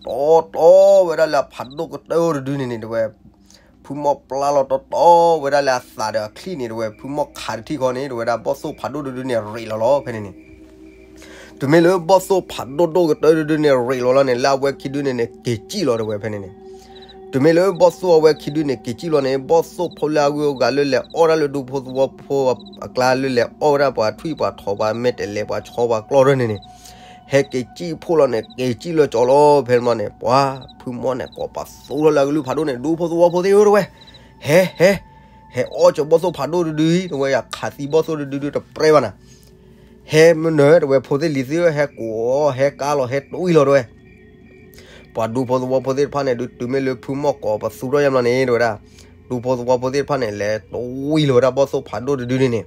တီတီဝဲဒၣ်လၢအဖးဒိၣ်ကတၢၢ်တဒုန့ၣ်န့ၣ် တဲဝဲ ဖုမီၢ်ပျၢ်လီၤတီတီဝဲဒၣ်လၢအသးဒီးအချံၣ်န့ၣ် တဲဝဲ, ဖုမီၢ်ခးတထံၣ်ဃီန့ၣ် တဲဝဲဒၣ် ဘီၣ်သိၣ်ဖးဒိၣ်တဒုန့ၣ် ရ့းလီၤလီၤ ဖဲန့ၣ်န့ၣ်, တုၤမ့ၢ်လၢဘီၣ်သိၣ်ဖးဒိၣ်ဒိၣ်ကတၢၢ်တဒုန့ၣ် ရ့းလီၤလီၤန့ၣ် လၢအဝဲခံဒုန့ၣ်န့ၣ် က့ၤစံၣ်လီၤ တဲဝဲ ဖဲန့ၣ်န့ၣ်, တုၤမ့ၢ်လၢဘီၣ်သိၣ်အဝဲခံဒုန့ၣ် က့ၤစံၣ်လီၤန့ၣ် ဘီၣ်သိၣ်ဖိလၢအဂုၤအဂၤလၢလဲၤအီၣ်ဒၣ်လၢဒူဖိသဝီဖိအကျါ လၢလဲၤအီၣ်ဝဲဒၣ်ပှၤထွံၣ်ပှၤထိး ပှၤမဲာ်တဲးလဲး ပှၤဆီပှၤကျီၢ်တၢ်န့ၣ်န့ၣ် ဟဲက့ၤစံၣ်ဖှိၣ်လီၤန့ၣ် က့ၤစံၣ်လၢကၠီလီၤ ဖဲန့ၣ်ဘျီန့ၣ် ပှၤဖုမီၢ်န့ၣ် ကိးပသူထီၣ်လၢအကလုၢ်ဖးဒိၣ်န့ၣ် ဒူဖိသဝီဖိသ့ၣ်ဧၢ တဲဝဲ, ဟဲ ဟဲ ဟဲအီၣ်ကၠီဘီၣ်သိၣ်ဖးဒိၣ်တဒုအံၤ တဲဝဲ ယခးသံဘီၣ်သိၣ်တဒုဒုတပြဲဘၣ်နၤ, ဟဲမနုၤ တဲဝဲ ဖိသ့ၣ်လံၤသ့ၣ်ဧၢ ဟဲကိးအီၤ ဟဲကါလီၤ ဟဲတွံၢ်လီၤ တဲဝဲ ပှၤဒူဖိသဝီဖိသ့ၣ်တဖၣ်န့ၣ်ဒုး တုၤမ့ၢ်လၢဖုမီၢ်ကိးပသူထီၣ်ယါဘျီန့ၣ် တဲဝဲဒၣ်, ဒူဖိသဝီဖိသ့ၣ်တဖၣ်န့ၣ် လဲၤတွံၢ်လီၤဝဲဒၣ်ဘီၣ်သိၣ်ဖးဒိၣ်တဒုန့ၣ်န့ၣ်,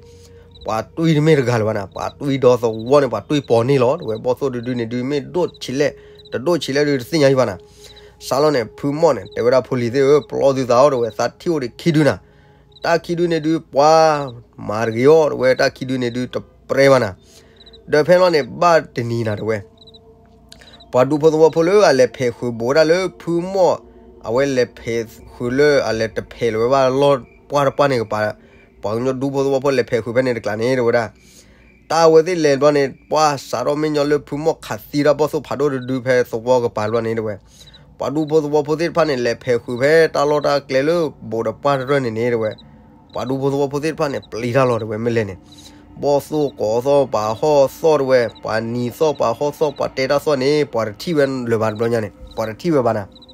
ပှၤတွံၢ်တမ့ၢ်တဂၤလၢၤဘၣ်နၤ, ပှၤတွံၢ်ဒီသဝီန့ၣ် ပှၤတွံၢ်ပိာ်န့ၢ်လီၤ တဲဝဲ, ဘီၣ်သိၣ်တဒုန့ၣ်ဒုး မ့ၢ်ဒိၣ်ဆံးလဲၣ် တဒိၣ်ဆံးလဲၣ်ဒုး တသ့ၣ်ညါယံၤဘၣ်နၤ, စးလီၤန့ၣ် ဖုမီၢ်န့ၣ် တဲဝဲဒၣ် ဖိလံၤသ့ၣ်ဧၢ ပျီသုသးအီၤ တဲဝဲ, သးထံၣ်အိၣ်ဒံးခံဒုနၤ တၢ်ခံဒုန့ၣ်ဒုး ပှၤမၤတဂ့ၤအီၤ တဲဝဲ, တၢ်ခံဒုန့ၣ်ဒုး တပြဲဘၣ်နၤ, ဒီးဖဲလီၤန့ၣ် ဘၣ်တနံၤနၤ တဲဝဲ, ပှၤဒူဖိသဝီဖိလၢအလဲၤဖဲးဃုာ်ဘူးဝဲဒၣ်လၢဖုမီၢ် အဝဲလဲၤဖဲးဃုာ်လၢအလဲၤတဖဲးလီၤဝဲဘၣ်လီၢ်ပှၢ်တပှၢ်န့ၣ်ကပၤ, ပှၤကညီဒူဖိသဝီဖိလဲၤဖဲးဃုာ်ဖဲန့ၣ်တကျါန့ၣ် တဲဝဲဒၣ် တၢ်အဝဲသ့ၣ်လဲၤဘျီန့ၣ် ပှၤစးထီၣ်မ့ၢ်ညီလၢဖုမီၢ်ခးသံတၢ်ဘီၣ်သိၣ်ဖးဒိၣ်တဒုဖဲသဝီကပၤဘျီန့ၣ် တဲဝဲ, ပှၤဒူဖိသဝီဖိသ့ၣ်တဖၣ်န့ၣ် လဲၤဖဲးဃုာ်ဖဲတၢ်လီၢ်တၢ်ကျဲလၢဘူးဒီးပှၢ်တရၢၢ်န့ၣ်န့ၣ် တဲဝဲ, ပှၤဒူဖိသဝီဖိသ့ၣ်တဖၣ်န့ၣ် ပျံၤတၢ်လီၤ တဲဝဲ, မ့ၢ်လဲၣ်န့ၣ်, ဘီၣ်သိၣ်ကိးသီၣ်ပှၤဟီၣ်သီၣ်တဝဲ, ပှၤနံၤသီၣ်ပှၤဟီၣ်သီၣ် ပှၤတဲတၢ်သီၣ်န့ၣ် ပှၤတထံၣ်ဝဲလၢၤဘၣ်တဘျီညါန့ၣ် ပှၤတထံၣ်ဝဲဘၣ်နၤ.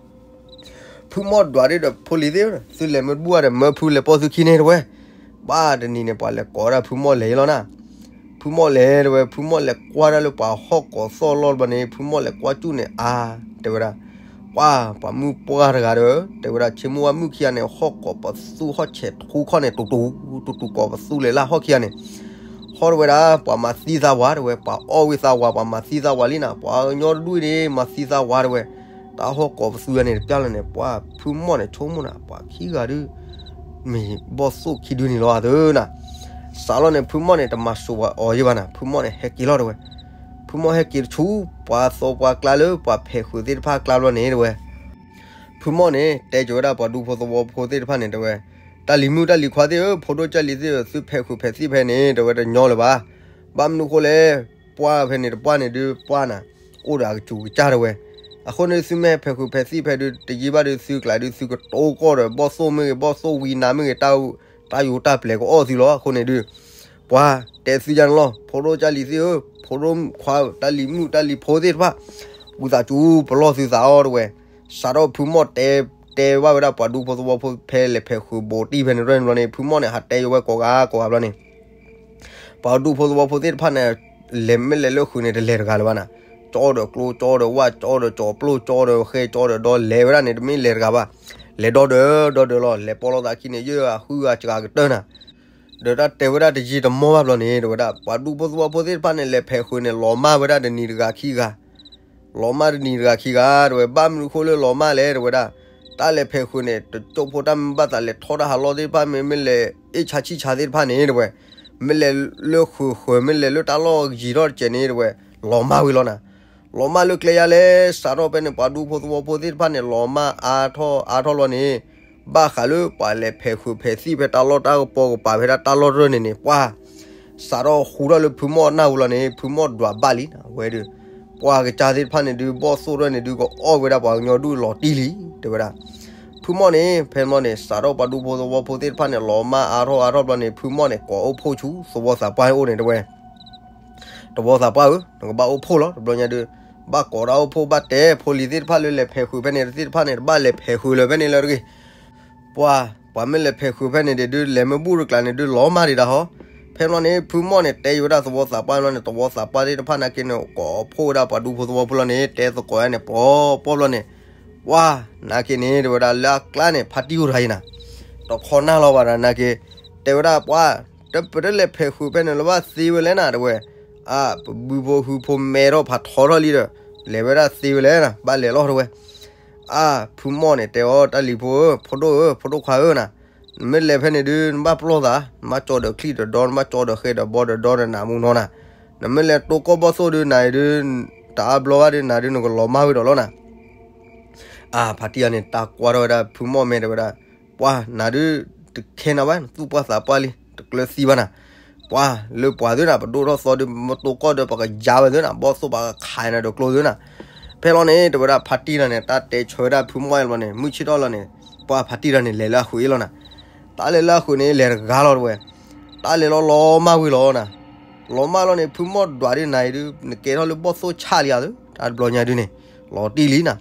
ဖုမီၢ်ဒွးဒ်ဒီးဖိလံၤသ့ၣ်, သုလဲၤမ့ၢ်တဘူၣ်ဒီး မၢဖုလဲၤပိာ်သုခံန့ၣ်တဝဲ. ဘၣ်တနံၤန့ၣ် ပှၤလဲၤကိးဝဲဒၣ်ဖုမီၢ်လဲၤလီၤနၤ. ဖုမီၢ်လဲၤတဝဲ, ဖုမီၢ်လဲၤကွၢ်ဒၣ်လၢပှၤဟီၣ်ကိးသီၣ်လီၢ်တဘျီန့ၣ် ဖုမီၢ်လဲၤကွၢ်စူၣ်န့ၣ် အါ, တဲဝဲဒၣ်, ပှၤ, ပှၤမုၣ်ပှၢ်တဂၤဒီး တဲဝဲဒၣ် ဆ့မိၢ်ဝါမုၣ်ခံဂၤန့ၣ် ဟီၣ်ကိးပသူဟီၣ်ဆဲးထူခီၣ်န့ၣ် တူတူ, တူတူကိးပသူလဲၤလၢဟီၣ်ခံဂၤန့ၣ်, ဟီၣ်တဝဲဒၣ် ပှၤမၤသံသးဝးတဝဲ, ပှၤအီၣ်ဝံသးဝး ပှၤမၤသံသးဝးလံနၤ, ပှၤကညီတဒူၣ်အံၤန့ၣ် မၤသံသးဝးတဝဲ, တၢ်ဟီၣ်ကိးပသူယၤန့ၣ် တပျၢ်လီၤန့ၣ် ပှၤဖုမီၢ်န့ၣ် ဆိကမိၣ်နၤ ပှၤခံဂၤဒုး မ့ၢ်ဘီၣ်သိၣ်ခံဒုန့ၣ်လီၤသၢနၤ. စးလီၤန့ၣ် ဖုမီၢ်န့ၣ် တမၤစိးဝဲအီၤယဲဘၣ်နၤ, ဖုမီၢ်န့ၣ် ဟဲက့ၤလီၤတဝဲ. ဖုမီၢ်ဟဲက့ၤတဆူ ပှၤသီပှၤကျါလၢပှၤဖဲးဃုာ်သ့ၣ်တဖၣ်ကျါဘျီန့ၣ်တဝဲ. ဖုမီၢ်န့ၣ် တဲကၠီၤဝဲဒၣ်ပှၤဒူဖိသဝီဖိသ့ၣ်တဖၣ်န့ၣ် တဲဝဲ, တၢ်လံၤမုၣ်တၢ်လံၤခွါသ့ၣ်ဧၢ, ဖိဒိၣ်ကၢ်လံၤသ့ၣ်ဧၢ, သုဖဲးဃုာ်ဖဲးသံၣ်ဖဲန့ၣ် တဲဝဲတညီလၢၤဘၣ်. ဘၣ်မနုၤဃိလဲၣ်, ပှၢ်ဖဲန့ၣ်တပှၢ်န့ၣ်ဒုး ပှၢ်နၤ အိၣ်ဒီးအကစူၤကစၢ်တဝဲ. အဃိန့ၣ် သုမ့ၢ်ဟဲဖဲးဃုာ်ဖဲးသံၣ်ဖဲဒုး တယံာ်ဘၣ်ဒုး သုကျါဒုး သုကတိကီၢ်ဒီး ဘီၣ်သိၣ်မ့ၢ်ဂ့ၤ ဘီၣ်သိၣ်ဝံနါမ့ၢ်ဂ့ၤ တၢ်ယိၤတၢ်ပျဲၤကအီၣ်သုလီၤ. အဃိန့ၣ်ဒုး ပှၤတဲသုယၤန့ၣ်လီၤ, ဖိဒိၣ်ကၢ်လံၤသ့ၣ်ဧၢ, ဖိဒိၣ်ခွါ တၢ်လံၤမုၣ်တၢ်လံၤဖိသ့ၣ်တဖၣ်, ဝံသးစူၤပလီၢ်သုသးအီၤတဝဲ. စးထီၣ်ဖုမီၢ်တဲ, တဲဘၣ်ဝဲဒၣ်ပှၤဒူဖိသဝီဖိဖဲလဲၤဖဲးဃုာ်ဘိးတံၢ်ဖဲန့ၣ်တဘျီန့ၣ် ဖုမီၢ်န့ၣ် ဟးတဲယိၤဝဲကိးဂၤကိးဂၤဘျီန့ၣ် ပှၤဒူဖိသဝီဖိသ့ၣ်တဖၣ်န့ၣ် လဲၤမ့ၢ်လဲၤလၢဃုာ်န့ၣ် တလဲၤတဂၤလၢၤဘၣ်နၤ. ကၠီဒီးကျိ ကၠီဒီးဝၣ် ကၠီဒီးကၠီပျိၢ် ကၠီဒီးဃဲ ကၠီဒီးဒီ လဲၤဝဲဒၣ်န့ၣ် တမ့ၢ်လဲၤတဂၤဘၣ်. လဲၤဒီဒၢးဒီဒၢးလီၤ. လဲၤပိာ်လိာ်သးခံန့ၣ် ယဲၢ်ဂၤဃုဂၤစှၤကတၢၢ်နၤ. ဒီးတၢ်တဲဝဲဒၣ်တယံာ်တမီၢ်ဘၣ်ဘျီန့ၣ် တဲဝဲဒၣ် ပှၤဒူဖိသဝီဖိသ့ၣ်တဖၣ်န့ၣ် လဲၤဖဲးဃုာ်န့ၣ် လီၤမၢ်ဝဲဒၣ်တနံၤတဂၤခံဂၤ လီၤမၢ်တနံၤတဂၤခံဂၤ တဲဝဲ. ဘၣ်မနုၤဃိလၢလီၤမၢ်လဲၣ် တဲဝဲဒၣ်, တၢ်လဲၤဖဲးဃုာ်န့ၣ် တကၠိဖိတၢ်မ့ၢ်ဘၣ်သးလဲၤထီၣ်တၢ်ဟးလီၢ်သ့ၣ်တဖၣ် မ့မ့ၢ်လဲၤအ့ၣ်ဆါဆံၣ်ဆါသ့ၣ်တဖၣ်န့ၣ် တဲဝဲ, မ့ၢ်လဲၤလၢဃုာ်ဃုာ် မ့ၢ်လဲၤလၢတၢ်လီၢ်ယံၤထီၣ်တစဲးန့ၣ် တဲဝဲ, လီၤမၢ်ဝံၤလီၤနၤ. လီၤမၢ်လၢကျဲယါလဲၣ်. စးထီၣ်ဖဲန့ၣ် ပှၤဒူဖိသဝီဖိသ့ၣ်တဖၣ်န့ၣ် လီၤမၢ်အါထီၣ်အါထီၣ်လီၤန့ၣ် ဘၣ်ဃးလၢပှၤလဲၤဖဲးဃုာ်ဖဲးသံၣ်ဖဲတၢ်လီၢ်တၢ်ကပီၤကပၤဖဲဒၣ်တၢ်လီၢ်တရၢၢ်န့ၣ်န့ၣ် ပှၤ စးထီၣ်ဟူထီၣ်လၢဖုမီၢ်နၢ်ဟူလီၤန့ၣ် ဖုမီၢ်ဒွးဘၣ်လံနၤ ဝဲဒီး ပှၤကစၢ်သ့ၣ်တဖၣ်န့ၣ်ဒုး ဘီၣ်သိၣ်တရၢၢ်န့ၣ်ဒုး ကအီၣ်ဝဲဒၣ်ပှၤကညီဒူၣ်လီၤတံၢ်လံ တဲဝဲဒၣ်. ဖုမီၢ်န့ၣ် ဖဲမီၢ်န့ၣ် စးထီၣ်ပှၤဒူဖိသဝီဖိသ့ၣ်တဖၣ်န့ၣ် လီၤမၢ်အါထီၣ်အါထီၣ်ဘျီန့ၣ် ဖုမီၢ်န့ၣ် ကိးအိၣ်ဖှိၣ်ဆူသဝီသးပှၢ်အိၣ်န့ၣ် တဲဝဲ သဝီသးပှၢ်ဧၢ, နကဘၣ်အိၣ်ဖှိၣ်လီၤ. တဘျီညါဒုး ဘၣ်ကိးတၢ်အိၣ်ဖှိၣ် ဘၣ်တဲဖိလံၤသ့ၣ်တဖၣ်လၢလဲၤဖဲးဃုာ်ဖဲန့ၣ်သ့ၣ်တဖၣ်န့ၣ် တဘၣ်လဲၤဖဲးဃုာ်လၢၤဖဲန့ၣ်လၢၤတဂ့ၤ. ပှၤ, ပှၤမ့ၢ်လဲၤဖဲးဃုာ်ဖဲန့ၣ်ဒုး လဲၤမ့ၢ်ဘူၣ်တကျါန့ၣ်ဒုး လီၤမၢ်ဒံးတၢ်ဟီ. ဖဲဘျီန့ၣ် ဖုမီၢ်န့ၣ် တဲယိၤဝဲဒၣ်သဝီသးပှၢ်ဘျီန့ၣ် သဝီသးပှၢ်သ့ၣ်တဖၣ်နာ်က့န့ၣ် ကိးဖှိၣ်ဝဲဒၣ်ပှၤဒူဖိသဝီဖိလီၤန့ၣ် တဲသကိးယါန့ၣ် ပီပီဘျီန့ၣ် ပှၤ, နာ်က့န့ၣ် တဲဝဲဒၣ်လၢအကျါန့ၣ် ဖါတံၢ်အိၣ်တဂၤအံၤနၤ, တခီနၢ်လီၤဘၣ်ဒီးနာ်က့, တဲဝဲဒၣ်ပှၤ, တပတလဲၤဖဲးဃုာ်ဖဲန့ၣ်လၢၤဘၣ်သ့ဝဲလဲၣ်နၤ တဲဝဲ. အါ, ပဘုဖိဟုဖိမဲထီၣ်ဖးထီထီၣ်လံဒီး လဲၤဝဲဒၣ်သ့ဝဲလဲၣ်နၤ ဘၣ်လဲၤလီၤတဲဝဲ. အါ, ဖုမီၢ်န့ၣ် တဲအီၤ တၢ်လံၤဖိဧၢ, ဖိဒိၣ်ဧၢ, ဖိဒိၣ်ခွါဧၢနၤ, နမ့ၢ်လဲၤဖဲန့ၣ်ဒုး နဘၣ်ပလီၢ်သး, နဘၣ်ကၠီဒီးချံၣ်ဒီးဒီ, နဘၣ်ကၠီဒီးဃဲဒီးဘီဒီးဒီဒီးနးမူနီၤနၤ, နမ့ၢ်လဲၤတိကိၢ်ဘီၣ်သိၣ်ဒုးနၤအံၤဒုး တအါဘျီဘၣ်ဒုး နၤဒုးနကလီၤမၢ်ဝံၤဒီးလီၤနၤ. အါ, ဖါတံၢ်အန့ၣ် တၢ်ကွၢ်ထီၣ်ဝဲဒၣ်ဖုမီၢ်မဲာ်တဲဝဲဒၣ်, ပှၤ, နၤဒုး တခဲနၤဘၣ်, နသူၣ်ပှၢ်သးပှၢ်လံ, တကျၢၤသံဘၣ်နၤ. ပှၤ, လၢပှၤသ့နၤ ပဒိၣ်ထီၣ်သီဒုး မတိကိၢ်ဒီး ပကယါဝဲသ့နၤ, ဘီၣ်သိၣ်ပကခးနၤဒီးကျိသ့နၤ. ဖဲလီၤန့ၣ် တဲဝဲဒၣ်ဖါတံၢ်တၢ်န့ၣ် တၢ်တဲဆၢဝဲဒၣ်ဖုမီၢ်လီၤန့ၣ် မုၢ်ဆ့ၣ်ထီၣ်လီၤန့ၣ်, ပှၤဖါတံၢ်တၢ်န့ၣ် လဲၤလၢအဃုာ်အ့ၣ်လီၤနၤ. တၢ်လဲၤလၢအဃုာ်န့ၣ် လဲၤတဂၤလီၤတဲဝဲ. တၢ်လဲၤလီၤလီၤမၢ်ဝံၤလီၤနၤ. လီၤမၢ်လီၤန့ၣ် ဖုမီၢ်ဒွးဒုးနၤအံၤဒုး နကဲထီၣ်လၢဘီၣ်သိၣ်ဆၣ်လံဧါသၢ, တၢ်တဘျီညါဒုးန့ၣ် လီၤတံၢ်လံနၤ.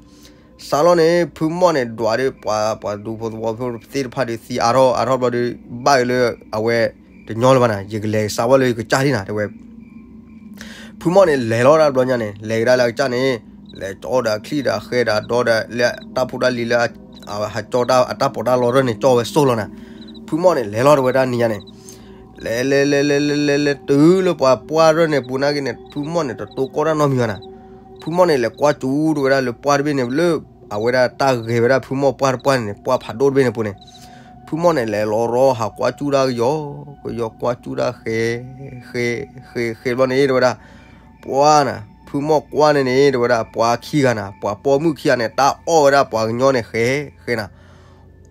စးလီၤန့ၣ် ဖုမီၢ်န့ၣ် ဒွးဒုးပှၤ, ပှၤဒူဖိသဝီဖိသ့ၣ်တဖၣ်ဒုးသံအါထီၣ်အါထီၣ်ဘျီဒုး ဘၣ်အၢလၢအဝဲတညီလၢၤဘၣ်နၤ, ယကလဲၤစးဝဲလၢယကစၢ်ဒံးနၤ တဲဝဲ. ဖုမီၢ်န့ၣ် လဲၤလီၤတၢ်တဘျီညါန့ၣ် လဲၤကဒါလၢအကစၢ်န့ၣ်, လဲၤကၠီဒီးအချံၣ်ဒီးအဃဲဒီးအဒီဒီး လၢတၢ်ဖိတၢ်လံၤလၢ အဟးကၠီတၢ်အတၢ်ပီးတၢ်လီရၢၢ်န့ၣ် ကၠီဝဲစိၢ်လီၤနၤ. ဖုမီၢ်န့ၣ် လဲၤလီၤတဲဝဲတၢ်နံၤညါန့ၣ် လဲၤလဲၤလဲၤလဲၤလဲၤလဲၤလဲၤတုၤလၢပှၤပှၢ်ရၢၢ်န့ၣ်ပူၤနာ်က့န့ၣ် ဖုမီၢ်န့ၣ် တတိကိၢ်တၢ်နီတမံၤဘၣ်နၤ. ဖုမီၢ်န့ၣ် လဲၤကွၢ်စူၣ်တဲဝဲဒၣ်လၢပှၢ်တဘ့ၣ်န့ၣ် လၢအဝဲဒၣ်တၢ်ဂဲၤဝဲဒၣ်ဖုမီၢ်ပှၢ်တပှၢ်န့ၣ်န့ၣ် ပှၢ်ဖးဒိၣ်တဘ့ၣ်န့ၣ်ပူၤန့ၣ်, ဖုမီၢ်န့ၣ် လဲၤလီၤရီဟးကွၢ်စူၣ်တၢ်ကယီကယီ ကွၢ်စူၣ်တၢ်ဃဲ ဃဲ ဃဲ ဃဲဘျီန့ၣ် တဲဝဲဒၣ် ပှၤနၤ, ဖုမီၢ်ကွၢ်န့ၣ်န့ၣ် တဲဝဲဒၣ် ပှၤခံဂၤနၤ, ပှၤပိာ်မုၣ်ခံဂၤန့ၣ် တၢ်အီၣ်ဝဲဒၣ်ပှၤကညီန့ၣ် ဃဲ ဃဲနၤ.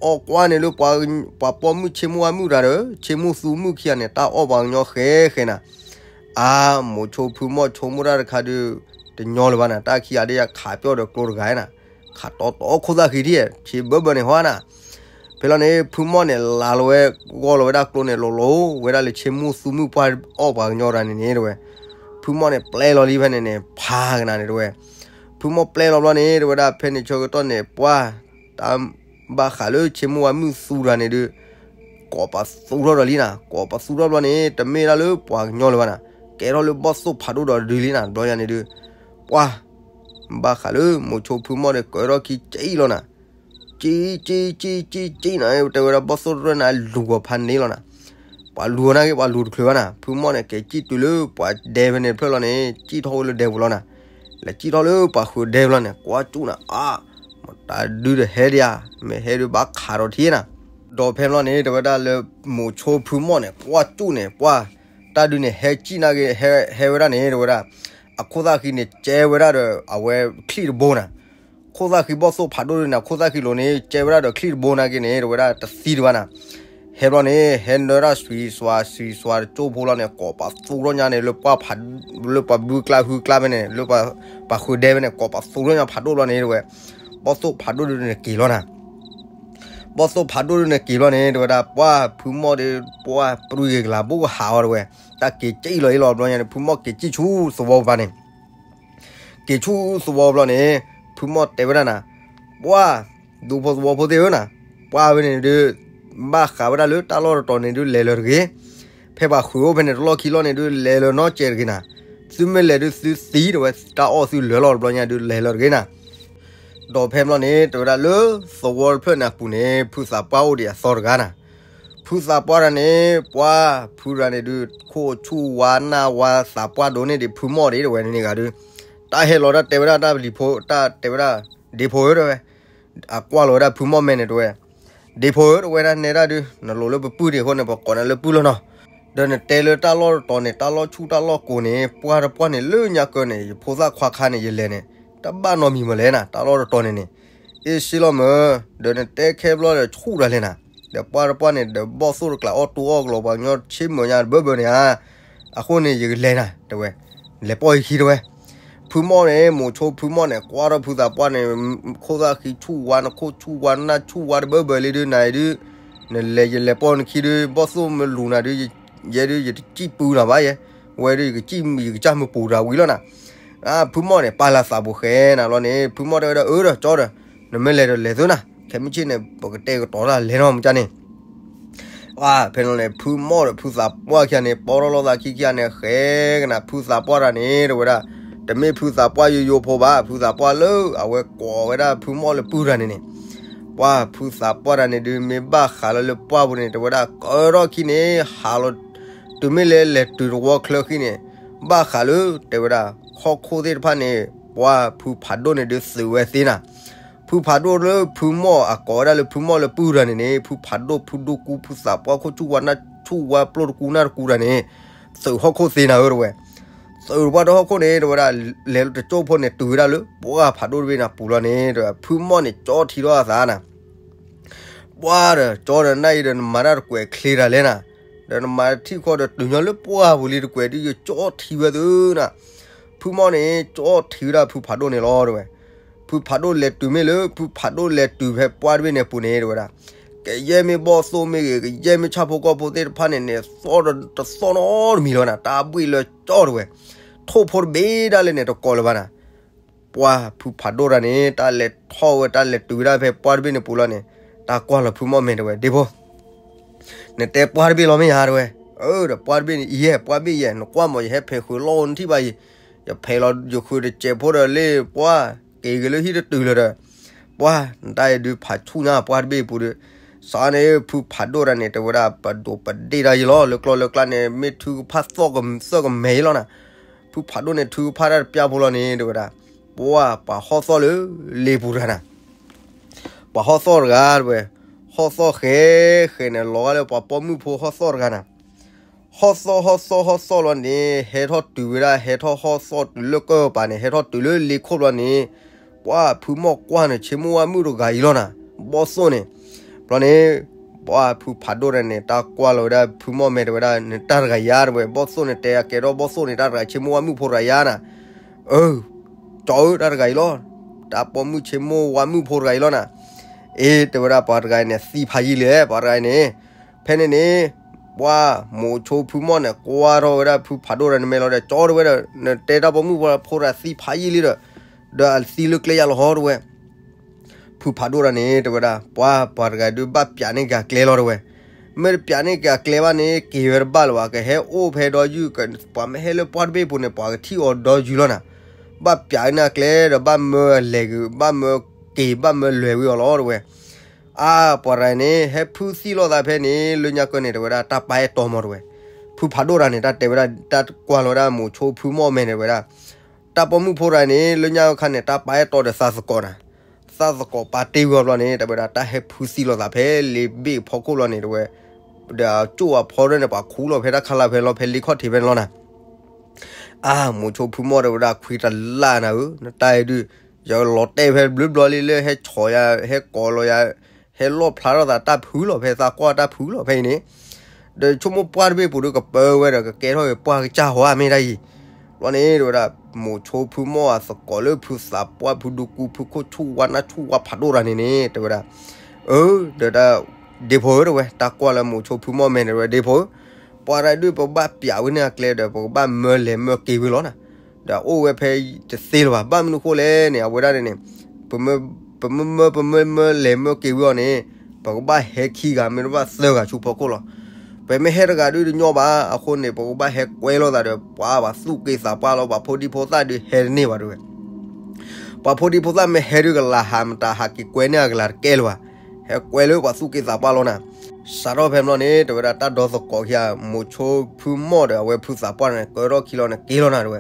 အီၣ်ကွၢ်န့ၣ်လၢ ပှၤပိာ်မုၣ်ဆ့မိၢ်ဝါမုၣ်တဂၤဒီး ဆ့မိၢ်သူမုၣ်ခံဂၤန့ၣ် တၢ်အီၣ်ပှၤကညီဃဲ ဃဲနၤ. အါ, မိၤဆိဖုမီၢ်ဆိကမိၣ်တၢ်တခါဒုး တညီလၢၤဘၣ်နၤ, တၢ်ခံဂၤဒုးယခးပၠီၣ်ဒီးကျိတဂၤနၤ, ခးတီတီခိၣ်သၣ်ဃံဒံး ဆံးဘၢဘၢန့ၣ်ဟီနၤ. ဖဲလီၤန့ၣ် ဖုမီၢ်န့ၣ် လၤလီၤဝဲ ဂီၢ်လီၤဝဲဒၣ်ကျိန့ၣ် လီၤလီၤဝဲဒၣ်လၢဆ့မူၣ်သူမုၣ်ပှၢ်အီၣ်ပှၤကညီတဂၤန့ၣ်န့ၣ် တဲဝဲ, ဖုမီၢ်န့ၣ် ပျဲလီၤလံဖဲန့ၣ်န့ၣ် ဖးကနၤန့ၣ် တဲဝဲ, ဖုမီၢ်ပျဲလီၤဘျီန့ၣ် တဲဝဲဒၣ် ဖဲန့ၣ်ဆၢကတီၢ်န့ၣ် ပှၢ် တၢ်ဘၣ်ဃးလၢဆ့မူၣ်ဝါမုၣ်သူတဂၤန့ၣ်ဒုး ကိးပသူထီၣ်ဒီးလံနၤ, ကိးပသူထီၣ်ဘျီန့ၣ် တမ့ၢ်ဒၣ်လၢပှၤကညီလၢၤဘၣ်နၤ, ကဲထီၣ်လၢဘီၣ်သိၣ်ဖးဒိၣ်ဒီးဒုးလံနၤ, ဘျီညါန့ၣ်ဒုး ပှၢ် ဘၣ်ဃးလၢမိၤဆိဖုမီၢ်ဒီး ကၢထီၣ်ခံကၠံၣ်လီၤနၤ, ကၠံၣ်ကၠံၣ်ကၠံၣ်ကၠံၣ်နၤ, တဲဝဲဒၣ် ဘီၣ်သိၣ်တရၢၢ်နၤ လူၤဂီၤဖးန့ၢ်လီၤနၤ, ပှၤလူၤအီၤနာ်က့ ပှၤလူၤတချုးဘၣ်နၤ, ဖုမီၢ်န့ၣ် က့ၤကၠံၣ်တုၤလၢပှၤဒဲဖဲန့ၣ်တဖျၢၣ်လီၤန့ၣ် ကၠံၣ်ထီၣ်ဝဲလၢဒဲပူၤလီၤနၤ, လဲၤကၠံၣ်ထီၣ်လၢပှၤဃုာ်ဒဲပူၤလီၤန့ၣ် ကွၢ်ကၠူၣ်နၤ, အါ တၢ်ဒုးဒီးဟဲဒံးဧါ, မ့ၢ်ဟဲဒုးဘၣ်ခးဒီးထံနၤ, ဒီးဖဲန့ၣ်လီၤန့ၣ် တဲဝဲဒၣ်လၢမိၤဆိဖုမီၢ်န့ၣ် ကွၢ်ကၠူၣ်န့ၣ် ပှၢ် တၢ်ဒုးန့ၣ် ဟဲကၠံၣ်နာ်က့ ဟဲဝဲဒၣ်န့ၣ် တဲဝဲဒၣ် အခိၣ်သၣ်ဃံန့ၣ် ကဲဝဲဒၣ်ဒီးအဝဲချံၣ်တဘိနၤ, ခိၣ်သၣ်ဃံဘီၣ်သိၣ်ဖးဒိၣ်ဒုးနၤ ခိၣ်သၣ်ဃံလိၤန့ၣ် ကဲဝဲဒၣ်ဒီးချံၣ်တဘိနာ်က့န့ၣ် တဲဝဲဒၣ်တသံတဘၣ်နၤ, ဟဲဘျီန့ၣ် ဟဲနၢတၢ်စွံစွါစွံစွါတကၠိဖိလီၤန့ၣ် ကိးပသူထီၣ်ညါန့ၣ် လၢပှၢ်ဖး လၢပှၤဘုကျါဟုကျါဖဲန့ၣ် လၢပှၤဃုာ်ဒဲဖဲန့ၣ် ကိးပသူထီၣ်ညါဖးဒိၣ်ဘျီန့ၣ် တဲဝဲ ဘီၣ်သိၣ်ဖးဒိၣ်ဒုးန့ၣ်က့ၤလီၤနၤ ဘီၣ်သိၣ်ဖးဒိၣ်ဒုးန့ၣ်က့ၤဘျီန့ၣ် တဲဝဲဒၣ် ပှၢ်ဖုမီၢ်ဒီး ပှၢ်ပြံဂ့ၤကလၤဘိၣ်ကဟးအီၤ တဲဝဲ, တၢ်က့ၤကၠံၣ်လီၤအံၤလီၤ ဘျီညါန့ၣ် ဖုမီၢ်က့ၤကၠံၣ်ဆူသဝီပူၤန့ၣ် က့ၤဆူသဝီဘျီန့ၣ် ဖုမီၢ်တဲဝဲဒၣ်နၤ, ပှၢ် ဒူဖိသဝီဖိသ့ၣ်ဧၢနၤ, ပှၢ်ဝဲန့ၣ်ဒုး ဘၣ်ဃးဝဲဒၣ်လၢတၢ်လီၢ်တတီၤန့ၣ်ဒုး လဲၤလၢၤတဂ့ၤ, ဖဲပှၤဃုာ်အိၣ်ဖဲန့ၣ် တလီၢ်ခံလီၢ်န့ၣ်ဒုး လဲၤလၢၤနီတစဲးတဂ့ၤနၤ, သုမ့ၢ်လဲၤဒုးသုသံ တဲဝဲ, တၢ်အီၣ်သုလၢာ်လီၤတဘျီညါဒုး လဲၤလၢၤတဂ့ၤနၤ ဒီးဖဲဘျီန့ၣ် တဲဝဲဒၣ်လၢသဝီတဖျၢၣ်န့ၣ်အပူၤန့ၣ် ဖုသးပှၢ်အိၣ်ဒံးအသီတဂၤနၤ, ဖုသးပှၢ်တဂၤန့ၣ် ပှၢ်ဖုတဂၤန့ၣ်ဒုး ခိၣ်ဆူၣ်ဝါနၢ်ဝါသးပှၢ်ဒိၣ်န့ၢ်ဒံးဖုမီၢ်ဒံး တဲဝဲန့ၣ်ဂၤဒုး, တၢ်ဟဲလီၤတၢ်တဲဝဲဒၣ်တၢ်ပလံၤဖိ တၢ်တဲဝဲဒၣ် ဒ့ဖိဧၢ တဲဝဲ, အကွၢ်လီၤဝဲဒၣ်ဖုမီၢ်မဲာ်န့ၣ် တဲဝဲ, ဒ့ဖိဧၢ တဲဝဲဒၣ်နဲဒၣ်ဒုး နလိၤလၢပပုၢ်ဒံးအဃိန့ၣ် ပကိးနၤလၢပုၢ်လီၤနီၤ, ဒီးနတဲလၢတၢ်လီၢ်တတီၤန့ၣ် တၢ်လီၢ်ဆူၣ်တၢ်လီၢ်ကိၤန့ၣ် ပှၢ်တပှၢ်န့ၣ်လၢညါကၢန့ၣ် ယဖိသၣ်ခွါခါန့ၣ် ယလဲၤန့ၣ် တဘၣ်နီတမံၤမးလဲၣ်နၤ တၢ်လီၢ်တတီၤန့ၣ်န့ၣ်, အ့ၣ်စ့လီၤမၢ, ဒီးနတဲခဲဘျီဒီးဆူၣ်တၢ်လဲၣ်နၤ, ဒီးပှၢ်တပှၢ်န့ၣ် ဒီးဘီၣ်သိၣ်တကျးအီၣ်တူအီၣ်ကလီၤပှၤကညီဆ့မၢၤညါတဘၢဘၢန့ၣ်ဧါ, အဃိန့ၣ် ယကလဲၤနၤ တဲဝဲ, လဲၤပိာ်ယခံ တဲဝဲ, ဖုမီၢ်န့ၣ် မိၤဆိဖုမီၢ်န့ၣ် ကွၢ်ထီၣ်ဖုသးပှၢ်န့ၣ် ခိၣ်သၣ်ဃံဆူၣ်ဝါ နခိၣ်ဆူၣ်ဝါနၢ်ဆူၣ်ဝါတဘၢဘၢလံဒုး နၤအံၤဒုး, နလဲၤယလဲၤပိာ်နခံဒုး ဘီၣ်သိၣ်မ့ၢ်လူၤနၤဒုး ယဲဒုး ယတစံၣ်ပုၤနၤဘၣ်ယဲ, ဝဲဒုး ယကစၢ်မုၢ်ပူၤတၢ်ဝံၤလီၤနၤ, ဖုမီၢ်န့ၣ် ပာ်လၢသးပူၤဃဲနၤလီၤန့ၣ် ဖုမီၢ်တဲဝဲဒၣ် အၢ ဒီးကၠီဒီး နမ့ၢ်လဲၤဒီးလဲၤသုနၤ ခဲမုၢ်ဆ့ၣ်န့ၣ် ပကတဲာ်ကတီၤတၢ်လဲၤနီၤမူကၢ်န့ၣ် ဖဲန့ၣ်န့ၣ် ဖုမီၢ်ဒီးဖုသးပှၢ်ခံဂၤန့ၣ် ပိာ်ထီၣ်လိာ်သးခံခံဂၤန့ၣ် ဃဲကနၤ ဖုသးပှၢ်တဂၤန့ၣ် တဲဝဲဒၣ်, တမ့ၢ်ဖုသးပှၢ်ယိယိဖိဘၣ်, ဖုသးပှၢ်လၢအဝဲကိးဝဲဒၣ်ဖုမီၢ်လၢပုၢ်တဂၤန့ၣ်န့ၣ်, ပှၢ်ဖုသးပှၢ်တဂၤန့ၣ်ဒုး မ့ၢ်ဘၣ်ဃးလၢလၢပှၢ်ပူၤန့ၣ် တဲဝဲဒၣ် ကၢထီၣ်ခံန့ၣ် ဟးလီၤ, တုၤမ့ၢ်လၢလဲၤတုၤတဝီချၢခံန့ၣ် ဘၣ်ဃးလၢ တဲဝဲဒၣ် ဟီၣ်ခိၣ်သ့ၣ်တဖၣ်န့ၣ် ပှၢ်ဖုဖးဒိၣ်န့ၣ်ဒုးသုးဝဲသ့နၤ ဖုဖးဒိၣ်လၢဖုမီၢ်အကိးဝဲဒၣ်လၢဖုမီၢ်လၢပုၢ်တဂၤန့ၣ်န့ၣ် ဖုဖးဒိၣ်ဖုဒိၣ်ကူ ဖုသးပှၢ်ခိၣ်ဆူၣ်ဝါနၢ်ဆူၣ်ဝါပျိၢ်တကူနၢ်တကူတဂၤန့ၣ် သုးဟီၣ်ခိၣ်သ့နၤဧၢ တဲဝဲ, သုးတပှၢ်တဟီၣ်ခိၣ်န့ၣ် တဲဝဲဒၣ် လဲၤလၢတကၠိၢ်ဖိန့ၣ် တုၤဝဲဒၣ်လၢ ပှၢ်ဖးဒိၣ်တဘ့ၣ်န့ၣ်ပူၤလီၤန့ၣ် တဲဝဲ ဖုမီၢ်န့ၣ် ကၠီထံထီၣ်အသးနၤ ပှၢ်ဒီး ကၠီဒီးနၢ်အံၤဒီး နမၤတၢ်တကွဲးချ့တၢ်လဲၣ်နၤ, ဒီးနမၤထံၣ်ခီဒီးတုၤညီလၢပှၢ်ပူၤလံတကွဲးဒုး ယကၠီထံဝဲသုနၤ, ဖုမီၢ်န့ၣ် ကၠီထံဝဲဒၣ်ဖုဖးဒိၣ်န့ၣ်လီၤ တဲဝဲ, ဖုဖးဒိၣ်လဲၤတုၤမ့ၢ်လၢ ဖုဖးဒိၣ်လဲၤတုၤဖဲပှၢ်တဘ့ၣ်န့ၣ်အပူၤန့ၣ် တဲဝဲဒၣ်, ကယဲၢ်မ့ၢ်ဘီၣ်သိၣ်မ့ၢ်ဂ့ၤ ကယဲၢ်မ့ၢ်ဆၣ်ဖိကီၢ်ဖိသ့ၣ်တဖၣ်န့ၣ်န့ၣ် သီၣ်တသီၣ်နီတမံၤလီၤနၤ တၢ်ဘှ့ၣ်လၢကၠီတဲဝဲ, ထိၣ်ဖိတဘ့ၣ်ဒၣ်လဲာ်န့ၣ် တကိးလၢၤဘၣ်နၤ ပှၢ်ဖုဖးဒိၣ်တဂၤန့ၣ် တၢ်လဲၤထီၣ်ဝဲ တၢ်လဲၤတုၤဝဲဒၣ်ဖဲပှၢ်တဘ့ၣ်န့ၣ်ပူၤလီၤန့ၣ် တၢ်ကွၢ်လီၤဖုမီၢ်မဲာ်တဲဝဲ ဒ့ဖိ နတဲပှၢ်တဘ့ၣ်လီၤမ့ၢ်ဧါတဲဝဲ, အၢ ဒီးပှၢ်တဘ့ၣ်န့ၣ် အံၤယဲၢ် ပှၢ်ဘ့ၣ်ယဲၢ် နကွၢ်မး ယဟဲဖဲးဃုာ်လီၢ်နထံၣ်ဘၣ်အံၤ, ယဖဲးလီၤယဃုာ်တစဲးဖိဒီးလ့ၣ်ပှၢ်, က့ၤက့ၤလၢဟံၣ်တတုၤလၢၤဒီး, ပှၢ် နတၢ်အံၤဒုးဖးဆူၣ်ညါပှၢ်တဘ့ၣ်အပူၤဒီး, စးန့ၣ် ဖုဖးဒိၣ်တဂၤန့ၣ် တဲဝဲဒၣ် ပဒိးပဒ့ၣ်တၢ်ယံၤလီၤ လၢကျီၢ်လၢကျါန့ၣ် မ့ၢ်ထုကဖၣ်သီၣ်ကသၢၣ်ကမဲာ်အံၤလီၤနၤ, ဖုဖးဒိၣ်န့ၣ် ထုကဖၣ်တၢ်တပျၢ်ဖိလီၤန့ၣ် တဲဝဲဒၣ်, ပှၢ် ပှၤဟီၣ်သီၣ်လၢလ့ပူၤတဂၤနၤ ပှၤဟီၣ်သီၣ်တဂၤတဲဝဲ, ဟီၣ်သီၣ်ဃဲဃဲန့ၣ် လီၤဂာ်လၢပှၤပိာ်မုၣ်ဖိဟီၣ်သီၣ်တဂၤနၤ, ဟီၣ်သီၣ်ဟီၣ်သီၣ်ဟီၣ်သီၣ်လီၤန့ၣ် ဟဲထီၣ်တုၤဝဲဒၣ် ဟဲထီၣ်ဟီၣ်သီၣ်တုၤလၢကၢၢ်ပၤန့ၣ် ဟဲထီၣ်တုၤလၢလ့ခိၣ်ဘျီန့ၣ်, ပှၢ်ဖုမီၢ်ကွၢ်န့ၣ် ဆ့မိၢ်ဝါမုၣ်တဂၤအံၤလီၤနၤ, ဘီၣ်သိၣ်န့ၣ်, ဘျီန့ၣ် ပှၢ်ဖုဖးဒိၣ်တဂၤန့ၣ် တၢ်ကွၢ်လီၤဝဲဒၣ်ဖုမီၢ်မဲာ်တဲဝဲဒၣ် နတၢ်တဂၤအံၤဧါတဲဝဲ ဘီၣ်သိၣ်န့ၣ် တဲအကဲထီၣ်ဘီၣ်သိၣ်န့ၣ် တၢ်တဂၤအံၤ ဆ့မိၢ်ဝါမုၣ်ဖိတဂၤအံၤဧါနၤ, အၢ ကၠီဧၢ တၢ်တဂၤအံၤလီၤ, တၢ်ပိာ်မုၣ်ဆ့မိၢ်ဝါမုၣ်ဖိတဂၤအံၤလီၤနၤ, အ့ တဲဝဲဒၣ် ပှၤတဂၤအံၤန့ၣ် သံဖးယံာ်လံ ပှၤတဂၤအံၤန့ၣ်. ဖဲန့ၣ်န့ၣ် ပှၤမိၤဆိဖုမီၢ်န့ၣ် ကွၢ်ထီၣ်ဝဲဒၣ်ဖုဖးဒိၣ်တဂၤန့ၣ် မဲာ်လီၤဒီး ကၠီတဲဝဲဒီး နတဲတၢ်ပိာ်မုၣ်ဖိတဂၤသံဖးယံာ်လံဒီး ဒီးအသံလၢကျဲယၤလီၤဟီ တဲဝဲ. ဖုဖးဒိၣ်တဂၤန့ၣ် တဲဝဲဒၣ် ပှၤ ပှၤတဂၤဒုးဘၣ်ပျးန့ၢ်က့ၤအကျဲလီၤ တဲဝဲ. မ့ၢ်တပျးန့ၢ်က့ၤအကျဲဘၣ်န့ၣ် က့ၤဝဲတဘၣ်လၢၤဘၣ်, ကဟဲအိၣ်ဖဲဒီယုၢ်, ပှၤမ့ၢ်ဟဲလၢပှၢ်တဘ့ၣ်ပူၤန့ၣ် ပှၤကထံၣ်အီၤဒီယုၢ်လီၤနၤ. ဘၣ်ပျးန့ၢ်အကျဲဒီး ဘၣ်မၢလဲၤဂ့ၤ, ဘၣ်မၢက့ၤ, ဘၣ်မၢလဲၤဝံၤအီၤလီၤ တဲဝဲ. အါ ပှၤတဂၤန့ၣ် ဟဲဖုသံလိာ်သးဖဲန့ၣ် လၢညါကၢန့ၣ် တဲဝဲဒၣ် တၢ်ပာ်အဲၣ်တီမီၤ တဲဝဲ. ဖုဖးဒိၣ်တဂၤန့ၣ် တၢ်တဲဝဲဒၣ် တၢ်ကွၢ်လီၤဝဲဒၣ်မိၤဆိဖုမီၢ်မဲာ်န့ၣ် တဲဝဲဒၣ် တၢ်ပိာ်မုၣ်ဖိတဂၤန့ၣ် လၢညါခါန့ၣ် တၢ်ပာ်အဲၣ်တီဒီးသးသကိးနၤ. သးသကိးပာ်တ့ၢ်ဝံၤအီၤဘျီန့ၣ် တဲဝဲဒၣ် တၢ်ဟဲဖုသံလိာ်သးဖဲလ့ဘ့ၣ်ဖီခိၣ်လီၤန့ၣ် တဲဝဲ, ဒီးကၠိၣ်အဖီဒၢန့ၣ် ပှၤခူလီၤဖဲတၢ်ခါလၢ်ဖဲလီၤ ဖဲလ့ခီၣ်ထံးဖဲန့ၣ်လီၤနၤ. အါ မိၤဆိဖုမီၢ်တဲဝဲဒၣ် ခွံတလၢ်နၤဧၢ, နတၢ်အံၤဒုး ယလီၤတဲာ်ဖဲဘျုးဘျီလံ လၢဟဲဆီးယၤ ဟဲကိးလီၤယၤ ဟဲလီၣ်ဖျါထီၣ်သးတၢ်ဖုလီၤ ဖဲသးကွၢ်တၢ်ဖုလီၤဖဲအံၤန့ၣ်, ဒီးဆိကမိၣ်ပှၢ်တဘ့ၣ်ပူၤဒီးကပၢဝဲဒီး ကကဲထီၣ်က့ၤပှၢ်ကစၢ်ဟီဧါ မ့ၢ်တၢ်အံၤ. ဘျီန့ၣ် တဲဝဲဒၣ် မိၤဆိဖုမီၢ်အသကိးလၢဖုသးပှၢ် ဖုဒူကူ ဖုခိၣ်ဆူၣ်ဝါ နၢ်ဆူၣ်ဝါဖးဒိၣ်တဂၤန့ၣ်န့ၣ် တဲဝဲဒၣ်, အၢ ဒီးတၢ် ဒ့ဖိဧၢ တဲဝဲ, တၢ်ကွၢ်လၢမိၤဆိဖုမီၢ်မဲာ်န့ၣ် တဲဝဲ ဒ့ဖိဧၢ, ပှၤတဂၤဒုး ပဘၣ်ပျးဝဲန့ၢ်အကျဲဒီး ပကဘၣ်မၢလဲၤမၢက့ၤဝဲလီၤနၤ. ဒီးအိၣ်ဝဲဖဲတသ့လၢၤဘၣ်. ဘၣ်မနုၤဃိလဲၣ်န့ၣ် အဝဲဒၣ်န့ၣ်န့ၣ် ပမၢ ပမၢ ပမၢလဲၤမၢက့ၤဝဲအီၤန့ၣ် ပကဘၣ်ဟဲခံဂၤ မ့ၢ်တဘၣ်သၢဂၤဆူဖီခိၣ်လီၤ. ပမ့ၢ်ဟဲတဂၤဒုးတညီဘၣ်. အဃိန့ၣ် ပကဘၣ်ဟဲကွဲလိာ်သးဒီး ပှၤ ပှၤသူၣ်က့သးပှၢ်လီၤ. ပှၤဖိဒံဖိသၣ်ဒုးဟဲတန့ၢ်ဘၣ် တဲဝဲ. ပှၤဖိဒံဖိသၣ်မ့ၢ်ဟဲဒုး ကလၤဟးမတၤ ဟးက့ၤကွဲန့ၢ်အကလၤတကဲလၢၤဘၣ်. ဟဲကွဲလၢပှၤသူၣ်က့သးပှၢ်လီၤနၤ. စးထီၣ်ဖဲဘျီန့ၣ် တဲဝဲဒၣ် တၢ်ဒီသကိးခံဂၤ မိၤဆိဖုမီၢ်ဒီး အဝဲဖုသးပှၢ်န့ၣ် ကၢထီၣ်ခံလီၤန့ၣ် က့ၤလီၤနၤ တဲဝဲ.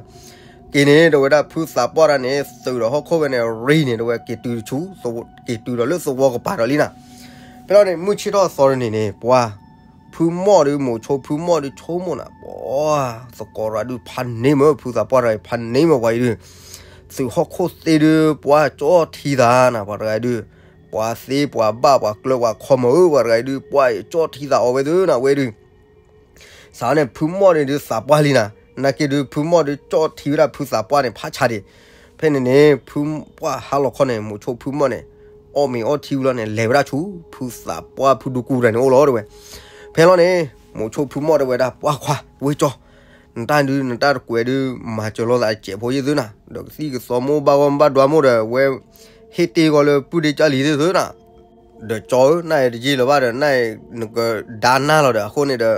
က့ၤန့ၣ် တဲဝဲဒၣ် ဖုသးပှၢ်တဂၤန့ၣ် သုးဒီးဟီၣ်ခိၣ်ဝဲန့ၣ် ရံန့ၣ် တဲဝဲ က့ၤတုၤဆူ က့ၤတုၤဒီးလၢသဝီကပၤဒီးလံနၤ. ဖဲလီၤန့ၣ် မုၢ်ဆ့ၣ်ထီၣ်သီတနံၤန့ၣ် ပှၤ ဖုမီၢ်ဒုး မိၤဆိဖုမီၢ်ဒုး ဆိကမိၣ်နၤ ပှၤ သကိးတဂၤဒုး ဖးန့ၢ်မး ဖုသးပှၢ်တဂၤအံၤ ဖးန့ၢ်မးပှၤအံၤဒုး, သုးဟီၣ်ခိၣ်သ့ဒုး ပှၤကၠီထံသးနၤ ပှၤတဂၤအံၤဒုး, ပှၤသ့ပှၤဘၣ်ပှၤကျၢၤပှၤခီမးဧၢ ပှၤတဂၤအံၤဒုး ပှၤကၠီထံသးအီၤဝဲသ့ၣ်နၤ ဝဲဒုး စးန့ၣ် ဖုမီၢ်န့ၣ်ဒုးသးပှၢ်လံနၤ, နာ်က့ဒုး ဖုမီၢ်ဒုးကၠီထံဝဲဒၣ်ဖုသးပှၢ်န့ၣ် ဖးဆါဒံး. ဖဲန့ၣ်န့ၣ် ဖုပှၢ်ဟါလီၤခီန့ၣ် မိၤဆိဖုမီၢ်န့ၣ် အီၣ်မ့ၤအီထံဝံၤလီၤန့ၣ် လဲၤဝဲဒၣ်ဆူ ဖုသးပှၢ်ဖုဒူကူတဂၤန့ၣ်အိၣ်လီၤ တဲဝဲ. ဖဲလီၤန့ၣ် မိၤဆိဖုမီၢ်တဲဝဲဒၣ် ပှၢ်ခွါ ဝ့ၢ်ကၠီ နတၢ်ဒုး နတၢ်တကွဲးဒုး မၤစၢၤလိာ်သးစဲးဖိယ့ၢ်သုနၤ, ဒီးကသံၣ်ကသီမိၢ်ဘၣ်ဂီၢ်မ့ၢ်ဘၣ်ဒွးမိၢ်ဒီး ဝဲဟ့ၣ်တ့ၢ်ဂီၤလၢပုၢ်ဒ့ကၢ်လံၤသ့ၣ်သုနၤ ဒီးကၠီဧၢ နၢ်အံၤတယံာ်လၢၤဘၣ်ဒီး နၢ်အံၤနကဒါနၢ်လီၤဒီး အဃိန့ၣ်ဒီး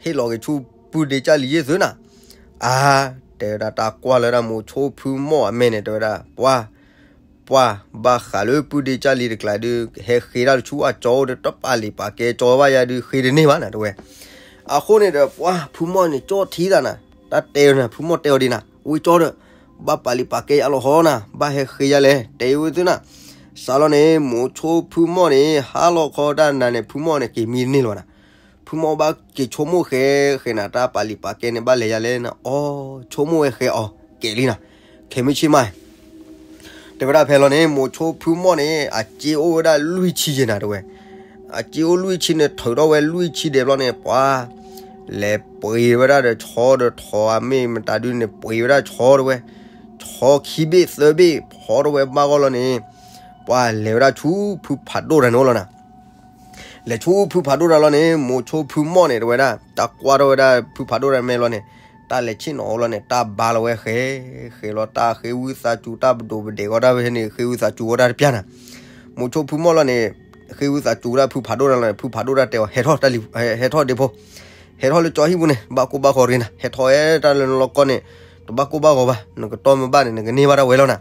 ဟ့ၣ်လီၤက့ၤဆူပုၢ်ဒ့ကၢ်လံၤယ့ၢ်သုနၤ. အါ တဲဝဲဒၣ် တၢ်ကွၢ်လၢဒၣ်မိၤဆိဖုမီၢ်အမဲာ်န့ၣ် တဲဝဲဒၣ် ပှၢ် ပှၢ် ဘၣ်ဃးလၢပုၢ်ဒ့ကၢ်လံၤတကျါဒုး ဟဲဃ့တၢ်တဆူအကၠီအိၣ်ဒီး တပာ်လုၢ်ပာ်ကဲကၠီဘၣ်ယၤဒုး ဃ့တန့ၢ်ဘၣ်နၤ တဲဝဲ. အဃိန့ၣ်ဒီး ပှၢ် ဖုမီၢ်န့ၣ် ကၠီထံသးနၤ, တၢ်တဲနၤ ဖုမီၢ်တဲအီၤဒ်နၤ ဝ့ၢ်ကၠီဒီး ဘၣ်ပာ်လုၢ်ပာ်ကဲယၤလီၤဟီနၤ, ဘၣ်ဟဲဃ့ယၤလဲၣ် တဲဝဲသုနၤ. စးလီၤန့ၣ် မိၤဆိဖုမီၢ်န့ၣ် ဟါလီၤခီတၢ်နၤန့ၣ် ဖုမီၢ်န့ၣ် က့ၤမံတန့ၢ်လၢၤဘၣ်နၤ. ဖုမီၢ်ဘၣ်က့ၤဆိကမိၣ်ဃဲဃဲနၤ တၢ်ပာ်လုၢ်ပာ်ကဲန့ၣ် ဘၣ်လဲၤယၤလဲၣ်နၤ, အီ ဆိကမိၣ်ဝဲဃဲအီၤ ကဲလံနၤ, ခဲမုၢ်ဆ့ၣ်မး တဲဝဲဒၣ်ဖဲလီၤန့ၣ် မိၤဆိဖုမီၢ်န့ၣ် အစ့အိၣ်ဝဲဒၣ်လွံၢ်ဆံယဲၢ်နၤ တဲဝဲ. အစ့အိၣ်လွံၢ်ဆံန့ၣ် ထုးထီၣ်ဝဲလွံၢ်ဆံဒဲးဘျီန့ၣ် ပှၤ လဲၤပှ့ၤဝဲဒၣ်ဒီးဆီဒီးထိးအမ့ၢ်မတၤဒုးန့ၣ် ပှ့ၤဝဲဒၣ်ဆီ တဲဝဲ. ဆီခံဘ့ၣ်သၢဘ့ၣ် ဖီထီၣ်ဝဲဘၣ်ဂီၢ်လီၤန့ၣ် ပှၤလဲၤဝဲဒၣ်ဆူဖုဖးဒိၣ်တဂၤန့ၣ်အိၣ်လီၤနၤ. လဲၤဆူဖုဖးဒိၣ်တဂၤလီၤန့ၣ် မိၤဆိဖုမီၢ်န့ၣ် တဲဝဲဒၣ် တၢ်ကွၢ်ထီၣ်ဝဲဒၣ်ဖုဖးဒိၣ်တဂၤမဲာ်လီၤန့ၣ် တၢ်လဲၤဆ့ၣ်နီၤအီၤလီၤန့ၣ် တၢ်ဘါလီၤဝဲဃဲ ဃဲလီၤ တၢ်ဃ့ဝံသးစူၤ တၢ်ပဒိၣ်ပဒဲးဂီၤတၢ်ဖဲန့ၣ် ဃ့ဝံသးစူၤဝဲတၢ်တပျၢ်နၤ. မိၤဆိဖုမီၢ်လီၤန့ၣ် ဃ့ဝံသးစူၤဝဲဒၣ်ဖုဖးဒိၣ်တဂၤလီၤန့ၣ် ဖုဖးဒိၣ်တဂၤတဲအီၤ ဟဲထီၣ်တၢ်လံၤ ဟဲထီၣ်ဒ့ဖိ ဟဲထီၣ်လၢကၠီဟံၣ်ပူၤန့ၣ် ဘၣ်ကိၢ်ဘၣ်ဂီၤတဂ့ၤနၤ, ဟဲထီၣ်ဝဲတၢ်လၢနလီၢ်ကီၢ်န့ၣ် တဘၣ်ကိၢ်ဘၣ်ဂီၤဘၣ်, နကတီၢ်မ့ၢ်ဘၣ်န့ၣ် နကန့ၢ်ဘၣ်တၢ်ဝဲလီၤနၤ.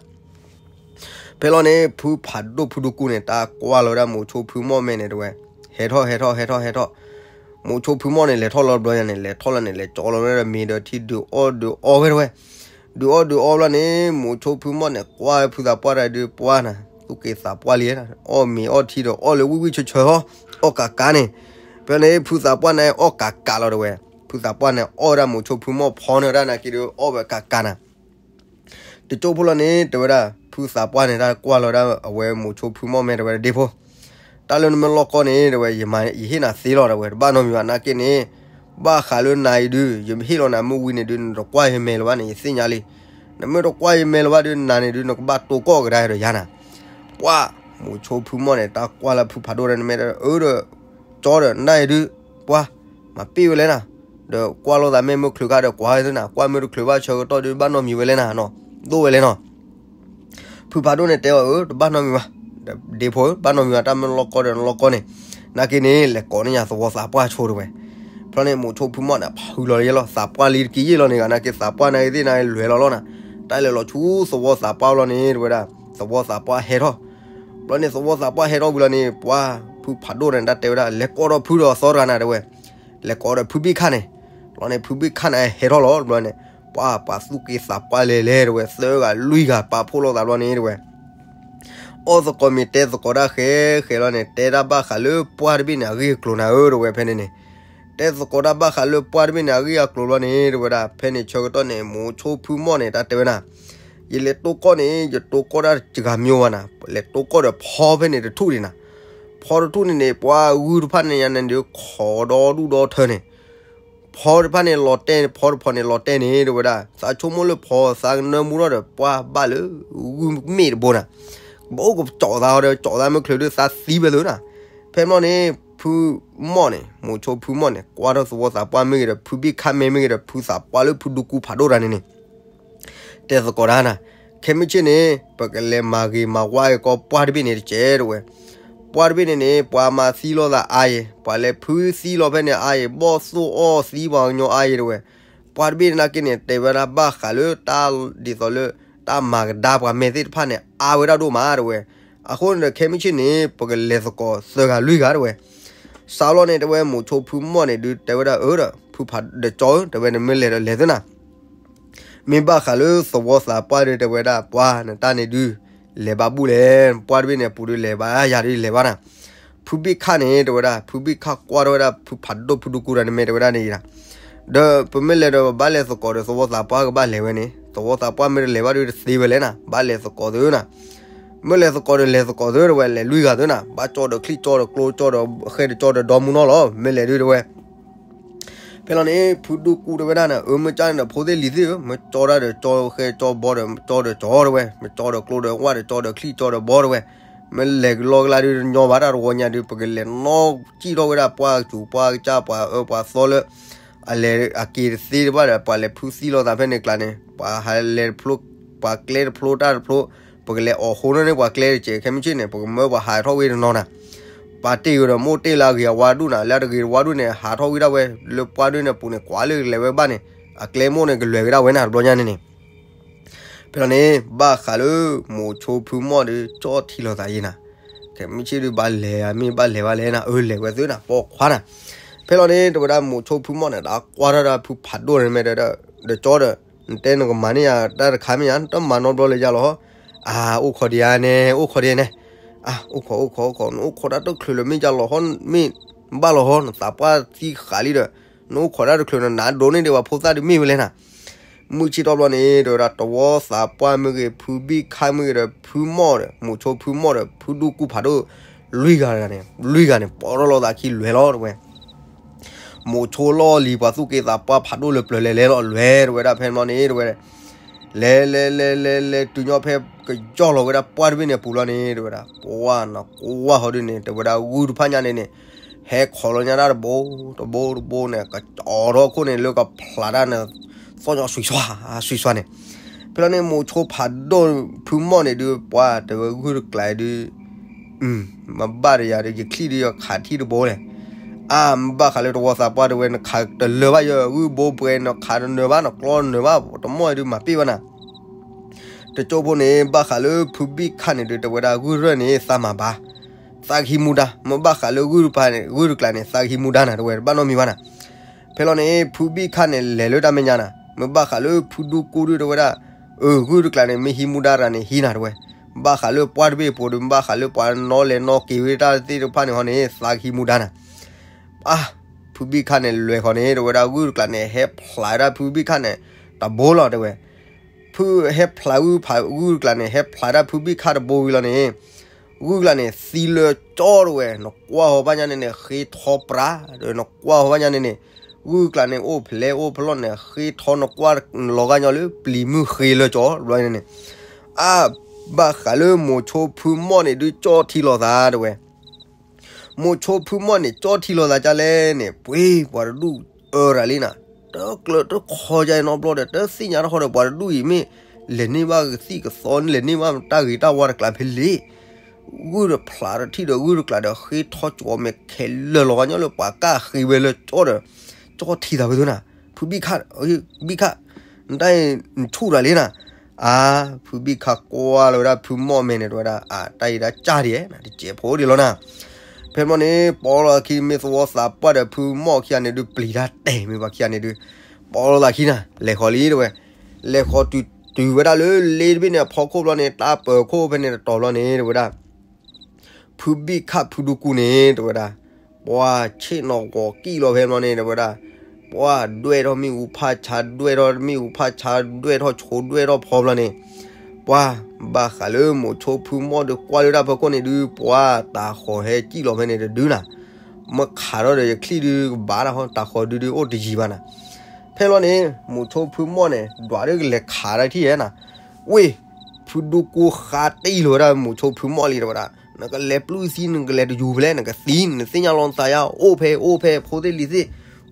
ဖဲလီၤန့ၣ် ဖုဖးဒိၣ်ဖုဒူကူန့ၣ် တၢ်ကွၢ်လီၤဝဲဒၣ်မိၤဆိဖုမီၢ်မဲာ်န့ၣ် တဲဝဲ ဟဲထီၣ် ဟဲထီၣ် ဟဲထီၣ် ဟဲထီၣ်. မိၤဆိဖုမီၢ်န့ၣ် လဲၤထီၣ်လီၤဘျီယၤန့ၣ် လဲၤထီၣ်လီၤန့ၣ် လဲၤကၠီလီၤဝဲဒီးမ့ၤဒီးထံ ဒုးအီၣ်ဒုးအီဝဲတဝဲ ဒုးအီၣ်ဒုးအီဘျီန့ၣ် မိၤဆိဖုမီၢ်န့ၣ် ကွၢ်ဖုသးပှၢ်တဂၤဒုး ပှၢ်နၤ သူၣ်က့သးပှၢ်လံ, အီၣ်မ့ၤအီထံဒီးအီၣ်လၢဝံၣ်ဝံၣ်ဆၢဆၢဟီ အီၣ်ကးကးန့ၣ်. ဖဲန့ၣ် ဖုသးပှၢ်န့ၣ် အီၣ်ကးကးလီၤတဝဲ, ဖုသးပှၢ်န့ၣ် အီၣ်ဝဲဒၣ်မိၤဆိဖုမီၢ်ဖီန့ၣ်ဒၣ်နာ်က့ဒုး အီၣ်ဝဲကးကးနၤ တကၠိဖိလီၤန့ၣ် တဲဝဲဒၣ် ဖုသးပှၢ်န့ၣ် တၢ်ကွၢ်လီၤဒၣ်အဝဲမိၤဆိဖုမီၢ်မဲာ် တဲဝဲဒၣ်ဒ့ဖိ, တၢ်လၢနမ့ၢ်လီၢ်ကီၢ်န့ၣ် တဲဝဲ ယမၤ ယဟ့ၣ်နၤသ့လီၤ တဲဝဲ တဘၣ်နီတမံၤဘၣ် နာ်က့န့ၣ် ဘၣ်ဃးလၢနၤအံၤဒုး ယဟ့ၣ်လီၤနၤမ့ၢ်ဝံၤန့ၣ်ဒုး နတကွၢ်ယမဲာ်လၢၤဘၣ်န့ၣ် ယသ့ၣ်ညါလံ. နမ့ၢ်တကွၢ်ယမဲာ်လၢၤဘၣ်ဒုး နၤန့ၣ်ဒုး နကဘၣ်တိၢ်ကီၢ်ကဒါဒီးယၤနၤ. ပှၢ် မိၤဆိဖုမီၢ်န့ၣ် တၢ်ကွၢ်လၢဖုဖးဒိၣ်ဒီး နမ့ၢ်အၢဒီး ကၠီဒီး နၢ်အံၤဒုး ပှၢ် မၤပ့ၢ်ဝဲလဲၣ်နၤ, ဒီးကွၢ်လိာ်သးမ့ၢ်မုၢ်ချုးခါဒီးကွၢ်ဝဲသုနၤ, ကွၢ်မ့ၢ်တချုးဘၣ်ဆၢကတီၢ်ဒုး ဘၣ်နီတမံၤဝဲလဲၣ်နၤနီၤ, ဒိၣ်ဝဲလဲၣ်နီၤ. ဖုဖးဒိၣ်န့ၣ်တဲအီၤ အၢ တဘၣ်နီတမံၤဘၣ်, ဒ့ဖိ ဘၣ်နီတမံၤဘၣ်, တၢ်မ့ၢ်လီၢ်ကီဒီးလီၢ်ကီန့ၣ်, နာ်က့န့ၣ် လဲၤကိးန့ၢ်ယၤသဝီသးပှၢ်ဆိတဝဲ. ဖဲန့ၣ်မိၤဆိဖုမီၢ်န့ၣ် ဖုလီၤယဲလီၤ, သးပှၢ်လံတက့ၢ်ယဲလီၤန့ၣ်ဂၤ, နာ်က့သးပှၢ်နာ်က့သ့ၣ်နာ်က့လဲၤလီၤလီၤနၤ, တၢ်လဲၤလီၤဆူသဝီသးပှၢ်လီၤန့ၣ်တဝဲဒၣ်, သဝီသးပှၢ်ဟဲထီၣ် ဘျီန့ၣ် သဝီသးပှၢ်ဟဲထီၣ်ဝံၤလီၤန့ၣ် ပှၢ် ဖုဖးဒိၣ်န့ၣ် တၢ်တဲဝဲဒၣ် လဲၤကိးဒီးဖုဒီးသီတဂၤနၤတဝဲ, လဲၤကိးဒီးဖုဘ့ၣ်ခၣ်န့ၣ်, ဘျီန့ၣ် ဖုဘ့ၣ်ခၣ်န့ၣ်ဟဲထီၣ်လီၤ. ဘျီန့ၣ် ပှၢ်ပှၤသူၣ်က့သးပှၢ်လဲၤလဲၤတဝဲ သၢဂၤလွံၢ်ဂၤပာ်ဖှိၣ်လိာ်သးဘျီန့ၣ်တဝဲ အီၣ်သကိးမ့ၤတဲသကိးတၢ်ဃဲဃဲလီၤန့ၣ် တဲတၢ်ဘၣ်ဃးလၢပှၢ်တဘ့ၣ်န့ၣ် အဂ့ၢ်အကျိၤနၤဧၢတဝဲဖဲန့ၣ်န့ၣ်, တဲသကိးတၢ်ဘၣ်ဃးလၢပှၢ်တဘ့ၣ်န့ၣ် အဂ့ၢ်အကျိၤလီၤန့ၣ်တဝဲဒၣ်, ဖဲန့ၣ်ဆၢကတီၢ်န့ၣ် မိၤဆိဖုမီၢ်န့ၣ် တၢ်တဲဝဲနၤ, ယလဲၤတိၢ်ကီၢ်န့ၣ် ယတိၢ်ကီၢ်တၢ်တဂၤမၠိဝဲနၤ, လဲၤတိၢ်ကီၢ်ဒီးဖီဖဲန့ၣ်တထူၣ်န့ၣ်နၤ, ဖီတထူၣ်န့ၣ်န့ၣ် ပှၢ်ဂုၢ်တဖၣ်န့ၣ်ညါန့ၣ်ဒီး ခိးဒီဒူၣ်ဒီထၢန့ၣ် ဖီတဖၣ်န့ၣ်လီၤတဲာ် ဖီတဖီန့ၣ်လီၤတဲာ်န့ၣ်တဝဲဒၣ်, သးဆိကမိၣ်လၢဖီသးကနၢမူထီၣ်ဒီး ပှၢ်ဘၣ်လၢဂုၢ်မ့ၣ်တဘိနၤ, ဘၣ်အိၣ်ကကၠီးသးဟီဒီး ကၠီးသးမ့ၢ်ချုးဒုးသးသံဝဲသုနၤ. ဖဲမီၢ်န့ၣ် ဖုမီၢ်န့ၣ် မိၤဆိဖုမီၢ်န့ၣ် ကွၢ်ထီၣ်သဝီသးပှၢ်မ့ၢ်ဂ့ၤဒီး ဖုဘ့ၣ်ခၣ်မ့ၢ်မ့ၢ်ဂ့ၤဒီး ဖုသးပှၢ်လၢဖုဒူကူဖးဒိၣ်တဂၤန့ၣ်န့ၣ် တဲသကိးတၢ်နၤ, ခဲမုၢ်ဆ့ၣ်န့ၣ် ပကလဲၤမၤဂ့ၤမၤဝါက့ၤကီးပှၢ်တဘ့ၣ်န့ၣ်တကဲးတဝဲ, ပှၢ်တဘ့ၣ်န့ၣ်န့ၣ် ပှၤမၤသံလိာ်သးအါယဲ, ပှၤလဲၤဖုသံလီၤဖဲန့ၣ်အါယဲ, ဘီၣ်သိၣ်အီၣ်သံပှၤကညီအါယဲတဝဲ, ပှၢ်တဘ့ၣ်န့ၣ်နာ်က့န့ၣ် တဲဝဲဒၣ်ဘၣ်ဃးလၢတၢ်ဒ်သိးလၢ တၢ်မၤကဒါပှၤမဲာ်သ့ၣ်တဖၣ်န့ၣ် အါဝဲဒၣ်ဒိၣ်မးတဝဲ, အဃိန့ၣ်ဒီး ခဲမုၢ်ဆ့ၣ်န့ၣ် ပကလဲၤသကိးသၢဂၤလွံၢ်ဂၤတဝဲ စးလီၤန့ၣ် တဝဲ မိၤဆိဖုမီၢ်န့ၣ်ဒုး တဲဝဲဒၣ်အၢဒီး ဖုဖးဒိၣ်ကၠီဧၢ တဝဲ နမ့ၢ်လဲၤဒီးလဲၤသုနၤ, မ့ၢ်ဘၣ်ဃးလၢသဝီသးပှၢ်ဒုး တဲဝဲဒၣ် ပှၢ်နတၢ်န့ၣ်ဒုး လဲၤဘၣ်ဘူၣ်လဲၣ်, ပှၢ်တဘ့ၣ်န့ၣ်အပူၤဒုးလဲၤဘၣ် ယၤဒုးလဲၤဘၣ်နၤ, ဖုဘ့ၣ်ခၣ်န့ၣ် တဲဝဲဒၣ် ဖုဘ့ၣ်ခၣ်ကွၢ်ထီၣ်ဝဲဒၣ် ဖုဖးဒိၣ်ဖုဒူကူတဂၤန့ၣ် မ့ၢ်တဲဝဲဒၣ်န့ၣ်ဒၣ် ဒီးပမ့ၢ်လဲၤဒီးဘၣ်လဲၤသကိးဒီး သဝီသးပှၢ်ကဘၣ်လဲၤဝဲန့ၣ်, သဝီသးပှၢ်မ့ၢ်တလဲၤဘၣ်ဒုးတသ့ဝဲလဲၣ်နၤ, ဘၣ်လဲၤသကိးသုနၤ, မ့ၢ်လဲၤသကိးဒီးလဲၤသကိးသုတဝဲ လဲၤလွံၢ်ဂၤသုနၤ, ဘၣ်ကၠီဒီးချံၣ်ကၠီဒီးကျိကၠီဒီးဃဲဒီးကၠီဒီးဒီမူနီၢ်လီၤ, မ့ၢ်လဲၤဒုးတဝဲ ဖဲလီၤန့ၣ် ဖုဒိၣ်ကူၣ်တဲဝဲဒၣ်န့ၣ် အၢ မ့ၢ်ကၠီန့ၣ်ဒီးဖိသ့ၣ်လံၤသ့ၣ်ဧၢ, မ့ၢ်ကၠီတၢ်ဒီးကၠီဃဲကၠီဘီဒီးကၠီဒီးကၠီတဝဲ, မ့ၢ်ကၠီဒီးကျိဒီးဝၣ်ဒီးကၠီဒီးချံၣ်ကၠီဒီးဘီတဝဲ, မ့ၢ်လဲၤကလီကလါဒုးညီဘၣ်တၢ်တဝီညါဒုး ပကလဲၤနီၣ်စံၣ်ထီၣ်ဝဲဒၣ်ပှၢ်ကစူၤပှၢ်ကစၢ်ပှၤအၢပှၤသီလၢ အလဲၤအက့ၤတသ့တဘၣ်ဒီး ပှၤလဲၤဖုသံလိာ်သးဖဲန့ၣ်ကျါန့ၣ် ပှၤဟးလဲၤတဖျိ ပှၤကျဲတဖျိတၢ်တဖျိ, ပကလဲၤအီၣ်ဃိန့ၢ်န့ၢ်ပှၤကျဲတကဲး ခဲမုၢ်ဆ့ၣ်န့ၣ် ပကမၢပှၤဟးထီၣ်ဝဲတနီၤနၤ ပာ်တ့ၢ်ကဒီးမိၢ်တ့ၢ်လၢအဂ့ၤအဝါဒူၣ်နၤ လၢတဂ့ၤတဝါဒူၣ်န့ၣ် ဟးထီၣ်ဝံၤဒၣ်ဝဲ လၢပှၢ်ဒုၣ်န့ၣ်ပူၤန့ၣ် ကွၢ်လၢကလဲၤဝဲဘၣ်န့ၣ် အကျဲမိၢ်န့ၣ် ကလဲၤကဒၣ်ဝဲနၤတဘျီညါန့ၣ်န့ၣ် ဖဲလီၤန့ၣ် ဘၣ်ဃးလၢ မိၤဆိဖုမီၢ်ဒီး ကၠီထံၣ်လိာ်သးယဲနၤ, ခဲမုၢ်ဆ့ၣ်ဒုးဘၣ်လဲၤဧါ မ့ၢ်ဘၣ်လဲၤဘၣ်လဲၣ်နၤ အၢ လဲၤဝဲသုနၤ ပိာ်ခွါနၤ, ဖဲလီၤန့ၣ် တဲဝဲဒၣ်မိၤဆိဖုမီၢ်န့ၣ် တၢ်ကွၢ်ထီၣ်ဒၣ်ဖုဖးဒိၣ်န့ၣ်မ့ၢ်ဒီး ဒီးကၠီဒီး နတဲနကမၤန့ၢ်ယၤတၢ်တခါမ့ၢ်ဧါ တမၤနီတဘျီလၢယၤလီၤဟီ, အါ အိၣ်ခိးဒံးဧါန့ၣ် အိၣ်ခိးဒံးဧါန့ၣ်, အါ အိၣ်ခိး အိၣ်ခိး အိၣ်ခိး နအိၣ်ခိးတၢ်တချုးလၢမ့ၢ်ယၤလီၤဟီ မ့ၢ်ဘၣ်လီၤဟီ နသးပှၢ်သံဃာ်လံဒီး နအိၣ်ခိးတၢ်တချုးနနးဒိးန့ၢ်ဒံးပှၤဖိသၣ်ဒုးမ့ၢ်ဝဲလဲၣ်နၤ မုၢ်ဆ့ၣ်ထီၣ်ဘျီန့ၣ် တဲဝဲဒၣ် တဝီသးပှၢ်မ့ၢ်ဂ့ၤ ဖုဘံၣ်ခါမ့ၢ်ဂ့ၤဒီး ဖုမီၢ်ဒီး မိၤဆိဖုမီၢ်ဒီး ဖုဒူကူဖးဒိၣ် လွံၢ်ဂၤန့ၣ် လွံၢ်ဂၤန့ၣ် ပိာ်ထီၣ်လိာ်သးခံလွဲၢ်လီၤ တဲဝဲ. မိၤဆိလီၢ်လံၤပှၤသူၣ်က့သးပှၢ်ဖးဒိၣ်လၢပျၢၤလဲၤလဲၤလီၤ လွဲၢ် တဲဝဲဒၣ် ဖဲန့ၣ်ဘျီန့ၣ် တဲဝဲ လဲၤလဲၤလဲၤလဲၤလဲၤတုၤညီဖဲကယီၢ်လီၤဝဲဒၣ်ပှၢ်တဘ့ၣ်န့ၣ်အပူၤလီၤန့ၣ် တဲဝဲဒၣ် ပှၢ်နကွၢ်ဟီဒုးန့ၣ် တဲဝဲဒၣ် ဂုၢ်တဖၣ်ညါန့ၣ်န့ၣ် ဟဲခိးလီၤညါတၢ်တဘိ တဘိတဘိန့ၣ် ကအိးထီၣ်ခိၣ်န့ၣ် လၢကဖျးတၢ်န့ၣ် သီၣ်ညီစွံးစွါ စွံးစွါန့ၣ် ဖဲလီၤန့ၣ် မိၤဆိဖးဒိၣ်ဖုမီၢ်န့ၣ်ဒုး ပှၢ်တဲဝဲဂုၢ်တကျးဒုး မ့ၢ်ဘၣ်ဒီးယၤဒီး ယချံၣ်ဒုးယခးထံၣ်တဘိလဲၣ်. အါ မ့ၢ်ဘၣ်ဃးလၢတဝီသးပှၢ်တဲဝဲ နခးတလၢာ်ဘၣ်ယဂုၢ်ဘိပှဲၤ နခးတနၢၤဘၣ် နကျီတနၢၤဘၣ် တမီၢ်အံၤဒုးမၤပ့ၢ်ဘၣ်နၤ တကၠိဖိန့ၣ် ဘၣ်ဃးလၢဖုဘံၣ်ခါန့ၣ်ဒုး တဲဝဲဒၣ်ဂုၢ်ရၢၢ်န့ၣ် သးမၤဘၣ် သးကဟံးမူဒါ မ့ၢ်ဘၣ်ဃးလၢဂုၢ်တပၤန့ၣ် ဂုၢ်တကျးန့ၣ် သးကဟံးမူဒါနၤ တဲဝဲ တဘၣ်နီတမံၤဘၣ်နၤ. ဖဲလီၤန့ၣ် ဖုဘံၣ်ခါန့ၣ် လဲၤလၢတၢ်မဲာ်ညါနၤ မ့ၢ်ဘၣ်ဃးလၢဖုဒူကူဒုး တဲဝဲဒၣ် အၢ ဂုၢ်တကျးန့ၣ် မ့ၢ်ဟံးမူဒါတဂၤန့ၣ် ဟံးနၤ တဲဝဲ ဘၣ်ဃးလၢပှၢ်တဘ့ၣ်အပူၤဒုး မ့ၢ်ဘၣ်ဃးလၢပှၤနီလဲၤနီက့ၤဝဲတၢ်သ့ၣ်တဖၣ်န့ၣ်ဟီန့ၣ် သးကဟံးမူဒါနၤ အါ ဖုဘံၣ်ခါန့ၣ် လဲၤဃီၤန့ၣ် တဲဝဲဒၣ် ဂုၢ်တကျးန့ၣ် ဟဲဖျးဒၣ်ဖုဘံၣ်ခါန့ၣ် တဘိလီၤ တဲဝဲ ဖုဟဲဖျးဂုၢ်ဖး ဂုၢ်တကျးန့ၣ် ဟဲဖျးဒၣ်ဖုဘံၣ်ခါတဘိဝံၤလီၤန့ၣ် ဂုၢ်တကျးန့ၣ် သံလၢကၠီ တဲဝဲ နကွၢ်ဟီဘၣ်ညါန့ၣ်န့ၣ် ဃ့ထီပြး တဲဝဲ နကွၢ်ဟီဘၣ်ညါန့ၣ်န့ၣ် ဂုၢ်တကျးန့ၣ် အိၣ်ဖျဲၣ်အိၣ်ဖျီၣ်န့ၣ် ဃ့ထီ နကွၢ်လီၤဂာ်ညီလၢပျံၤမုၢ်ဃ့လၢကၠီ ဘျီန့ၣ်န့ၣ် အါ ဘၣ်ဃးလၢမိၤဆိဖုမီၣ်န့ၣ်ဒုးကၠီၣ်ထံလိာ်သးတဝဲ မိၤဆိဖုမီၣ်န့ၣ် ကၠီၣ်ထံလိာ်သးဒ်လဲၣ်န့ၣ် ပှ့ၤပှၤတဒူၣ်အၢရၤလံနၤ, တကျၢၤတခီကဲနီတဘျီဒီး တသ့ၣ်ညါတခီဒီး ပှၤတဒူၣ်အံၤမ့ၢ်လဲၤန့ၢ်ဘၣ်ကသံၣ်ကသီ လဲၤန့ၢ်ဘၣ်တၢ်ဂ့ၤတၢ်ဝါတကျးဖဲလဲၣ်, ဂုၢ်တဖျးတထံၣ်ဒီးဂုၢ်တကျးဒီး ဃ့ထီၣ်ကၠီၤမဲာ်ခဲလၢာ်လီၤဂာ်ညီလၢပှၤကၢ်ဃ့ဝဲလၢကၠီၣ်ဒီး ကၠီၣ်ထံသးဝဲသ့ၣ်နၤ, ဖုဘံၣ်ခၣ်, ဘံၣ်ခၣ်, နတၢ်အံၤနဆူၣ်တၢ်လံနၤ, အါ, ဖုဘံၣ်ခၣ်ကွၢ်လီၤဝဲဒၣ်ဖုမီၣ်မဲာ်န့ၣ် တဲဝဲဒၣ် အါ, တၢ်အံၤဒၣ်ကၢ်ဒံးဧါ, တစဲးဖိဒံးလီၤနၤ, ဖဲမီၢ်န့ၣ် ပီလီၤခံမ့ၢ်သဝီသးပှၢ်ဒီးဖုမီၣ်ခံဂၤန့ၣ်ဒုး ပျံၤတၢ်တဲာ်မ့ၢ်ပှၤခံဂၤန့ၣ်ဒုး, ပီလီၤသးခံနၤ, လဲၤဃီၤလံတဲဝဲ, လဲၤဃီၤတုၤတုၤဝဲဒၣ်လၢလ့တဘ့ၣ်န့ၣ် အဖီခိၣ်ဘျီန့ၣ် တၢ်ပၢၤခိၣ်ဖဲန့ၣ်တတီၤဘျီန့ၣ် တဲဝဲဒၣ် ဖုဘံၣ်ခၣ်ဖုဒူကူန့ၣ် တဲဝဲဒၣ်, ပှၤဆ့ၣ်နီၤဂီၤကံၣ်လီၤဖဲဘျီန့ၣ် တဲဝဲဒၣ်, ပှၤဒွဲၣ်ထီၣ်မ့ၣ်အူဖးဆါ ဒွဲၣ်ထီၣ်မ့ၣ်အူဖးဆါ ဒွဲၣ်ထီၣ်ဆိ ဒွဲၣ်ထီၣ်ဖီဘျီန့ၣ်, ပှၤဘၣ်ဃးလၢမိၤဆိဖုမီၣ်ဒီးကွၢ်လၢတၢ်ဖီခိၣ်န့ၣ်ဒုး ပှၤတၤဃီၤဟဲကံၣ်လီၤဖဲန့ၣ်တဒုနၤ, မ့ၢ်ခးထီၣ်ဒီးယချံၣ်ဒုးကဘၣ်တၢ်ဃီ တၤဃီၤဒုးဒုးအိၣ်တယံၤဘၣ်နၤ, ဖဲဘျီန့ၣ် မိၤဆိဖုမီၣ်န့ၣ် ဒွးဒုးကလဲၤခးတၢ်ထံၣ်ဧါနၤ, ဝ့ၢ် ဖုဒူကူဃါတံၢ်လီၤဝဲဒၣ်မိၤဆိဖုမီၣ်လံတဲဝဲဒၣ်, နကလဲၤပျုၢ်သံ နကလဲၤတယူၤဖဲလဲၣ် နကသံ နသ့ၣ်ညါလီၤနသးယါ အိၣ်ဖဲ အိၣ်ဖဲဖိသ့ၣ်လံၤသ့ၣ်,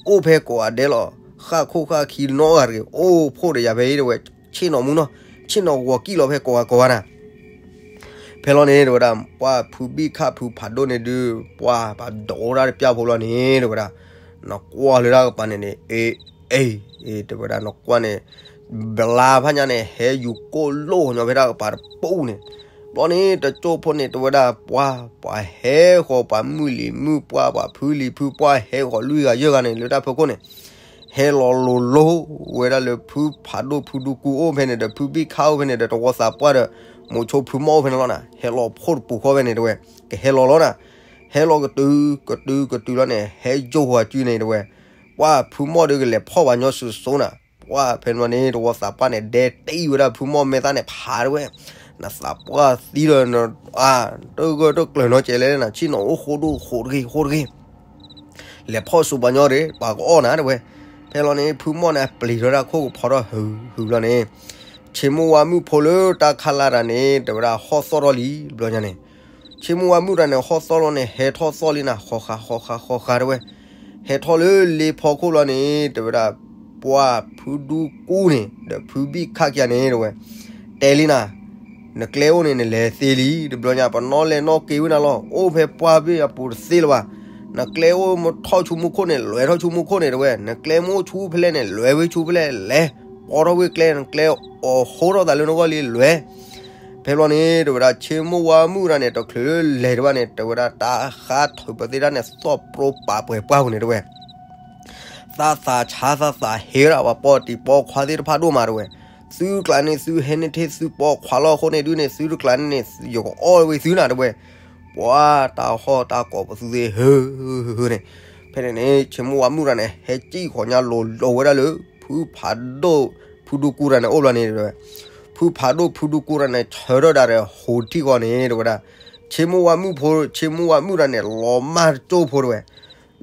အိၣ်ဖဲကိးဂၤဒဲးလီၤ, ဃၣ်ခိၣ်ဃၣ်ခံနီတဂၤတဂ့ၤ အိၣ်ဖှိၣ်ဒီးယၤဖဲအံၤတဲဝဲ, ဆ့ၣ်နီၤမူနီၤ, ဆ့ၣ်နီၤဂီၤကံၣ်လီၤဖဲကိးဂၤကိးဂၤနၤ ဖဲလီၤန့ၣ် တဲဝဲဒၣ် ပှၤဖုဘံၣ်ခၣ်ဖုဖးဒိၣ်န့ၣ်ဒုး ပှၤပှၤဒိးတၢ်တပျၢ်ဖိလီၤန့ၣ် တဲဝဲဒၣ်, နကွၢ်လၢတၢ်ကပၤန့ၣ်န့ၣ် အ့ အ့ အ့ တဲဝဲဒၣ် နကွၢ်န့ၣ် ဘျါဖးညါန့ၣ် ဟဲယူၤကိၣ်လိၣ်ညီဖဲတၢ်ကပၤတပူၤန့ၣ်, ဘျီန့ၣ် တကၠိဖိန့ၣ် တဲဝဲဒၣ် ပှၤ ပှၤဟဲဃီၤပှၤမုၢ်လံၤမုၢ်ပှၢ် ပှၤဖုလံၤဖုပှၢ် ဟဲဃီၤလွံၢ်ဂၤယဲၢ်ဂၤန့ၣ် လၢတၢ်ဖီခိၣ်န့ၣ် ဟဲလီၤလိၤလိၤဝဲဒၣ်လၢဖုဖးဒိၣ်ဖုဒူကူအိၣ်ဖဲန့ၣ်ဒီး ဖုဘံၣ်ခၣ်အိၣ်ဖဲန့ၣ်ဒီး တဝီသးပှၢ်ဒီး မိၤဆိဖုမီၣ်အိၣ်ဖဲန့ၣ်လီၤနၤ, ဟဲလီၤဖှိၣ်တပူၤဃီဖဲန့ၣ်တဲဝဲ, ကဟဲလီၤလီၤနၤ, ဟဲလီၤကတုၤ ကတုၤ ကတုၤလီၤန့ၣ် ဟဲယိၣ်ဝဲစုန့ၣ်တဲဝဲ, ပှၤဖုမီၣ်ဒီးကလဲၤဖီၣ်ဘၣ်ညီစုစိနၤ, ပှၤဖဲန့ၣ်န့ၣ် တဝီသးပှၢ်န့ၣ် ဒဲတံၢ်ဝဲဒၣ်ဖုမီၣ်မဲာ်သၣ်န့ၣ်ဖးတဲဝဲ, နသးပှၢ်သံဒီး အါ တဂၢၢ်တကျၢၤနီတစဲးလဲၣ်နၤ ဆ့ၣ်နီၤအိၣ်ဃိဒိၣ်ဃိတဂ့ၤဃိတဂ့ၤ လဲၤဖီၣ်စူးပှၤညီရ့ၣ် ပှၤကအီၣ်နၤတဲဝဲ, ဖဲလီၤန့ၣ် ဖုမီၣ်န့ၣ် အပျံၤထီၣ်ဒၣ်ခိၣ်ကဖီထီၣ်ဟုဟုဘျီန့ၣ်, ဆ့မိၢ်ဝါမုၣ်ဖိလၢတၢ်ခးလၢ်တၢ်န့ၣ် တဲဝဲဒၣ်ဟီၣ်သီၣ်ထီၣ်လံဘျီညါန့ၣ်, ဆ့မိၢ်ဝါမုၣ်တၢ်န့ၣ် ဟီၣ်သီၣ်လီၤန့ၣ် ဟဲထီၣ်သီၣ်လံနၤ ဃီဃးဃီဃးဃီဃးတဲဝဲ, ဟဲထီၣ်လၢလ့ဖီခိၣ်လီၤန့ၣ် တဲဝဲဒၣ် ပှၤဖုဒူကူန့ၣ် ဒီးဖုဘံၣ်ခၣ်ခံဂၤန့ၣ်တဲဝဲ, တဲလံနၤ နကျဲအိၣ်န့ၣ် နလဲၤသ့လံ တဘျီညါ ပနီၣ်လဲၤနီၣ်က့ၤဝဲနၤလီၤ အိၣ်ဖဲပှၢ်ဘ့ၣ်အပူၤတသ့လၢၤဘၣ်, နကျဲအိၣ်မ့ၢ်ထီၣ်ဆူမူခိၣ်န့ၣ် လဲၤထီၣ်ဆူမူခိၣ်န့ၣ်တဲဝဲ, နကျဲမ့ၢ်အိၣ်ဆူဖဲလဲၣ်န့ၣ် လဲၤဝဲဆူဖဲလဲၣ်လဲၤ, ပိာ်ထီၣ်ဝဲကျဲ နကျဲအိးဟိထီၣ်သးလၢနဂီၢ်လံလဲၤ ဖဲဘျီန့ၣ် တဲဝဲဒၣ် ဆ့မိၢ်ဝါမုၣ်တၢ်န့ၣ် တချုးလၢလဲၤတဘၣ်န့ၣ် တဲဝဲဒၣ် တၢ်ဃါထုးပသ့ၣ်တၢ်န့ၣ် သီၣ်ပြီပာ်ပှဲၤပှၢ်ပူၤန့ၣ်တဲဝဲ သးသးဆါသးသးဟ့ဝဲဒၣ် ပှၤပိာ်တံၤပိာ်ခွါသ့ၣ်တဖၣ်ဒိၣ်မးတဲဝဲ, သုတကျးန့ၣ် သုဟဲန့ၢ်ထဲသုပိာ်ခွါလီၤအဃိန့ၣ်ဒုးန့ၣ် သုတကျးန့ၣ်န့ၣ် ယကအီၣ်ဝဲသုနၤတဲဝဲ, ပှၤတၢ်ဟီၣ်တၢ်ကိးပသူသ့ၣ် ဟၢဟၢဟၢန့ၣ်, ဖဲန့ၣ်န့ၣ် ဆ့မိၢ်ဝါမုၣ်တၢ်န့ၣ် ဟဲစံၣ်ဃီၤညါလိၤလိၤဝဲဒၣ်လၢ ဖုဖးဒိၣ် ဖုဒူကူတၢ်န့ၣ်အိၣ်ဘျီန့ၣ်တဲဝဲ, ဖုဖးဒိၣ်ဖုဒူကူတၢ်န့ၣ် ဆၢထၢၣ်ဒၣ်ဒီးဟူးထံၣ်ဃီန့ၣ်တဲဝဲဒၣ်, ဆ့မိၢ်ဝါမုၣ်ဖိ ဆ့မိၢ်ဝါမုၣ်တၢ်န့ၣ် လီၤမၢ်တကၠိဖိတဲဝဲ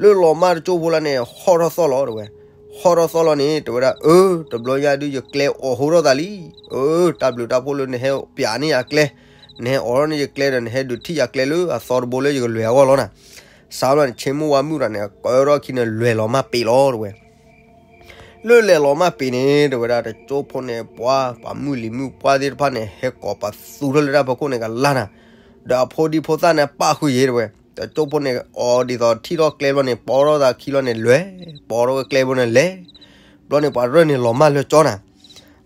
လၢလီၤမၢ်တကၠိဖိလီၤန့ၣ် ဟီၣ်ထီၣ်သီၣ်လီၤတဲဝဲ, ဟီၣ်ထီၣ်သီၣ်လီၤန့ၣ် တဲဝဲဒၣ် အၢ တဘျီညါဒုးယကျဲအိးဟိထီၣ်သးလံ, အၢ တၢ်ဘျုးတၢ်ဖှိၣ်လၢနဟဲပျးန့ၢ်ယကျဲ, နဟဲအိးထီၣ်န့ၢ်ယကျဲဒီး နဟဲဒုးထံၣ်ယကျဲလၢအသီတဘိလၢယကလဲၤအဂီၢ်လီၤနၤ, စးလီၤန့ၣ် ဆ့မိၢ်ဝါမုၣ်တၢ်န့ၣ် ကၢထီၣ်ခံန့ၣ် လဲၤလီၤမၢ်ပ့ၤလီၤတဲဝဲ လၢလဲၤလီၤမၢ်ပ့ၤန့ၣ် တဲဝဲဒၣ် တကၠိဖိန့ၣ် ပှၤ ပှၤမုၢ်လံၤမုၢ်ပှၢ်သ့ၣ်တဖၣ်န့ၣ် ဟဲကိးပသူထီၣ်လၢတၢ်ဖီခိၣ်န့ၣ်ကလါနၤ, ဒီးအဖိဒံဖိသၣ်န့ၣ် ပၣ်ဃုာ်ယဲတဲဝဲ, တကၠိဖိန့ၣ် အီၤဒ်သိးထံၣ်ထီၣ်ကျဲဘျီန့ၣ် ပိာ်ထီၣ်သးခံလီၤန့ၣ် လဲၤ, ပိာ်ထီၣ်ဝဲကျဲဘျီန့ၣ်လဲၤ, ဘျီန့ၣ် ပှၤရၢၢ်န့ၣ်လီၤမၢ်လၢကၠီနၤ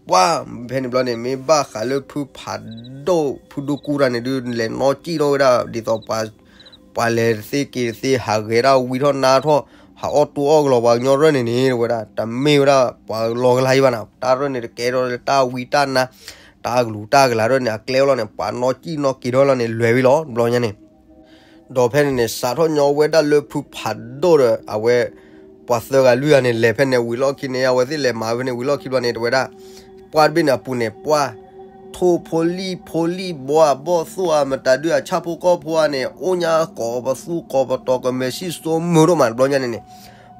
ပှၤ ဖဲန့ၣ်ဘျီန့ၣ် မ့ၢ်ဘၣ်ဃးလၢဖုဖးဒိၣ် ဖုဒူကူတၢ်န့ၣ်ဒုး လဲၤနီၣ်စံၣ်ထီၣ်ဝဲဒၣ် ဒ်သိးပှၤ ပှၤလဲၤတသ့က့ၤတသ့ ဟးဂဲၤဒၣ်ဝံထီၣ်နါထီၣ် ဟးအီၣ်တူၢ်အီၣ်ကလီၤပှၤကညီရၢၢ်န့ၣ်န့ၣ် တဲဝဲဒၣ် တမ့ၢ်ဝဲဒၣ်ပှၤလီၤကလါအံၤဘၣ်နၤ တၢ်ရၢၢ်န့ၣ် တကဲထီၣ်လၢတၢ်ဝံတၢ်နါ တၢ်ကလူးတၢ်ကလၤရၢၢ်န့ၣ် အကျဲအိၣ်လီၤန့ၣ် ပှၤနီၣ်စံၣ်နီၣ်က့ၤထီၣ်လီၤန့ၣ် လဲၤဝံလီၤ တဘျီညါန့ၣ် ဒီးဖဲန့ၣ်န့ၣ် စးထီၣ်ညီဝဲဒၣ်လၢဖုဖးဒိၣ်ဒီး အဝဲ ပှၤသၢဂၤလွံၢ်ဂၤန့ၣ် လဲၤဖဲန့ၣ်ဝံၤလီၢ်ခံန့ၣ် အဝဲသ့ၣ်လဲၤမၤဝဲဖဲန့ၣ်ဝံၤလီၢ်ခံဘျီန့ၣ် တဲဝဲဒၣ် ပှၢ်တဘ့ၣ်န့ၣ်အပူၤန့ၣ် ပှၢ် ထိၣ်ဖိလံၣ်ဖိလံၣ်ဘီအဘီၣ်သိၣ်အမတၤဒုးအဆၣ်ဖိကီၢ်ဖိဧါန့ၣ် အိၣ်ညါကိးပသူကိးပတီၤကမဲာ်ဆံၣ်စိမုၢ်ဒိၣ်မး တဘျီညါန့ၣ်န့ၣ်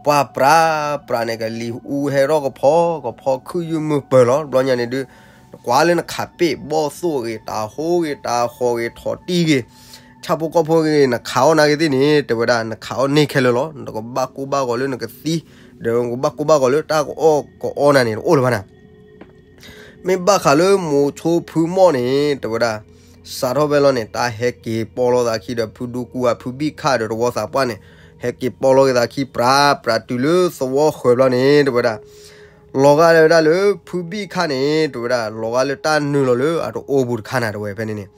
ပှၢ်ပြးပြးန့ၣ် ကလံၤအူဟဲထီၣ်ကဖီ ကဖီခုၣ်ယုၢ်မုၢ်ပၢၤလီၤ တဘျီညါန့ၣ်ဒုး ကွၢ်လၢနခးပ့ၣ်ဘီၣ်သိၣ်ဂ့ၤ တၤဟိဂ့ၤ တၤဃီၤဂ့ၤ ထီၣ်တံၢ်ဂ့ၤ ဆၣ်ဖိကီၢ်ဖိဂ့ၤ နခးအီၣ်နာ်က့သ့ၣ်န့ၣ် တဲဝဲဒၣ် နခးအီၣ်န့ၢ်ခဲလၢာ်လီၤ. နကဘၣ်ကိၢ်ဘၣ်ဂီၤလၢနကသံ, ဒီးနကဘၣ်ကိၢ်ဘၣ်ဂီၤလၢတၢ်ကအီၣ်ကအီနၤန့ၣ် တအိၣ်လၢၤဘၣ်နၤ. မ့ၢ်ဘၣ်ဃးလၢမိၤဆိဖုမီၣ်န့ၣ် တဲဝဲဒၣ် စးထီၣ်ဖဲလီၤန့ၣ် တၢ်ဟဲက့ၤပီလီၤသးခံဒီး ဖုဒူကူဧါ ဖုဘံၣ်ခၣ်ဒီးတဝီသးပှၢ်န့ၣ် ဟဲက့ၤပီလီၤက့ၤသးခံ ပြးပြးတုၤလၢသဝီဃၢၤဘျီန့ၣ် တဲဝဲဒၣ် လီၤဂာ်ဝဲဒၣ်လၢဖုဘံၣ်ခၣ်န့ၣ် တဲဝဲဒၣ် လီၤဂာ်လၢတၢ်နုာ်လီၤလၢအတအိၣ်ပူၤတခါနၤ တဲဝဲ ဖဲန့ၣ်န့ၣ်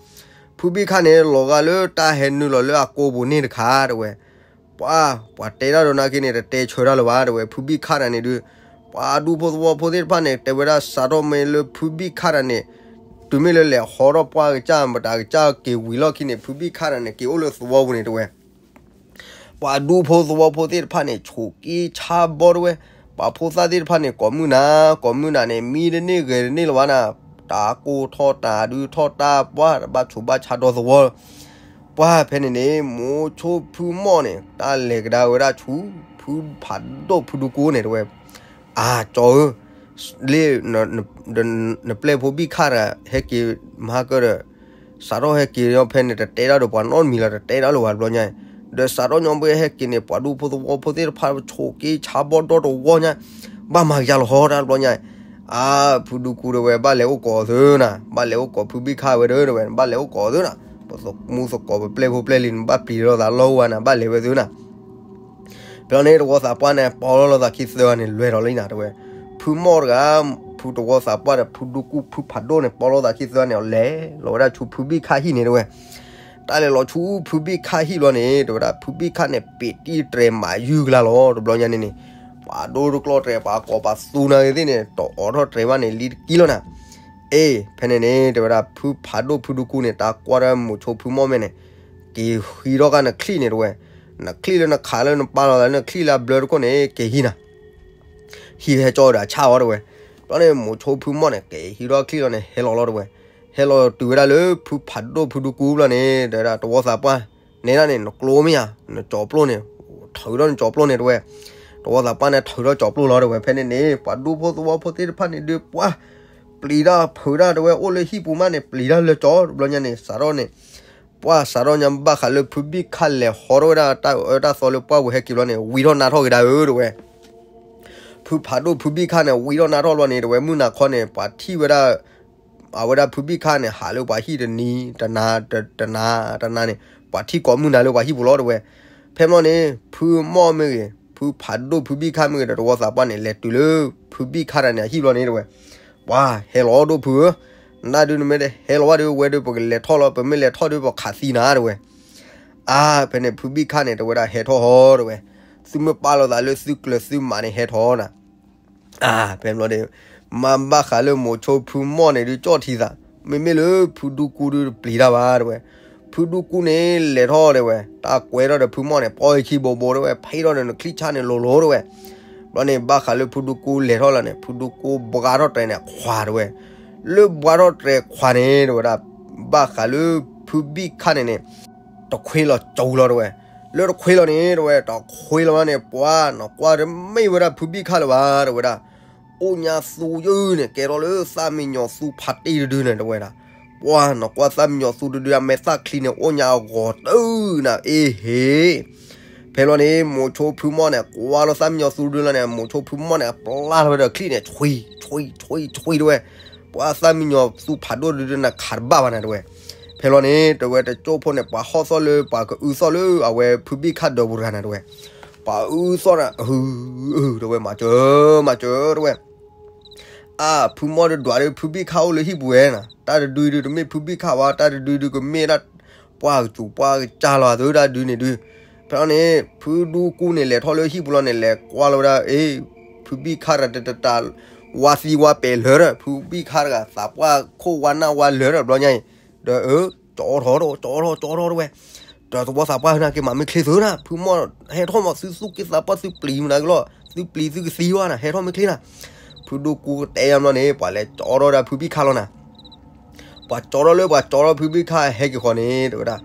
ဖုဘံၣ်ခၣ်န့ၣ် လီၤဂာ်လၢတၢ်ဟဲနုာ်လီၤလၢအကိာ်ပူၤန့ၣ်တခါ တဲဝဲ ပှၤ ပှၤတဲတၢ်ဒီးနာ်က့န့ၣ် တတဲဆၢတၢ်လၢၤဘၣ် တဲဝဲ ဖုဘံၣ်ခၣ်တၢ်န့ၣ်ဒုး ပှၤဒူဖိသဝီဖိသ့ၣ်တဖၣ်န့ၣ် တဲဝဲဒၣ် စးထီၣ်မ့ၢ်လၢဖုဘံၣ်ခၣ်တၢ်န့ၣ် တုၤမ့ၢ်လၢလဲၤဟီထီၣ်ပှၢ်ကစၢ် မတၤကစၢ်က့ၤဝံၤလီၢ်ခံန့ၣ် ဖုဘံၣ်ခၣ်တၢ်န့ၣ် က့ၤအိၣ်လၢသဝီပူၤန့ၣ် တဲဝဲ ပှၤဒူဖိသဝီဖိသ့ၣ်တဖၣ်န့ၣ် ဆိးက့ဆါဘီတဲဝဲ, ပှၤဖိသၣ်သ့ၣ်တဖၣ်န့ၣ် ကိးမုၢ်နၤ ကိးမုၢ်နၤန့ၣ် မံတန့ၢ်ဂဲၤတန့ၢ်လၢၤဘၣ်နၤ, တၢ်ကိၢ်ထီၣ်တၢ်ဒုးထီၣ်တၢ်ပှၢ် တဘၣ်ဆိးဘၣ်ဆါဒီသဝီ ပှၢ်ဖဲန့ၣ်န့ၣ် မိၤဆိဖုမီၣ်န့ၣ် တၢ်လဲၤကဒါဝဲဒၣ်ဆူ ဖုဖးဒိၣ်ဖုဒူကူန့ၣ် တဲဝဲ, အၢ ကၠီဧၢ, လၢ နပျဲၢ်ဖိဘံၣ်ခၣ်တဂၤ ဟဲက့ၤမၤကၢဒီး စးထီၣ်ဟဲက့ၤဒီးဖဲန့ၣ် တတဲတၢ်ဒီးပှၤနီတမံၤလီၤ တတဲတၢ်လၢၤဘၣ်တဘျီညါ, ဒီးစးထီၣ်ညီဘှဲဟဲက့ၤန့ၣ် ပှၤဒူဖိသဝီဖိသ့ၣ်တဖၣ် ဆိးက့ဆါဘီဒီတဝီညါ, ဘၣ်မၤကယၤလီၤဟီတၢ်တဘျီညါ, အၢ ဖုဒူကူတဲဝဲ ဘၣ်လဲၤအိၣ်ကိးသုနၤ, ဘၣ်လဲၤအိၣ်ကိးဖုဘံၣ်ခၣ်ဝဲဒီး တဲဝဲ ဘၣ်လဲၤအိၣ်ကိးသုနၤ, ပသးမူသကိးပပျဲၢ်ဖိပျဲၢ်လံၤ နဘၣ်ပျံၤလီၤသးလီၢ်ဝဲနၤ ဘၣ်လဲၤဝဲသုနၤ ဖဲလီၤန့ၣ် တဝီသးပှၢ်န့ၣ် ပီလီၤသးခံသၢဂၤန့ၣ် လဲၤဒီးလံနၤ တဲဝဲ, ဖုမီၣ်တဂၤ, ဖုတဝီသးပှၢ်ဒီး ဖုဒူကူ ဖုဖးဒိၣ်န့ၣ် ပီလီၤသးခံသၢဂၤန့ၣ် လဲၤလီၤဝဲဒၣ်ဆူဖုဘံၣ်ခၣ်ဟံၣ်န့ၣ် တဲဝဲ, တၢ်လဲၤလီၤဆူဖုဘံၣ်ခၣ်ဟံၣ်ဘျီန့ၣ် တဲဝဲဒၣ် ဖုဘံၣ်ခၣ်န့ၣ် ပ့းတံၢ်တြဲၤမးယုၢ်ကလါလီၤ တဘျီညါန့ၣ်န့ၣ်, ပှၤဒိတကျီတြဲၤ ပှၤကိးပှၤသူနၤဂ့ၤသ့ၣ်န့ၣ် တအိးထီၣ်တြဲၤဘၣ်န့ၣ် လံတကံလီၤနၤ, အ့ ဖဲန့ၣ်န့ၣ် တဲဝဲဒၣ် ဖုဖးဒိၣ်ဖုဒူကူန့ၣ် တၢ်ကွၢ်ဒီးမိၤဆိဖုမီၣ်မဲာ်န့ၣ် က့ၤဟံးထီၣ်ကါနချံၣ်န့ၣ် တဲဝဲ, နချံၣ်လၢနခးလၢနပာ်လီၤသးလၢနချံၣ်လၢအဘျၢတခိၣ်န့ၣ် က့ၤဟံးနၤ ဟံးဟဲကၠီဒီးအဆၣ်အီၤ တဲဝဲ, ဘျီန့ၣ် မိၤဆိဖုမီၣ်န့ၣ် က့ၤဟံးထီၣ်ချံၣ်လီၤန့ၣ် ဟဲလီၤလီၤ တဲဝဲ, ဟဲလီၤတုၤဝဲဒၣ်လၢဖုဖးဒိၣ်ဖုဒူကူဘျီန့ၣ် တဲဝဲဒၣ်တဝီသးပှၢ်, နဲဒၣ်န့ၣ် နကျိမ့ၢ်ဧါ, နကၠီၤပျိၣ်န့ၣ်, ထုးထီၣ်နကၠီၤပျိၣ်န့ၣ် တဲဝဲ, တဝီသးပှၢ်န့ၣ် ထုးထီၣ်ကၠီၤပျိၣ်လီၤ တဲဝဲ, ဖဲန့ၣ်န့ၣ် ပှၤဒူဖိသဝီဖိသ့ၣ်တဖၣ်န့ၣ်ဒုး ပှၤ ပျံၤတၢ်ဖုးတၢ် တဲဝဲ, အိၣ်လၢဟံၣ်ပူၤမးန့ၣ် ပျံၤတၢ်လၢကၠီၤ တဘျီညါန့ၣ် စးထီၣ်န့ၣ် ပှၤစးထီၣ်ညါဘၣ်ဃးလၢဖုဘံၣ်ခၣ်လဲၤဟီထီၣ်ဝဲဒၣ်တၢ်အၢတၢ်သီလၢပှၢ်ပူၤဟဲက့ၤဘျီန့ၣ် ဝံထီၣ်နါထီၣ်က့ၤဒၣ်ဧၢ တဲဝဲ, ဖုဖးဒိၣ်ဖုဘံၣ်ခၣ်န့ၣ် ဝံထီၣ်နါထီၣ်ဘျီန့ၣ် တဲဝဲ မုၢ်နၤခီန့ၣ် ပှၤထံၣ်ဝဲဒၣ် အဝဲဒၣ်ဖုဘံၣ်ခၣ်န့ၣ် ဟးလၢပှၤဟံၣ်တနံၤ တနၤ တနၤ တနၤန့ၣ် ပှၤထံၣ်ကိးမုၢ်နၤလၢပှၤဟံၣ်ပူၤလီၤ တဲဝဲ, ဖဲမီၢ်န့ၣ် ဖုမီၢ်မ့ၢ်ဂ့ၤ ဖုဖးဒိၣ်ဖုဘံၣ်ခၣ်မ့ၢ်ဂ့ၤဒီး တဝီသးပှၢ်န့ၣ် လဲၤတုၤလၢ ဖုဘံၣ်ခၣ်တၢ်န့ၣ်အဟံၣ်ဘျီန့ၣ် တဲဝဲ, ပှၤဟဲလီၤဒိၣ်ဖုဧၢ, နဒုးနမ့ၢ်တဟဲလီၤဘၣ်ဒီး ဝဲဒီးပကလဲၤထီၣ်လီၤ ပမ့ၢ်လဲၤထီၣ်ဒီးပခးသံနၤ တဲဝဲ, အါ ဖဲန့ၣ် ဖုဘံၣ်ခၣ်န့ၣ် တဲဝဲဒၣ် ဟဲထီၣ်ဟီ တဲဝဲ, သုမ့ၢ်ပာ်လီၤသးလၢသုကျၢၤသုမးန့ၣ် ဟဲထီၣ်နၤ အါ ဖဲဘျီဒီး မၤဘၣ်ဃးလၢမိၤဆိဖုမီၢ်န့ၣ်ဒုး ကၠီၣ်ထံသး, မ့မ့ၢ်လၢဖုဒူကူဒုးတပျံၤတၢ်ဘၣ် တဲဝဲ, ဖုဒူကူန့ၣ် လဲၤထီၣ် တဲဝဲ, တၢ်ကွဲထီၣ်ဒီးဖုမီၢ်န့ၣ် ပီခံဘိဘိ တဲဝဲ, ဖဲထီၣ်ဒီးနချံၣ်ဆၣ်န့ၣ်လိၤလိၤ တဲဝဲ, ဘျီန့ၣ် ဘၣ်ဃးလၢဖုဒူကူလဲၤထီၣ်လီၤန့ၣ် ဖုဒူကူဘှါထီၣ်တြဲၤန့ၣ် ခွး တဲဝဲ, လၢဘှါထီၣ်တြဲၤခွးန့ၣ် တဲဝဲဒၣ် ဘၣ်ဃးလၢဖုဘံၣ်ခၣ်န့ၣ်န့ၣ် တခွ့လီၤကၠီၤလီၤ တဲဝဲ, လၢတခွ့လီၤန့ၣ် တဲဝဲ တခွ့လီၤဘၣ်န့ၣ် ပှၤ နကွၢ်တမ့ၢ်ဝဲဒၣ်ဖုဘံၣ်ခၣ်လၢၤဘၣ် တဲဝဲဒၣ်, အိၣ်ညါသူယုၢ်န့ၣ် ကဲထီၣ်လၢသၣ်မံယီၤသူဖးတံၢ်တဒုန့ၣ် တဲဝဲဒၣ်, ပှၤ နကွၢ်သၣ်မံယီၤသူတဒု အမဲာ်သၣ်ချံန့ၣ် အိၣ်ညါအဂီၤတုၤနၤ အ့ဟ့ ဖဲလီၤန့ၣ် မိၤဆိဖုမီၢ်န့ၣ် ကွၢ်လီၤသၣ်မံယီၤသူတဒုလီၤန့ၣ် မိၤဆိဖုမီၢ်န့ၣ် ပျၢ်လီၤဝဲဒီးချံၣ်န့ၣ် ဆွံ ဆွံ ဆွံ ဆွံ တဲဝဲ, ပှၤသၣ်မံယီၤသူဖးဒိၣ်တဒုန့ၣ် ခးတဘၣ်ဘၣ်နၤ တဲဝဲ, ဖဲလီၤန့ၣ် တဲဝဲ တကၠိဖိန့ၣ် ပှၤဟီၣ်သီၣ်လၢ ပှၤကအုသီၣ်လၢအဝဲဖုဘံၣ်ခၣ်ဒၢးပူၤတဂၤနၤ တဲဝဲ, ပှၤအုသီၣ်နၤ အ တဲဝဲ မၤစၢၤ မၤစၢၤ တဲဝဲ အါ ဖုမီၢ်ဒုးဒွးဒီး ဖုဘံၣ်ခၣ်အိၣ်လၢဟံၣ်ပူၤဝဲနၤ, တၢ်တဒုဒုးတမ့ၢ်ဖုဘံၣ်ခၣ်ဘၣ် တၢ်တဒုဒုးကမ့ၢ်ဒၣ် ပှၢ်ကစူၤပှၢ်ကစၢ်လီၤ အသုတၢ်ဒုးန့ၣ်ဒုး, ဖဲလီၤန့ၣ် ဖုဒူကူန့ၣ် လဲၤထီၣ်လၢဟံၣ်ပူၤလီၤန့ၣ် လဲၤကွၢ်လီၤဝဲဒၣ် အ့ ဖုဘံၣ်ခၣ်တၢ်တတၢ် ဝါသံဝါပဲာ်လၢာ်ဒီး ဖုဘံၣ်ခၣ်တဂၤ သးပှၢ်ခိၣ်ဝါနၢ်ဝါလၢာ်ဒီး ဘျီညါအံၤ, ဒီးအၢ ကၠီထီၣ်ဒီး ကၠီထီၣ် ကၠီထီၣ် တဲဝဲ, ဒီးသဝီသးပှၢ်နာ်က့ မၤမ့ၢ်ချ့သုနၤ ဖုမီၢ်ဟဲထီၣ်မး သုသူၣ်က့သးပှၢ် သုပျံၤမနုၤက့ၤလီၤ သုပျံၤသုကသံဘၣ်နၤ ဟဲထီၣ်မ့ၢ်ချ့နၤ, ဖုဒူကူကတဲယါဘျီန့ၣ် ပှၤလဲၤကၠီထီၣ်ဒီးဖုဘံၣ်ခၣ်လီၤနၤ ပှၤကၠီထီၣ်လၢပှၤကၠီထီၣ်ဖုဘံၣ်ခၣ်ဟဲက့ၤဃီန့ၣ် တဲဝဲဒၣ်,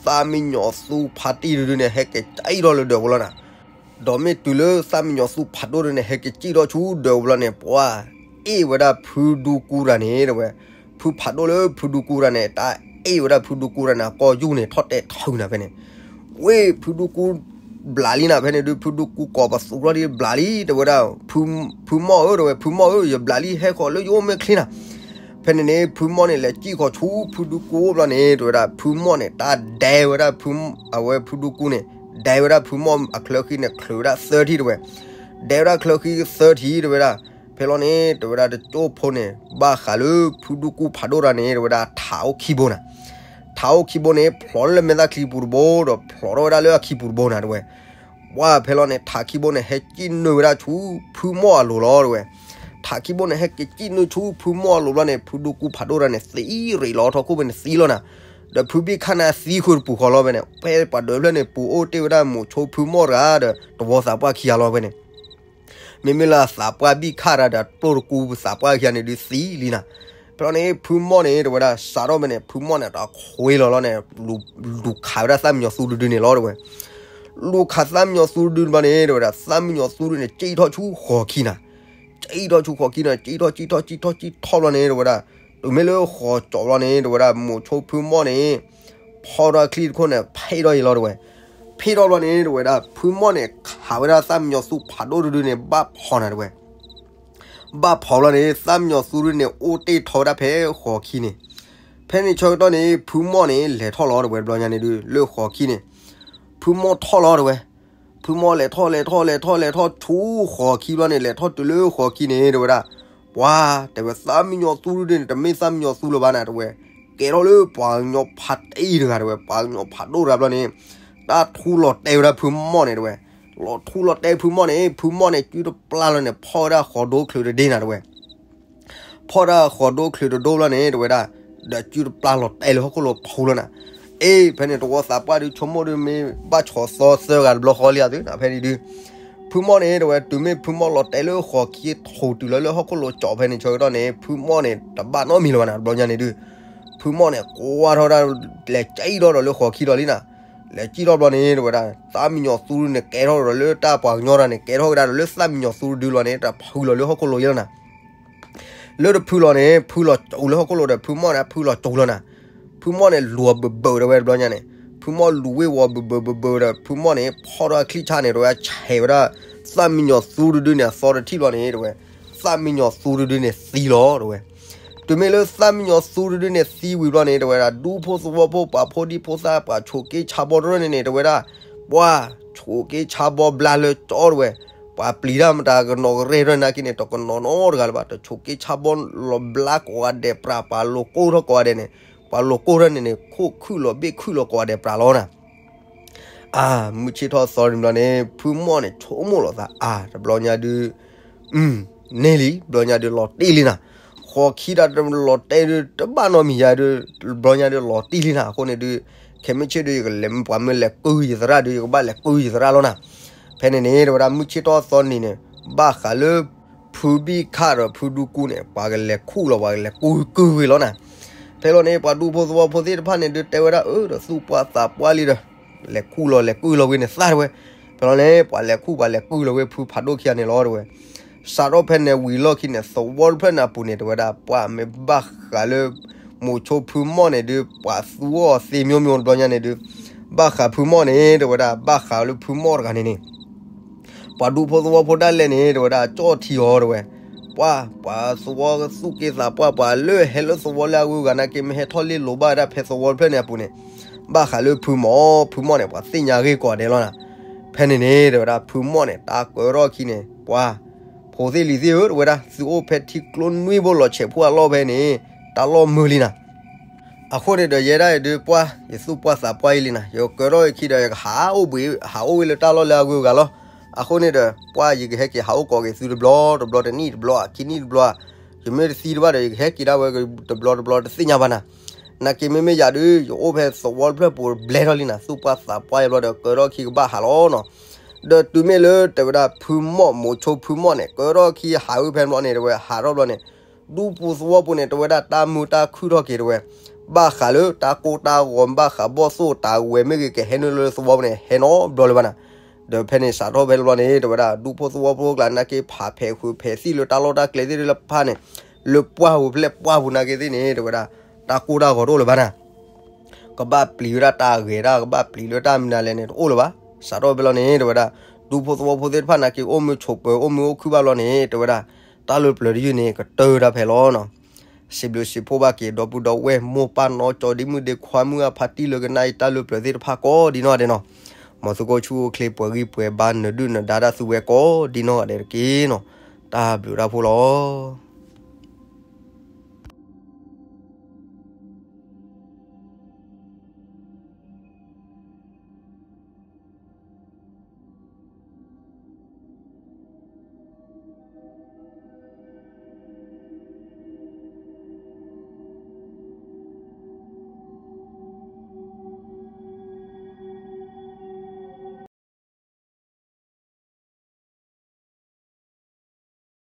သၣ်မံယီၤသူဖးတံၢ်တဒုန့ၣ် ဟဲက့ၤကၠံၣ်ထီၣ်လၢဒၢးပူၤလီၤနၤ, ဒီးမ့ၢ်တုၤလၢသၣ်မံယီၤသူဖးဒိၣ်တဒုန့ၣ် ဟဲက့ၤကၠံၣ်ထီၣ်ဆူဒၢးပူၤလီၤန့ၣ် ပှၤ အ့ၣ်ဝဲဒၣ်ဖုဒူကူတဂၤန့ၣ် တဲဝဲ, ဖုဖးဒိၣ်လၢဖုဒူကူတဂၤန့ၣ် တၢ်အ့ၣ်ဝဲဒၣ်ဖုဒူကူတဂၤန့ၣ် အကိာ်ယူၢ်န့ၣ် ထီၣ်တဲာ်ထီနၤဖဲန့ၣ်, ဝ့ၢ်ဖုဒူကူ ဘျးလံနၤဖဲန့ၣ်ဒုး ဖုဒူကူကိးပသူထီၣ်ဒ်ဘျးလံ တဲဝဲဒၣ်, ဖုမီၢ်ဧၢ တဲဝဲ, ဖုမီၢ်ဧၢ ယဘျးလံ ဟဲဃီၤလၢယအိၣ်မ့ၢ်ချ့နၤ. ဖဲန့ၣ်န့ၣ် ဖုမီၢ်န့ၣ်လဲၤစံၣ်ဃီၤဆူဖုဒူကူအိၣ်ဘျီန့ၣ် တဲဝဲဒၣ်, ဖုမီၢ်န့ၣ် တၢ်ဒဲဝဲဒၣ်ဖု, အဝဲဖုဒူကူန့ၣ် ဒဲဝဲဒၣ်ဖုမီၢ်အချၢဃံန့ၣ် ချုးဝဲဒၣ်သၢထံၣ်တဲဝဲ, ဒဲဝဲဒၣ်ချၢဃံသၢထံၣ်တဲဝဲဒၣ်, ဖဲလီၤန့ၣ် တဲဝဲဒၣ် တကၠိဖိန့ၣ် ဘၣ်ဃးလၢဖုဒူကူဖးဒိၣ်တဂၤန့ၣ် တဲဝဲဒၣ် ထးအိၣ်ခံဘိနၤ, ထးအိၣ်ခံဘိန့ၣ် ဖျိးလၢမဲာ်သၣ်ချံပူၤတဘိ ဒီးဖျိးထီၣ်ဝဲဒၣ်လၢအခံပူၤတဘိနၤတဲဝဲ. ပှၢ်ဖဲလီၤန့ၣ် ထးခံဘိန့ၣ် ဟဲစံၣ်နုာ်ဝဲဒၣ်ဆူဖုမီၢ်အလိၤလီၤတဲဝဲ. ထးခံဘိန့ၣ် ဟဲက့ၤစံၣ်နုာ်ဆူဖုမီၢ်အလိၤဘျီန့ၣ် ဖုဒူကူဖးဒိၣ်တဂၤန့ၣ် သံရ့းလီၤထီၣ်ခိၣ်ဖဲန့ၣ်သံလီၤနၤ. ဒီးဖုဘံၣ်ခၣ်န့ၣ်သံဃုာ်တပူၤဃီလီၤဖဲန့ၣ်, ဖဲပှၤဒၢးဖျၢၣ်န့ၣ် ပူၤအိၣ်တ့ၢ်ဝဲဒၣ်မိၤဆိဖုမီၢ်တဂၤဒီး တဝီသးပှၢ်ခံဂၤလီၤဖဲန့ၣ်. မ့မ့ၢ်လၢအသးပှၢ်ဘံၣ်ခၣ်တဂၤဒီး ပျိၢ်တကူသးပှၢ်ခံဂၤန့ၣ်ဒုးသံလံနၤ. ဖဲလီၤန့ၣ် ဖုမီၢ်န့ၣ် တဲဝဲဒၣ် စးထီၣ်ဖဲန့ၣ် ဖုမီၢ်န့ၣ် တခွ့လီၤလီၤန့ၣ် လူၤခးဝဲဒၣ်သၣ်မံယီၤသူတဒုန့ၣ်လီၤတဲဝဲ. လူၤခးသၣ်မံယီၤသူတဒုဘျီန့ၣ် တဲဝဲဒၣ် သၣ်မံယီၤသူတဒုန့ၣ် စံၣ်ထီၣ်ဆူဃီၤခံနၤ. စံၣ်ထီၣ်ဆူဃီၤခံန့ၣ် စံၣ်ထီၣ် စံၣ်ထီၣ် စံၣ်ထီၣ် စံၣ်ထီၣ်ဘျီန့ၣ် တဲဝဲဒၣ်, တုၤမ့ၢ်လၢဃီၤကၠီၤဘျီန့ၣ် တဲဝဲဒၣ် မိၤဆိဖုမီၢ်န့ၣ် ဖီၣ်ထီၣ်ချံတခိၣ်န့ၣ် ဖ့ၣ်ထီၣ်အံၤလီၤတဲဝဲ. ဖ့ၣ်ထီၣ်ဘျီန့ၣ် တဲဝဲဒၣ် ဖုမီၢ်န့ၣ် ခးဝဲဒၣ်သၣ်မံယီၤသူဖးဒိၣ်တဒုန့ၣ် ဘၣ်ဖီၣ်နၤတဲဝဲ. ဘၣ်ဖီၣ်ဘျီန့ၣ် သၣ်မံယီၤသူတဒုန့ၣ် အိၣ်တ့ၢ်ထီဝဲဒၣ်ဖဲဃီၤခံန့ၣ်. ဖဲန့ၣ်ဆၢကတီၢ်န့ၣ် ဖုမီၢ်န့ၣ် လဲၤထီၣ်လီၤတဲဝဲ တဘျီညါန့ၣ်ဒုး လၢဃီၤခံန့ၣ် ဖုမီၢ်ထီၣ်လီၤတဲဝဲ. ဖုမီၢ်လဲၤထီၣ် လဲၤထီၣ် လဲၤထီၣ် လဲၤထီၣ်ဆူဃီၤခံဘျီန့ၣ် လဲၤထီၣ်တုၤလၢဃီၤခံန့ၣ် တဲဝဲဒၣ်, ပှၤ တဲဝဲ သၣ်မံယီၤသူတဒုန့ၣ် တမ့ၢ်သၣ်မံယီၤသူလၢၤဘၣ်နၤတဲဝဲ, ကဲထီၣ်လၢပှၤကညီဖးတံၢ်တဂၤတဲဝဲ, ပှၤကညီဖးဒိၣ်တဂၤဘျီန့ၣ် တၢ်ထူလီၤတဲာ်ဝဲဒၣ်ဖုမီၢ်န့ၣ်တဲဝဲ. လီၤထူလီၤတဲာ်ဖုမီၢ်န့ၣ် ဖုမီၢ်န့ၣ် စုတပျၢ်လီၤန့ၣ် ဖီၣ်ဝဲဒၣ်ဃီၤဒိချုးတဒ့နၤတဲဝဲ. ဖီၣ်ဒၣ်ဃီၤဒိချုးတဒိဘျီန့ၣ် တဲဝဲဒၣ်, ဒီးစုတပျၢ်လီၤတဲာ်လၢဟီၣ်ခိၣ်လိၤဖီလီၤနၤ. အ့ ဖဲန့ၣ်တဝီသးပှၢ်ဒုး ဆိကမိၣ်ဒုးမ့ၢ်ဘၣ်ဆိးသီသၢဂၤတဘျီဃီလံဧါသုနၤ ဖဲန့ၣ်ဒုး ဖုမီၢ်န့ၣ် တဲဝဲ တုၤမ့ၢ်ဖုမီၢ်လီၤတဲာ်လၢဃီၤခံထိၣ်တုၤလီၤလၢဟီၣ်ခိၣ်လိၤကၠီၤဖဲန့ၣ်ဆၢကတီၢ်န့ၣ် ဖုမီၢ်န့ၣ် တဘၣ်နီတမံၤလၢၤဘၣ်နၤ တဘျီညါန့ၣ်ဒုး ဖုမီၢ်န့ၣ် ကွၢ်ထီၣ်ဒၣ် လဲၤစံၣ်ထီၣ်ဒီးလၢဃီၤခံဒီးလံနၤ. လဲၤစံၣ်ထီၣ်ဘျီန့ၣ် တဲဝဲဒၣ် သၣ်မံယီၤသူန့ၣ် ကဲထီၣ်ဒီးလၢတၢ်ပှၤကညီတဂၤန့ၣ် ကဲထီၣ်ကဒါဒီးလၢသၣ်မံယီၤသူတဒုလီၤန့ၣ် တၢ်ဖုလီၤလၢဟီၣ်ခိၣ်လိၤယဲလီၤနၤ. လၢတဖုလီၤန့ၣ် ဖုလီၤကၠိလၢဟီၣ်ခိၣ်လိၤဒီး ဖုမီၢ်န့ၣ် ဖုလီၤကၠိလီၤနၤ. ဖုမီၢ်န့ၣ် လူၤအီၤဘၢၣ်ဘၢၣ်တဲဝဲတဘျီညါန့ၣ် ဖုမီၢ်လူၤဝ့ၢ်ဝီၤဘၢၣ်ဘၢၣ်ဘၢၣ်ဘၢၣ်ဒီး ဖုမီၢ်န့ၣ် ဖီၣ်ထီၣ်အချံၣ်ဆါန့ၣ် တဲဝဲ ဆဲးဝဲဒၣ် သၣ်မံယီၤသူတဒုန့ၣ် အသီတထံၣ်ဘျီန့ၣ် တဲဝဲ သၣ်မံယီၤသူတဒုန့ၣ်သံလီၤ တဲဝဲ. တုၤမ့ၢ်လၢသၣ်မံယီၤသူတဒုန့ၣ်သံဝံၤဘျီန့ၣ် တဲဝဲဒၣ် ဒူဖိသဝီဖိ ပှၤဖိဒံဖိသၣ် ပှၤဆိးက့ဆါဘီတရၢၢ်န့ၣ်န့ၣ် တဲဝဲဒၣ် ပှၤဆိးက့ဆါဘီဘျါလၢကၠီတဲဝဲ, ပှၤပျံၤတၢ်မတၤကနီၤကရဲၣ်ထီၣ်နာ်က့န့ၣ် တကနီၤနီတဂၤလၢၤဘၣ်, တဆိးက့ဆါဘီလီၤဘျါကိးဂၤဒဲးပြး ပှၤလိာ်ကိၢ်ထီၣ်ကိးဂၤဒဲးန့ၣ်, ပှၤလိာ်ကိၢ်ထီၣ်န့ၣ်န့ၣ် ခိၣ်ခုၣ်လီၤဘ့ၣ်ခုၣ်လီၤကိးဂၤဒဲးပြးလီၤနၤ. အါ မုၢ်ဆ့ၣ်ထီၣ်သီန့ၣ်ဘျီန့ၣ် ဖုမီၢ်န့ၣ် ဆိကမိၣ်လီၤသး အါ တဘျီညါဒုး န့ၢ်လံ ဘျီညါဒုးလီၤတံၢ်လံနၤ. ဃိးခံဒီးလီၤတဲာ်ဒုး တဘၣ်နီတမံၤယၤဒုး ဘျီညါဒုးလီၤတံၢ်လံနၤ. အဃိန့ၣ်ဒုး ခဲမုၢ်ဆ့ၣ်ဒုး ယကလဲၤပှၤမ့ၢ်လဲၤကုၢ်ယသရၣ်ဒုး ယကဘၣ်လဲၤကုၢ်ယသရၣ်လီၤနၤ. ဖဲန့ၣ်န့ၣ် တဲဝဲဒၣ် မုၢ်ဆ့ၣ်ထီၣ်သီနံၤန့ၣ် ဘၣ်ဃးလၢ ဖုဘံၣ်ခၣ်ဒီးဖုဒူကူန့ၣ် ပှၤကလဲၤခူၣ်လီၤ ပှၤကလဲၤကုၢ်ကုၢ်ဝဲလီၤနၤ. ဖဲလီၤန့ၣ် ပှၤဒူဖိသဝီဖိသ့ၣ်တဖၣ်န့ၣ်ဒုးတဲဝဲဒၣ် အၢ ဒီးသူၣ်ပှၢ်သးပှၢ်လံဒီး လဲၤခူၣ်လီၤလဲၤကုၢ်လီၤဝဲန့ၣ်သၣ်တဲဝဲ. ဖဲလီၤန့ၣ် ပှၤလဲၤခူၣ်ပှၤလဲၤကုၢ်လီၤဝဲဖုဖးဒိၣ်ခံဂၤန့ၣ်လီၤတဲဝဲ. စးထီၣ်ဖဲန့ၣ်ဝံၤလီၢ်ခံန့ၣ် သဝီတဖျၢၣ်န့ၣ်အပူၤန့ၣ် တဲဝဲဒၣ် ပှၤမ့ၢ်ဘၣ်ဃးလၢ မိၤဆိဖုမီၢ်န့ၣ်ဒုး ပှၤသူအီၤသ့မိမိတဘျီညါန့ၣ်ဒုး ဘၣ်ဃးဖုမီၢ်န့ၣ် တဲဝဲဒၣ် ဘၣ်ဃးလၢဖုမီၢ်တဂၤန့ၣ်န့ၣ် ပှၤဒူဖိသဝီဖိဒၣ်လဲာ်န့ၣ် တဲဝဲဒၣ် ကၠီၣ်ထံအီၤတဲဝဲ. ပှၤ ပှၤသဝီသူၣ်က့သးပှၢ် ပှၤလၢဟဲလၢသဝီလၢအဂုၤအဂၤနာ်က့ မ့ၢ်ဟဲထီၣ်လ့လိာ်ဘၣ်ဝဲဒၣ်ဖဲသဝီတဖျၢၣ်န့ၣ်အပူၤန့ၣ် ဘၣ်ဃးလၢဖုမီၢ် ဖုမီၢ်န့ၣ် ပှၤသ့ၣ်ညါဂ့ၢ်ကိးဂၤဒဲးလီၤနၤ. ဖဲန့ၣ်န့ၣ် တဲဝဲဒၣ် ဖုမီၢ်န့ၣ် တၢ်ကၢထီၣ်ခံန့ၣ် ပှၤ ဖိသ့ၣ်လံၤသ့ၣ်ဧၢ တဲဝဲဒၣ် သုအိၣ်ဖဲထံကျိနွံဘိလီၤဆဲးဖိအလီၢ်ဖဲန့ၣ် တၢ်လီၢ်မုာ်လံနၤ. အဃိန့ၣ်ဒီး ယဲဒၣ်အံၤဒုး ပှၤ ယသူၣ်ပှၢ်သးပှၢ်အံၤလံနၤ, ယကၢထီၣ်အခံဒီး ယကဟးအိၣ်ဘှံး ဟးအိၣ်ဝဲလၢတၢ်လီၢ်လၢအဂုၤအဂၤလီၤ. အဃိန့ၣ်ဒီး ပှၤ ယကဟဲက့ၤဟးအိၣ်ကိးက့ၤသုတဘျီ တဘျီတနံၣ်တဘျီ ခံနံၣ်တဘျီ, ယမ့ၢ်တသံတဘၣ်ဒီး ယကဟဲက့ၤဒၣ်ဝဲတဘျီတဘျီ တသ့ၣ်ညါဘၣ်နၤ. နာ်က့မ့မ့ၢ်ယၤဒုး ယအိၣ်ဖဲသဝီတဖျၢၣ်ပူၤဘျဲထီၣ်လံနၤ, သူၣ်ပှၢ်သးပှၢ်ယဘျီဒီး ကၢထီၣ်ခံကဘၣ်ဟးလီၤနီၤ. ဒီးတုၤမ့ၢ်လၢတဲဝဲဒၣ် ဖုမီၢ် မိၤဆိဖုမီၢ်န့ၣ် ကၢထီၣ်ခံဟးဝဲဖဲဘျီန့ၣ် တဲဝဲ ဟးထီၣ်ဘျီန့ၣ် ဒူပူၤသဝီပူၤန့ၣ် တဲဝဲဒၣ် တၢ်မုာ်တၢ်ခုၣ်ထီၣ်က့ၤတဲဝဲ, ဘၣ်ဃးလၢတၢ်ကိၢ်တၢ်ဂီၤ ဘၣ်ဃးဘီၣ်သိၣ်တၢ်ဝဲမ့ၢ်ဂ့ၤ ကဟဲနုာ်လၢသဝီပူၤန့ၣ် ဟဲနီတဘျီလၢၤဘၣ်နၤ. ဒီးဖဲန့ၣ်စးထီၣ်ဖဲလီၤန့ၣ် တဲဝဲဒၣ် ဒူဖိသဝီဖိကျါနာ်က့ ဖးဖဲးဃုာ်ဖဲးသံၣ်လၢတၢ်လီၢ်တၢ်ကျဲသ့ၣ်တဖၣ်န့ၣ် လၢပှၢ်ပူၤဖျဲၣ်ပှၢ်ပူၤနာ်က့သ့ၣ်န့ၣ် တဲဝဲဒၣ် တၢ်ကိၢ်တၢ်ဂီၤတအိၣ်လၢၤဘၣ်နၤ ကဘၣ်ပျံၤဝဲဒၣ်တၢ်အဂဲၤတၢ် ကဘၣ်ပျံၤလၢတၢ်မနုၤလဲၣ်န့ၣ် တအိၣ်လၢၤဘၣ်. စးထီၣ်ဖဲလီၤန့ၣ် တဲဝဲဒၣ် ဒူဖိသဝီဖိသ့ၣ်တဖၣ်နာ်က့ အိၣ်မုာ်ဆိးပၢၤ အိၣ်မုာ်အိၣ်ခုၣ်ဘၣ်လီၤန့ၣ် တဲဝဲဒၣ် တၢ်လၢပျၢၤတယုၢ်န့ၣ် ကတၢၢ်တၢ်ဖဲလီၤနီၤ. စံးဘျုးစံးဖှိၣ်ဘၣ်က့ၤ ဒီပုၢ်ဒီဝဲၢ် မိၢ်ပၢ်နီၢ်ကၠီဒ့မုၣ်ဒ့ခွါ မုၢ်အဖါတံၢ်လၢကနၣ်အံၤ တၢ်လၢပျၢၤသ့ၣ်တဖၣ်ကိးဒ်နီၢ်ဒဲးနီၤ. မ်သုကအိၣ်ဆူၣ်အိၣ်ချ့ ပှဲၤဂံၢ်ပှဲၤဘါ နဒုၣ်နဒါတၢ်သုဝဲကိးဒ်နီၢ်ဒဲးတက့ၢ်နီၤ. တၢ်ဘျုးတၢ်ဖှိၣ်လီၤ.